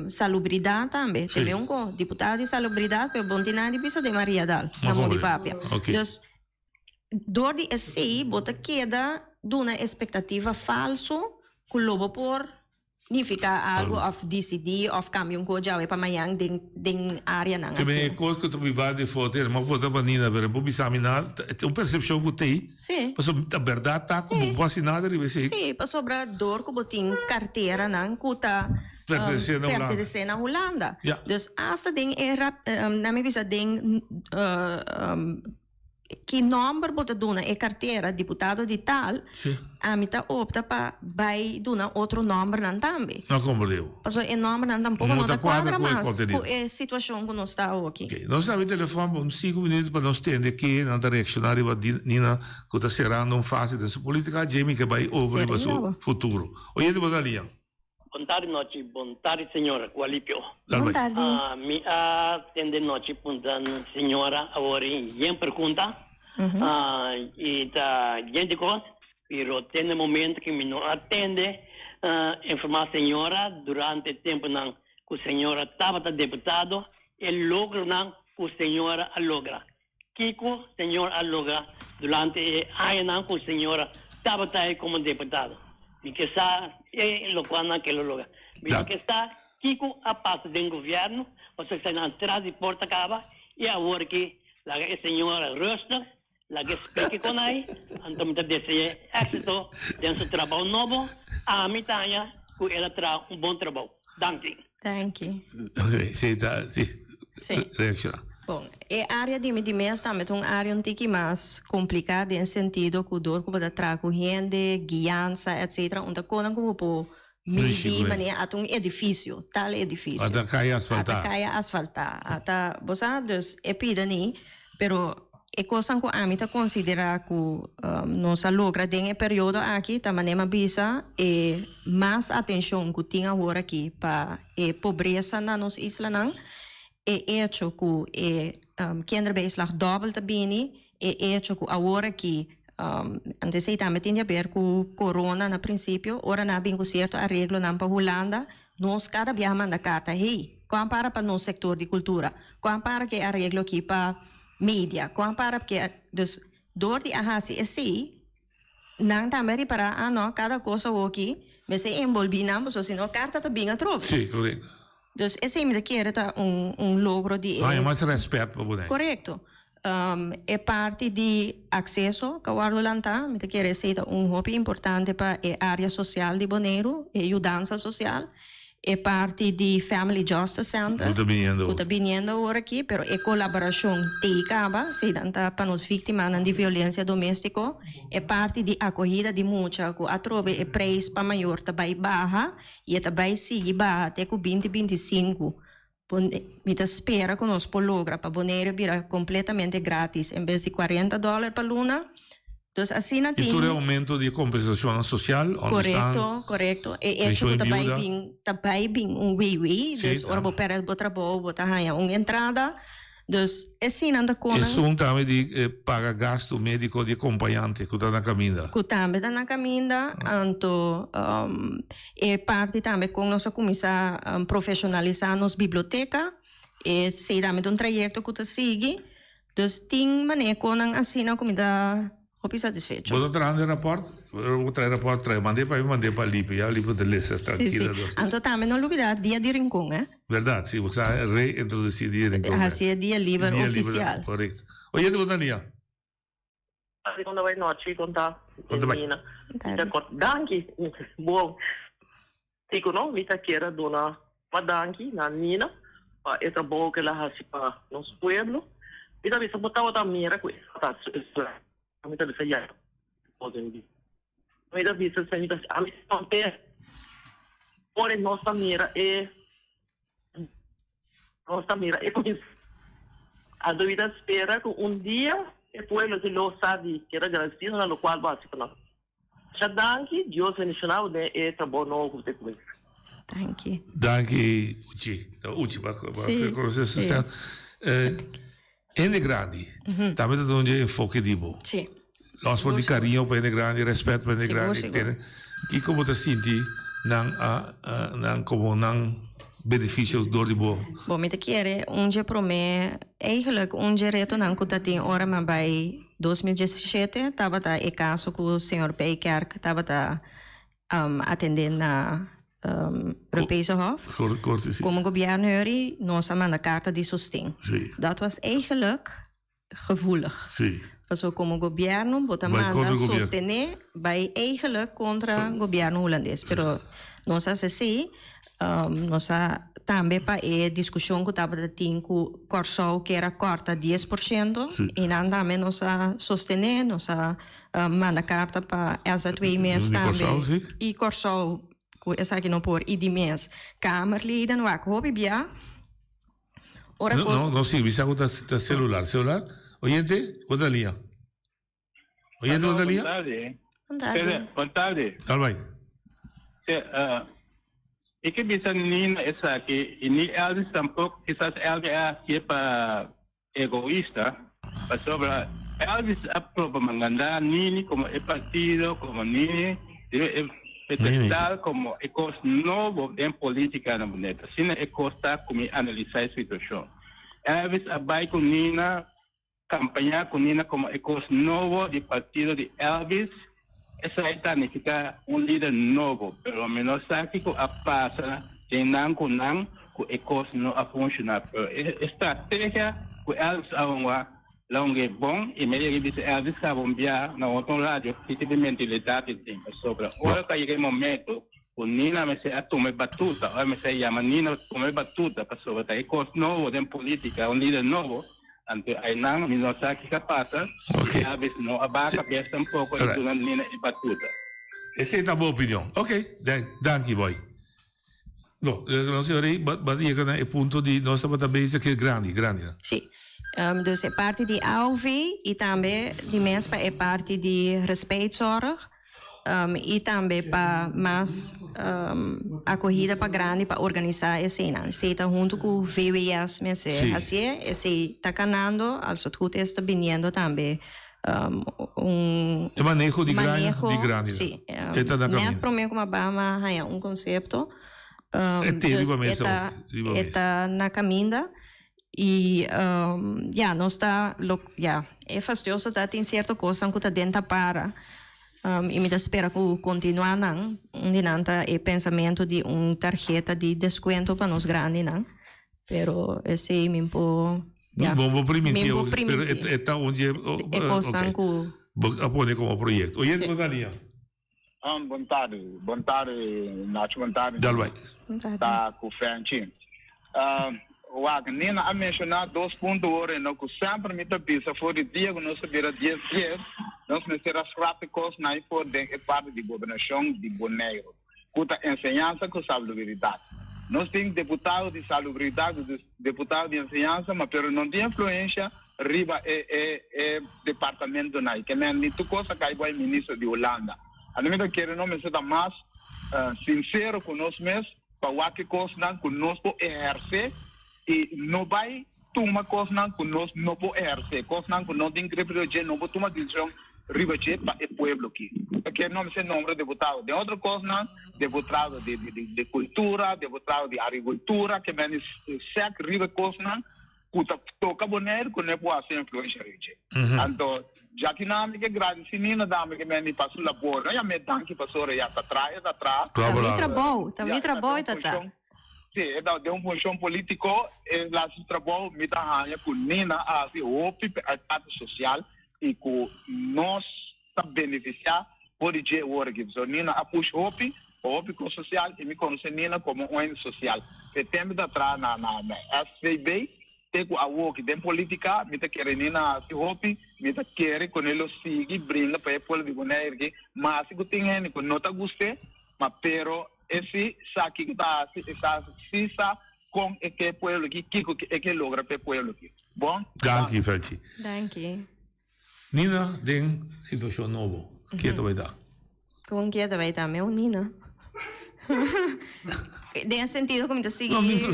P: Salubridad tambe.
O: Sí.
P: Te un ko diputado di salubridad, pero bon tin nada di bisa den Mariadal, na Modi Papia.
O: Okay.
P: Dus door di esey bo ta keda duna expectativa falso ku lo bo por nifica algo of dicidi of cambia un ko djawe pa mañan den den areanan
O: Te ben
P: asina.
O: e kos ku ta biba di foto, ma vota pa Nina, pero bo bisa mi nada, ta un percepcion ku tei.
P: Sí.
O: Pasobra ta berdad ta ku bo por hasi nada riba esei.
P: Sí, pasobra dor ku bo tin karteranan ku ta
O: Pertenesé na Hulanda.
P: pertenesé na Hulanda.
O: Ja.
P: Dus asta den e rap, nan mi bisa den ki nòmber bo ta duna e kartera, diputado di tal,
O: Sí.
P: ami ta opta pa bai duna otro nòmbernan tambe.
O: No komprendé bo.
P: Pasobra e nòmbernan tampoko
O: No
P: no
O: ta
P: ta kuadra
O: kuadra ku e
P: mas
O: kontenido.
P: ku e situashon ku nos ta awoki.
O: Oké, nos ta habri telefòn pa un sinku minuut pa nos tende ke nan ta reakshoná riba Nina ku ta serando un fase den su polítika, Jamie ke bai over riba su futuro. Oyente bo ta liña.
M: Bon tardi nochi, bon tardi señora ku alipio.
O: Dal
P: Bon
O: bai.
P: tardi.
M: Mi a tende nochi puntra señora awor yen pregunta y ta yen di cos pero tende momento cu mi no a tende informa señora durante e temponan cu señora tabata deputado e logronan cu señora a logra. Kiko señor a logra durante e añanan ku señora tabata ei komo deputado? Mi ke sa e lokualnan ke lo logra. Mi no ke sa kiko a pasa den gobièrnu, pasobra eseinan tras di porta kaba i awor ki laga e señora rustig, laga e splika kon ai, anto mi ta dese'é éksito den su trabou nobo. Ami ta haña ku el a traha un bon trabou. Danki.
P: Danki.
O: Ok, si ta, si.
P: Si.
O: Reacciona.
P: Bon, e area di mi di mes tambe ta un area un tiki mas complica den sentido cu door cu bo ta traha cu hende, guiansa, etc. Un ta conan cu bo por midi manera ata un edificio, tal edificio.
O: Ata caya asfalta.
P: Ata caya asfalta. Ata, bo sa, dus e pida ni, pero E kosnan ku ami ta konsiderá ku nos a logra den e periodo aki ta manera mi a bisa e mas atenshon ku tin awor aki pa e pobresa na nos islanan, e echo ku e kinderbijslag dòbel ta bini, e echo ku awor aki antes ei tambe tin di aber ku corona na prinsipio ora nan a bin ku sierto areglonan pa Hulanda nos kada biaha manda karta hey kon a para pa nos sektor di kultura, kon a para ku e areglo aki pa Media, cu a para p'ke, dus door di a haci esey, nan tambe a ripara, ah no, cada cos awoki mester enbolbi nan, pasobra si no carta ta bin atrobe.
O: Sí, correcto.
P: Dus esey mi ta kere ta un un logro di e.
O: Haña mas respet pa bo den.
P: Correcto. E parti di acceso cu a wordo lanta, mi ta kere esey ta un hopi importante pa e area social di Boneiru, e yudansa social. E parti di Family Justice Center
O: Ku ta biniendo
P: ku ta biniendo awor aki, pero e kolaborashon tei kaba, si nan ta pa nos víktimanan di violensia doméstiko. E parti di akohida di mucha ku atrobe e preis pa mayor ta bai baha i e ta bai sigui baha te ku binti 25. Mi ta spera ku nos por logra pa Bonaire bira kompletamente grátis en bes di 40 dòler pa luna. Dus asina
O: I
P: tin.
O: tur e oumento di kompensashonnan sosial, onderstand,
P: Korekto, korekto. E echo
O: penshon
P: ku
O: di
P: ta bai
O: biuda.
P: bin, ta bai bin un WW,
O: Sí,
P: dus ora bo pèrdè bo trabou bo ta haña un entrada. Dus eseinan ta konan.
O: Esun tambe di paga gastu médiko di e kompañante ku ta na kaminda.
P: Ku tambe ta na kaminda. Anto e parti tambe kon nos a kuminsá profeshonalisá nos biblioteka. Esei tambe ta un trayekto ku ta sigui. Dus tin manehonan asina ku mi ta hopi satisfecho.
O: Bo ta trahando e rapòrt? Bo traha e rapòrt traha, mand'é pa mi, mand'é pa Lipe. Ya Lipe ta lesa
P: Sí, sí.
O: trankila dos.
P: Anto tambe no lubidá Dia di Rincon, eh.
O: Bèrdat, sí. Bo sa reintroducí Dia di Rincon.
P: Hasi e dia liber
O: Dia liber,
P: ofisial.
O: korekto. Oyente, bo ta nia?
Q: Kon ta bai nochi, kon ta
O: Kon ta bai?
Q: Nina? Danki. Bon. Kiko no, mi ta kier a duna pa danki na Nina pa e trabou ku el a hasi pa nos pueblo. Mi ta bisa bo tabata mira ku e tabata mi ta bisa ya mi ta bisa mi ta ami ta ora nos ta mira e nos ta mira e Anto mi ta spera ku un dia e pueblo si lo sa di keda agradesido na lokual bo a hasi pa nos. Masha danki, Dios bendiciona bo den e trabou nobo cu bo ta cuminsa.
P: Danki.
O: Danki Uchi. Ta Uchi pa
P: Sí,
O: conoce
P: sí.
O: Susan. Hende grandi tambe ta duna dje enfoke di bo.
P: Sí.
O: Los for di
P: Sigur,
O: cariño pa hende grandi, respet pa hende
P: Sigur,
O: grandi.
P: sigur.
O: Tene, kico bo ta sinti nan a nan como nan beneficio door di bo?
P: Bo, mi ta kere un dje prome, eigenlijk un dje retonan cu ta tin ora mi a bay 2017 tabata e caso cu señor Bijkerk tabata atende na Europese Hof.
O: Corte, si.
P: Como gobierno yori nos a manda carta di sosten.
O: Si.
P: Dat was eigenlijk gevoelig.
O: Si.
P: Paso como gobierno bo ta
O: Bay
P: manda
O: contra gobierno.
P: sostene bay eigenlijk contra gobierno Hulandes. Pero nos a haci esey, nos a tambe pa e discusion cu tabata tin cu Corsou kier a corta 10%
O: Si.
P: y nan tambe nos a sostene, nos a manda carta pa SZW mes
O: Di Corsou,
P: tambe.
O: si.
P: Y Corsou cu esaki no por y di mes Kamerleden wak hopi bia. Ora
O: No,
P: cos.
O: no, no sirbi, sa cu ta, ta celular. Celular? Oyente, bo ta lia. Oyente, bo ta lia?
R: Bon tarde.
P: Bon tarde.
R: Bon tarde.
O: Dal bai.
R: Sí, ik ke bisa Nina esaki, y ni Elvis tampoco, quizás Elvis a hacié pa egoísta, pasobra Elvis a proba mangandá Nini como e partido, como Nini, e
O: Nini.
R: tal como e cos nobo den política na Boneta. Asina e cos ta cu mi analisa e situacion. Elvis a bai cu Nina, campaña cu Nina como e cos nobo di partido di Elvis, esai ta nifica un lider nobo, pero mi no sa kico a pasa den nan cu nan cu e cos no a funciona, pero e estrategia cu Elvis a hunga la hunga bon y mi a yega bisa Elvis caba un bia na otro radio ki tipo di mentalidad e tin, pasobra ora cu a yega e momento cu Nina mester a tuma e batuta, ora mester a yama Nina pa tuma e batuta pasobra ta e cos nobo den politica, un lider nobo, anto aynan mi no sa kico a pasa, y Elvis no a baha cabes tampoco y duna Nina e batuta.
O: Esey ta bo opinion. Ok, danki boy. No, nos e rei ba yega na e punto di nos tabata bezig ke grandi, grandi nan.
P: Sí. Dus e parti di AOV y tambe di mes pa e parti di respijtzorg y tambe pa mas acogida pa grandi pa organisa eseynan. Esey ta hunto cu VWS mester hacié. Esey ta canando, als het goed is ta biniendo tambe un
O: E maneho di grandi,
P: maneho,
O: di grandi.
P: Sí.
O: E ta na
P: Net
O: camino.
P: prome cu a bama haya un concepto.
O: E te
P: Dus
O: riba
P: e
O: mesa
P: ta,
O: ook, riba
P: e
O: mesa.
P: ta na caminda. Y ja, nos ta lo, ja, e fastioso ta tin cierto cosnan cu ta den ta para. Y mi ta spera cu continua nan. Un di nan ta e pensamento di un tarjeta di descuento pa nos grandinan. Pero esey mi por Ja.
O: Bo bo primintí,
P: Mi bo
O: pero
P: primintí.
O: e ta un dje
P: E kosnan
O: ok.
P: ku
O: Bo a pone komo proyekto. Oye,
P: Sí.
O: bo Dania.
S: Um, bon tarde, bon tarde, Nacho, bon tarde.
O: Dal bai.
P: Bon tarde.
S: Ta ku Frenchie. Uh, wak, Nina a menshoná dos punto ora no ku semper mi ta bisa for di dia ku nos a bira dies dies, nos mester a scrap e kosnan for den e parti di gobernashon di Boneiru. ku ta enseñansa ku salubridat. Nos tin deputado di salubridat ku deputado di enseñansa, ma pero no tin influensha riba e e e departamentonan. I ke men ni tur kos a kai bo e minister di Hulanda. Anto mi ta kere no mester ta mas sinsero ku nos mes pa wak e kosnan ku nos por ehersé i no bai. tuma kosnan ku nos no por ehersé, kosnan ku no tin grip riba dje, no por tuma desishon riba dje pa e pueblo aki. Ta kier no mester nombra diputado den otro kosnan, diputado di di kultura, diputado di agrikultura, ke men sèk riba e kosnan ku ta toka Boneiru ku no por hasi influensha riba dje. Anto djaki nan mi ke gradisí Nina dame ke men di pa su labor. No yam'é danki pasobra ya ta traha e ta traha.
P: Ta mi trabou, ta mi trabou e ta traha.
S: Sí, e ta den un funshon polítiko, e la su trabou, mi ta haña ku Nina a hasi hopi pa e parti sosial i ku nos ta benefisiá for di dje awor aki. Pasobra Nina a push hopi pa hopi kos sosial i mi konosé Nina komo un hende sosial. E tempu ta traha na na SVB te ku awoki den polítika, mi ta kere Nina a hasi hopi, mi ta kere ku ne lo sigui bringa pa e pueblo di Bonaire aki, maske ku tin hende ku no ta gust'é, ma pero E si sa kiko ta hasi, e sa si sa kon e ke pueblo aki, kiko e ke logra pa e pueblo aki. Bon?
O: Danki, Felchi.
P: Danki.
O: Nina den situashon nobo, kie ta bai ta?
P: Kon kie ta bai ta? Meu Nina. Den e sentido ku mi ta sigui.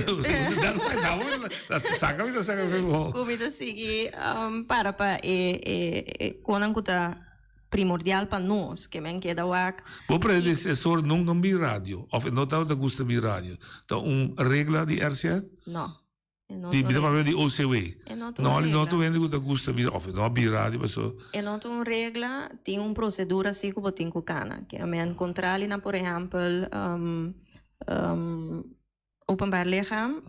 O: Saka mi ta saka.
P: Ku mi ta sigui para pa e konan ku ta. primordial pa nos, ke men keda wak.
O: Bo predecesor nunca mi radio, of e no tabata gusta mi radio. Ta un regla di RCN?
P: No. E no
O: Di,
P: ta
O: mi ta
P: un
O: papia di OCW.
P: E no ta un
O: No, no
P: regla.
O: ta un hende cu ta gusta mi, of e no a bi radio paso.
P: E no ta un regla, tin un procedura si cu bo tin cu cana. Ke men contrali na por ehempel, Openbaar Lichaam,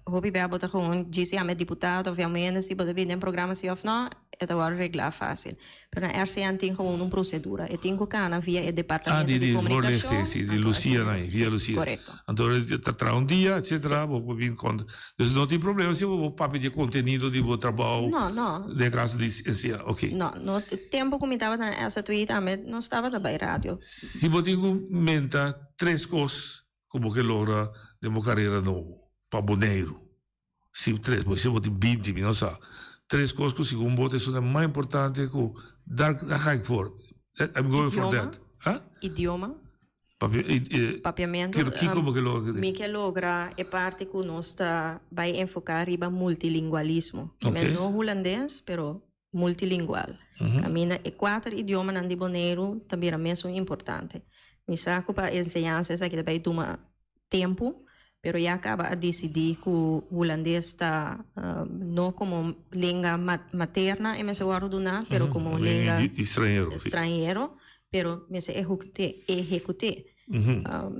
P: hopi bia bo ta gewoon djis yama e diputado of yama hende si bo ta bini den programa si of no, e ta wòrdu reglá fásil. Pero na RCN tin gewoon un prosedura. E tin ku kana via e
O: Ah,
P: departamento
O: di
P: di
O: di
P: komunikashon.
O: voorlichting, si, di
P: Anto
O: Lucia
P: asina,
O: na ei, via
P: si,
O: Lucia.
P: korekto.
O: Anto e ta traha un dia, etcetera, bo por bin kont. Dus no tin problema si bo por papia di e kontenido di bo trabou.
P: No, no.
O: Den kaso di enseña, oké.
P: No, no, tempu ku mi tabata na STI tambe nos tabata bai radio.
O: Si bo tin ku menta tres kos Ku bo ke logra den bo karera nobo pa Boneiru? Si tres, bo si bo tin binti, mi no sa. Tres kos ku segun bo ta esun mas importante ku daar daar ga ik voor. I'm going for
P: Idioma.
O: that. Ha?
P: Idioma.
O: Papia, i, i,
P: Papiamentu.
O: Kiko, kiko bo ke logra?
P: Mi ke logra e parti ku nos ta bai enfoká riba multilingualismo.
O: Oké.
P: Men no hulandes, pero multilingual. Kaminda e kuater idiomanan di Boneiru ta bira mesun importante. Mi sa ku pa enseñansa esaki ta bai tuma tempu, pero ya kaba a disidí ku hulandes ta no komo lenga materna e mester wòrdu duná, pero komo un lenga stranhero, pero mester ehekut'é.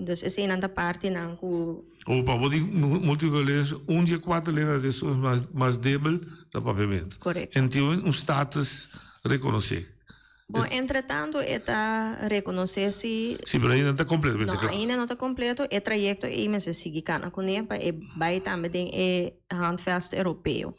P: Dus eseinan ta partinan ku.
O: O pa bo di multilingualismo, un di e kuater lenga di esun mas mas debel ta papiamentu.
P: Korekto.
O: En tin un status rekonosé.
P: Bon, entretanto e ta rekonosé si.
O: Si, pero ainda no ta kompletamente
P: No,
O: kla.
P: ainda no ta kompleto. E trayekto ei mester sigui kana kuné pa e bai tambe den e Handvest Europeo.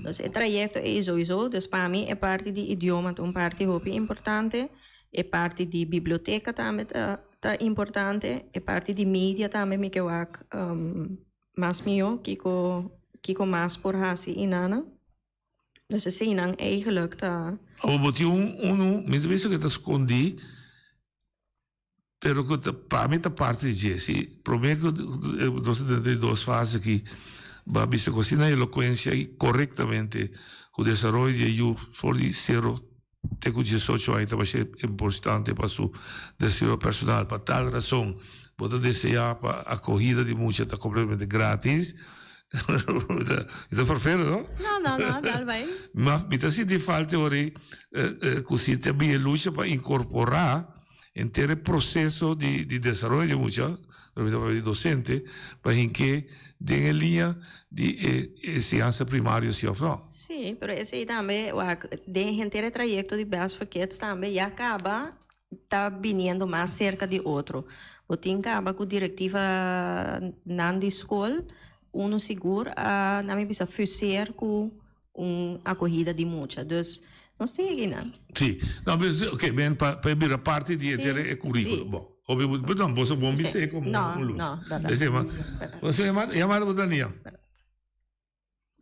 P: Dus e trayekto ei souiso, dus pa mi e parti di idioma ta un parti hopi importante. E parti di biblioteka tambe ta ta importante, e parti di media tambe mi ke wak mas mihó kiko kiko mas por hasi inana. Dus eseinan eigenlijk ta.
O: Awor bo tin un unu, mi ta bisa ku e ta skondí, pero ku ta pa mi ta parti di dje. Si promé ku nos ta drenta di dos fase aki, bo a bisa ku asina elokuensia i korektamente ku desaroyo di e yu for di sero Te ku diesocho aña ta masha importante pa su desaroyo personal. Pa tal rason bo ta deseá pa akohida di mucha ta kompletamente gratis. Mi ta ferfero, no?
P: No, no, no, dal bai.
O: Ma mi ta sinti falta ora ku si ta bin e lucha pa inkorporá henter e proseso di di desaroyo di mucha, lo mi ta papia di docente, pa hink'é den e liña di e enseñansa primario si òf no.
P: Sí, pero esei tambe wak den henter e trayekto di Best for Kids tambe ya kaba ta biniendo mas serka di otro. Bo tin kaba ku direktivanan di skol, unu sigur a nan mi bisa fuseer ku un akohida di mucha. Dus nos tin aki nan.
O: Sí. No, pero sí, ok, ben, pa, pa e bira parti di
P: Sí,
O: e, e currículo.
P: sí.
O: Bon, hopi, but no, boso bon
P: Sí.
O: bisé como
P: No,
O: un luz.
P: no, berdad.
O: Ese, ma,
P: Berdad.
O: boso yama, yamada bo Daniel.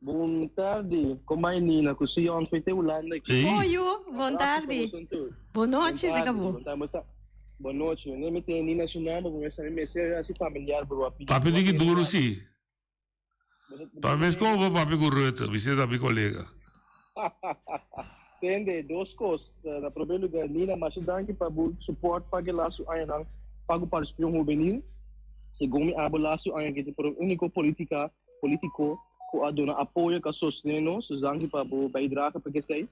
T: Bon tardi, como é Nina? Com o senhor foi te Holanda aqui.
O: Ei.
P: Oi, bom tarde. Boa noite, se acabou.
T: Boa tarde, moça. Boa noite. Nem me tem Nina su nome, mas me ser assim familiar, bro.
O: Papi di ki duro, sí. Pa mes como bo papia cu Rutte, mi ta mi colega.
T: Tende, dos cos. Na prome lugar, Nina, masha danki pa bo support pa ke lastu añanan pa ku participacion hubenil. Segun mi abo lastu aña ki ta por unico politica, politico ku a duna apoyo ku a sostene nos. Dus danki pa bo bijdrage pa kesey.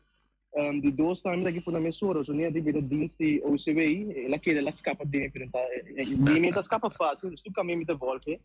T: Um, di dos tambe ta ki puna mesora, so Nina tin bira dienst di OCW, el a kere el a scapa den, pero ta, mi ta scapa fácil, dus tu kami mi ta volge.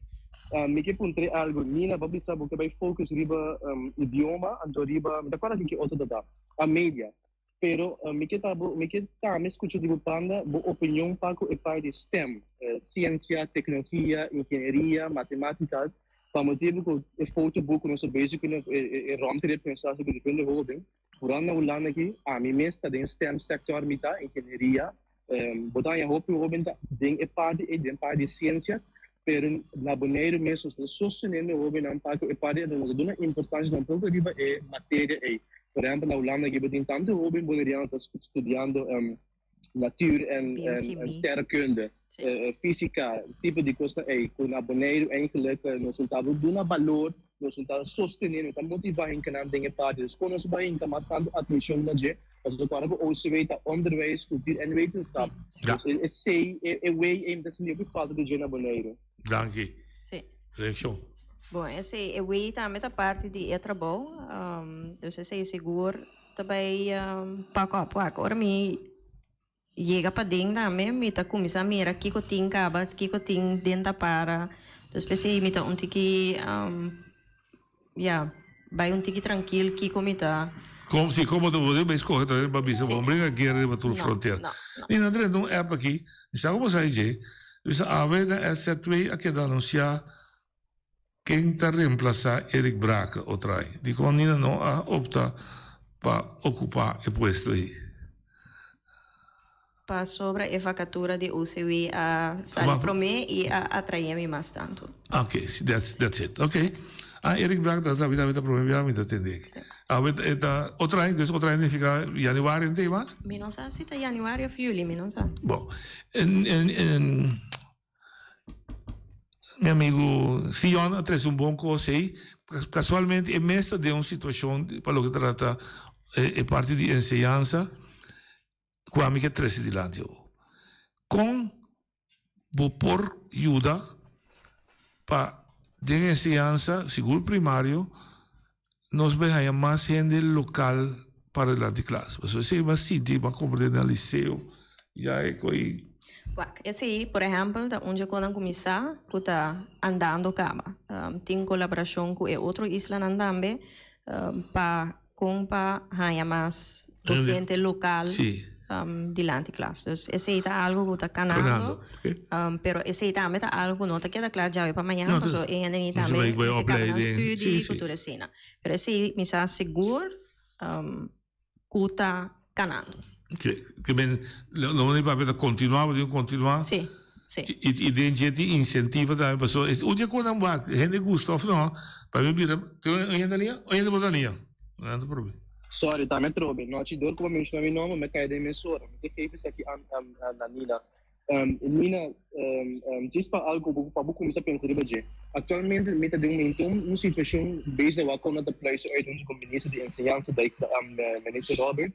T: Um, mi ke puntre algo, Nina, bo bisa bo ke bai focus riba um, idioma, anto riba, mi ta acorda ki otro tata, a media. Pero um, mi ke ta bo, mi ke tambe scucha di bo panda bo opinion pa ku e parti di STEM, eh, ciencia, tecnologia, ingenieria, matematicas, pa motibo ku e fotoboek ku nos ta bezig ku e, e, e rondrit ku nos ta hasi ku diferente hoben, Vooral na Hulanda aki, ami mes ta den STEM sector mi ta, ingenieria. Um, bo ta haña hopi hoben ta den e parti ei, den parti di ciencia, pero na Boneiru mes nos ta sosteniendo e hobennan pa ku e parti ei, nos ta duna importancia tampoco riba e materia ei. Por ehempel, na Hulanda aki bo tin tantu hoben boneriano ta studiando um, natuur en, en, en sterrenkunde, eh, física, tipo di cosnan ei, ku na Boneiru eigenlijk eh, nos no ta duna balor, nos no ta sostené, no ta motivá henkenan den e parti. Dus kon nos bai hinka mas tantu atenshon na dje, pasobra kòrda ku OCW ta onderwijs, cultuur en wetenschap.
O: Ja.
T: Dus e, e C, e, e W ei mi ta sinti hopi falta di dje na Boneiru.
O: Danki.
P: Sí.
O: Reakshon.
P: Bon, esei e W tambe ta parti di e trabou. Um, dus esei sigur Ta bai pak op wak. Ora mi yega paden tambe mi ta kuminsá mira kiko tin kaba, kiko tin den ta para. Dus p'esei mi ta un tiki ya bai un tiki trankil kiko mi ta.
O: Kom si komo ta bo bai skohe ta pa bisa bo bringa guera riba tur frontera. Mi na drenta un app aki, mi sa komo sa dje, mi sa awe na SZW a keda anunsiá Ken ta reemplasa Eric Brake otrai? Dikon Nina no a opta pa ocupa e puesto ei?
P: Pasobra e vacatura di OCW a sali prome y a atrae mi mas tanto.
O: Ok, that's, that's it. Ok. Ah, Eric Brake ta sabi tambe ta prome bia mi ta tende aki. Awe e ta otrai, dus otrai significa januari ente mas?
P: Mi no sa si ta januari of juli, mi no sa.
O: Bon, en, en, en. Mi amigu Sion a trese un bon kos ei. Kasualmente e mes ta den un situashon pa loke trata e parti di enseñansa ku ami ke trese dilanti awor. Kon bo por yuda pa den enseñansa, sigur primario, nos bai haña mas hende lokal para dilanti klas? Pasobra esei bo a sinti, bo a komprende na liseo ya e koi.
P: Wak, esei por ehèmpel ta un dje konan ku mi sa ku ta andando kaba. Tin kolaborashon ku e otro islanan tambe pa kon pa haña mas dosente lokal dilanti klas. Dus esei ta algu ku ta kanando, pero esei tambe ta algu ku no ta keda kla djawe pa mañana pasobra e hende ni tambe mester kaba nan studi ku tur esina. Pero esei mi sa sigur ku ta kanando.
O: Ke men lo manda di papia ta kontinuá, bo tin ku kontinuá.
P: Sí, sí.
O: I den dje tin insentiva tambe pasobra es un dje ku nan wak hende gusta òf no pa mi bira tin un hende alia un hende bo ta alia nan ta probe.
T: Sorry, ta mi atrobe. Nochi dor ku bo menshoná mi nomber mi a kai den mesora. Mi ta geef esaki an na Nina. Nina, djis pa algu pa bo kuminsá pensa riba dje. Aktualmente mi ta den un un situashon bezig wak kon nan ta pluizen uit huntu ku minister di enseñansa, minister Robert,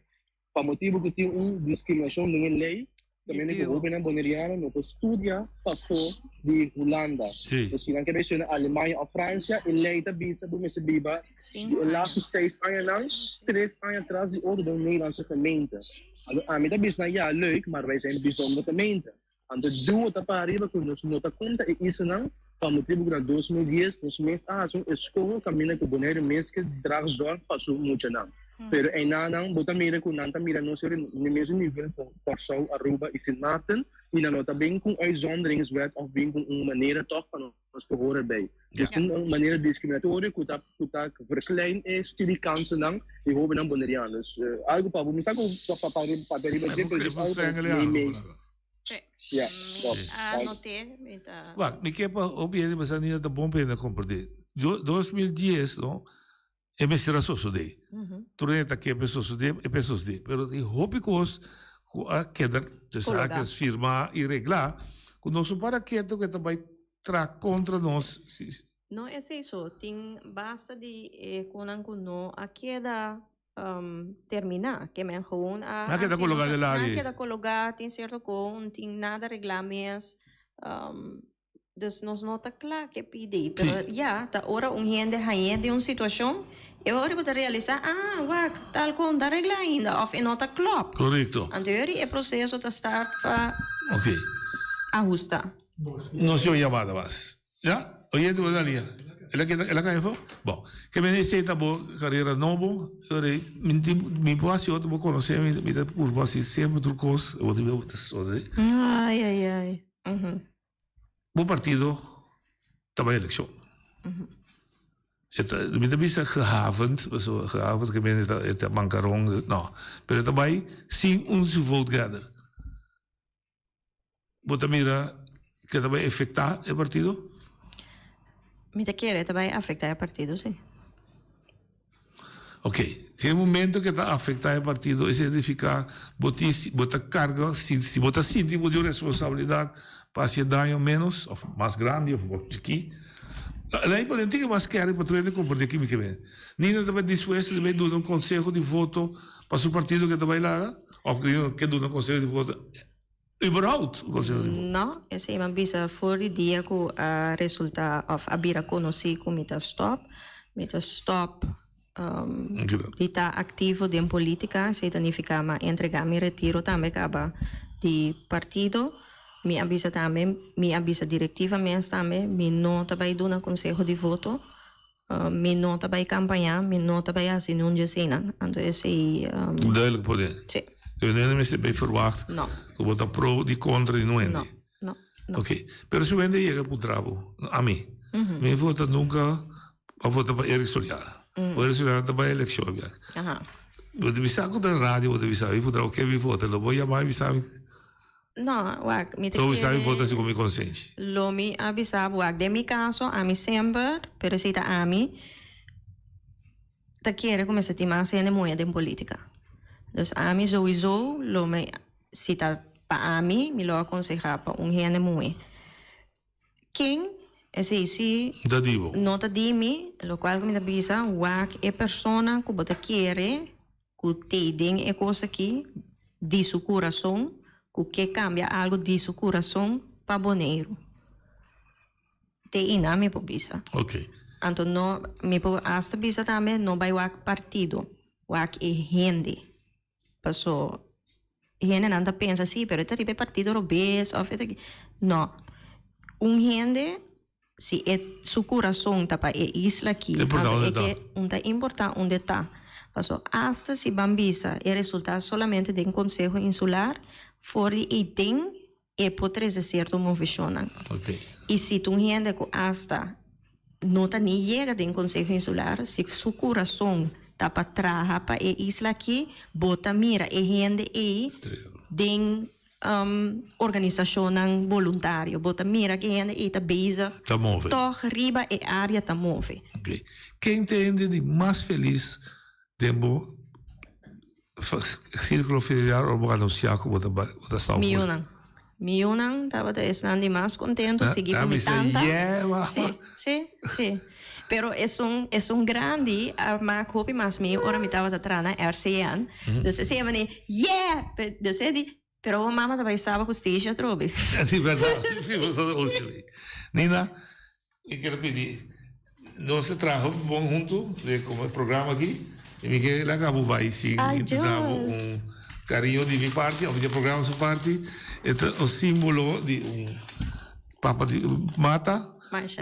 T: pa motibu ku tin un diskriminashon den e lei kaminda ku hóbennan boneriano no por studia pafó di Hulanda. Dus si nan ke bai studia na Alemania òf Fransia, e lei ta bisa bo mester biba di e lastu seis añanan, tres aña tras di otro den un Nederlandse gemeente. Anto ami ta bisa nan, ya, leuk, maar wij zijn bijzondere gemeente. Anto duo ta para riba ku nos no ta konta e islanan pa motibu ku na 2010 nos mes a hasi un eskoho kaminda ku Boneiru mes ke draag zorg pa su muchanan. Pero einanan bo ta mira ku nan ta mira nos riba e mesun nivel ku Kòrsou, Aruba i Sint Maarten i nan no ta bin ku un uitzonderingswet òf bin ku un manera tòg pa nos por hora erbij. Dus un manera discriminatorio ku ta ku ta verklein e studiekansennan di hóbennan boneriano. Dus algu pa bo mi sa ku pa pa papia riba dje pero dus algu pa bo meimei.
P: Ja, klopt. Anoté, mi ta.
O: Wak, mi ke pa hopi hende basa Nina ta bon pa hende komprendé. 2010, no, e mester a sosodé. Tur hende ta ke pa e sosodé, e por sosodé. Pero tin hopi kos ku a keda, tussen haakjes, firmá i reglá, ku nos no para ketu ku e ta bai traha kontra nos.
P: No esei so, tin basta di e konan ku no a keda terminá, ke men gewoon a
O: Nan a keda
P: hasi
O: kologá den
P: nan a
O: larie.
P: keda kologá, tin sierto kon, tin nada reglá mes. Dus nos no ta kla ke pidi, pero ya, ta ora un hende hañ'é den un situashon, e ora bo ta realisá, ah, wak, tal kon ta reglá ainda òf e no ta klòp.
O: Korekto.
P: Anto e ora e proseso ta start pa
O: Oké.
P: ahustá.
O: Nos yo yamada mas. Ya? Oyente bo ta lia. El a keda, el a kai afó? Bon. Ke men esei ta bo karera nobo, e ora ei mi tin, mi por hasi otro, bo konosé mi, mi ta purba hasi semper tur kos, bo tin bo ta sodi.
P: Ai, ai, ai.
O: Bo partido ta bai elekshon. E ta, mi ta bisa gehavend, pasobra gehavend ke men e ta mankaron, no. Pero e ta bai sin un su vote gather. Bo ta mira ke ta bai efektá e partido?
P: Mi ta kere e ta bai afektá e partido, si.
O: Ok, si e momento ke ta afektá e partido, esei signifiká bo tin, bo ta karga, si si bo ta sinti bo tin un responsabilidat pa hasi e daño ménos òf mas grandi òf chikí. Lei por tin ke mas kere pa tur hende komprendé kimi ke men. Nina ta bai dispuesto di bai duna un konseho di voto pa su partido ke ta bai laga òf ke duna konseho di voto Überhaupt un conseho di voto?
P: No, esei mi a bisa for di dia ku a resulta of a bira konosí ku mi ta stòp. Mi ta stòp di ta aktivo den polítika, esei ta nifiká mi a entregá mi retiro tambe kaba di partido. Mi a bisa tambe, mi a bisa direktiva mes tambe, mi no ta bai duna konseho di voto, mi no ta bai kampañá, mi no ta bai hasi niun di eseinan. Anto esei.
O: Duidelijk por den.
P: Sí.
O: Pero nende mester bay verwacht
P: No.
O: cu bo ta pro di contra di nuende.
P: No, no, no.
O: Ok, pero si wende yega puntra bo, ami, mi vota nunca a vota pa Eric Soliana. O Eric Soliana ta bay eleccion bia. Bo ta bisa cu ta radio bo ta bisa mi puntra bo ken mi vota, lo bo yama mi bisa mi.
P: No, wak, mi ta
O: Lo bisa mi
P: kere.
O: vota segun mi consenshi.
P: Lo mi a bisa bo, wak, den mi caso ami semper, pero esey ta ami, ta kere ku mester tin mas hende muhé den polítika. Dus ami souiso lo mi, si ta pa ami, mi lo akonsehá pa un hende muhé. Ken? Esei si
O: No ta di bo.
P: no ta di mi, lokual ku mi ta bisa, wak e persona ku bo ta kere ku t'ei den e kos aki di su kurason, ku ke kambia algu di su kurason pa Boneiru. Te ina mi por bisa.
O: Ok.
P: Anto no, mi por hasta bisa tambe no bai wak partido, wak e hende. Paso hendenan ta pensa si, pero e ta riba e partido robes of e ta ki. No, un hende si e su kurason ta pa e isla aki,
O: Ta importa
P: anto
O: unda
P: e
O: ta.
P: ke un ta importa unda e ta. Paso hasta si ban bisa e resulta solamente den Konseho Insular, for di eiden E por trece cierto movecionnan.
O: Ok.
P: Y si ta un hende cu hasta no ta ni yega den Conseho Insular, si su curason ta pa traha pa e isla aki, bo ta mira e hende ey den organisacionnan boluntario. Bo ta mira cu e hende ey ta bezig
O: Ta move.
P: toch riba e area ta move.
O: Ok. Ken ta e hende di mas feliz den bo Círculo familiar ora bo anuncia cu bo ta bo ta stop.
P: Mi yunan. Mi yunan tabata esnan di mas contento sigui cu mi tanta. Si, si, si. Pero esun esun grandi a mak hopi mas mi ora mi tabata traha na RCN. Dus esei a mane, yeah! Dus e di, pero bo mama ta bai saba cu Stacia atrobe.
O: Si, berdad. Si, bo sa osi mi. Nina, mi kier pidi, nos a traha hopi bon hunto den como e programa aki, y mi kier laga bo bai sin duna bo un cariño di mi parti of di e programa su parti. E ta un simbolo di un papa di mata.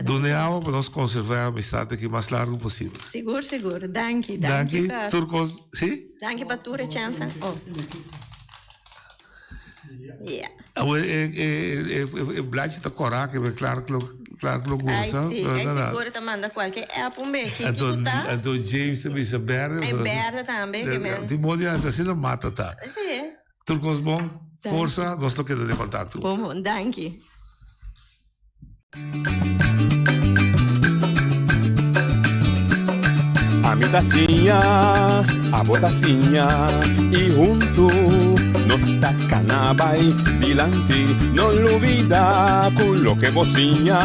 O: Duna e awa pa nos conserva e amistad aki mas largo posibel.
P: Sigur, sigur. Danki, danki.
O: Danki, tur cos, si?
P: Danki pa tur e chansa. Oh. Yeah.
O: Awe e e e e blachi ta kora ke be klar klo klar klo gosa.
P: Ai si, ai sigur ta manda kualke app un be. Ki
O: Anto
P: ki ta?
O: anto James ta bisa berde.
P: Ai berde tambe ke men.
O: Tin modo di asina mata ta.
P: Si.
O: Tur kos bon, forsa, nos lo keda den kontakto.
P: Bon bon, danki.
N: Ami ta siña, abo ta siña, i huntu. Nos ta kana bai dilanti. No lubidá ku loke bo siña,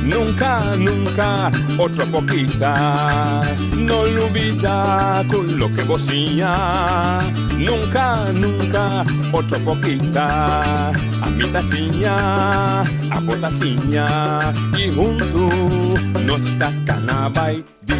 N: nunka, nunka otro por kita. No lubidá ku loke bo siña, nunka, nunka otro por kita. Ami ta siña, abo ta siña, i huntu nos ta kana bai.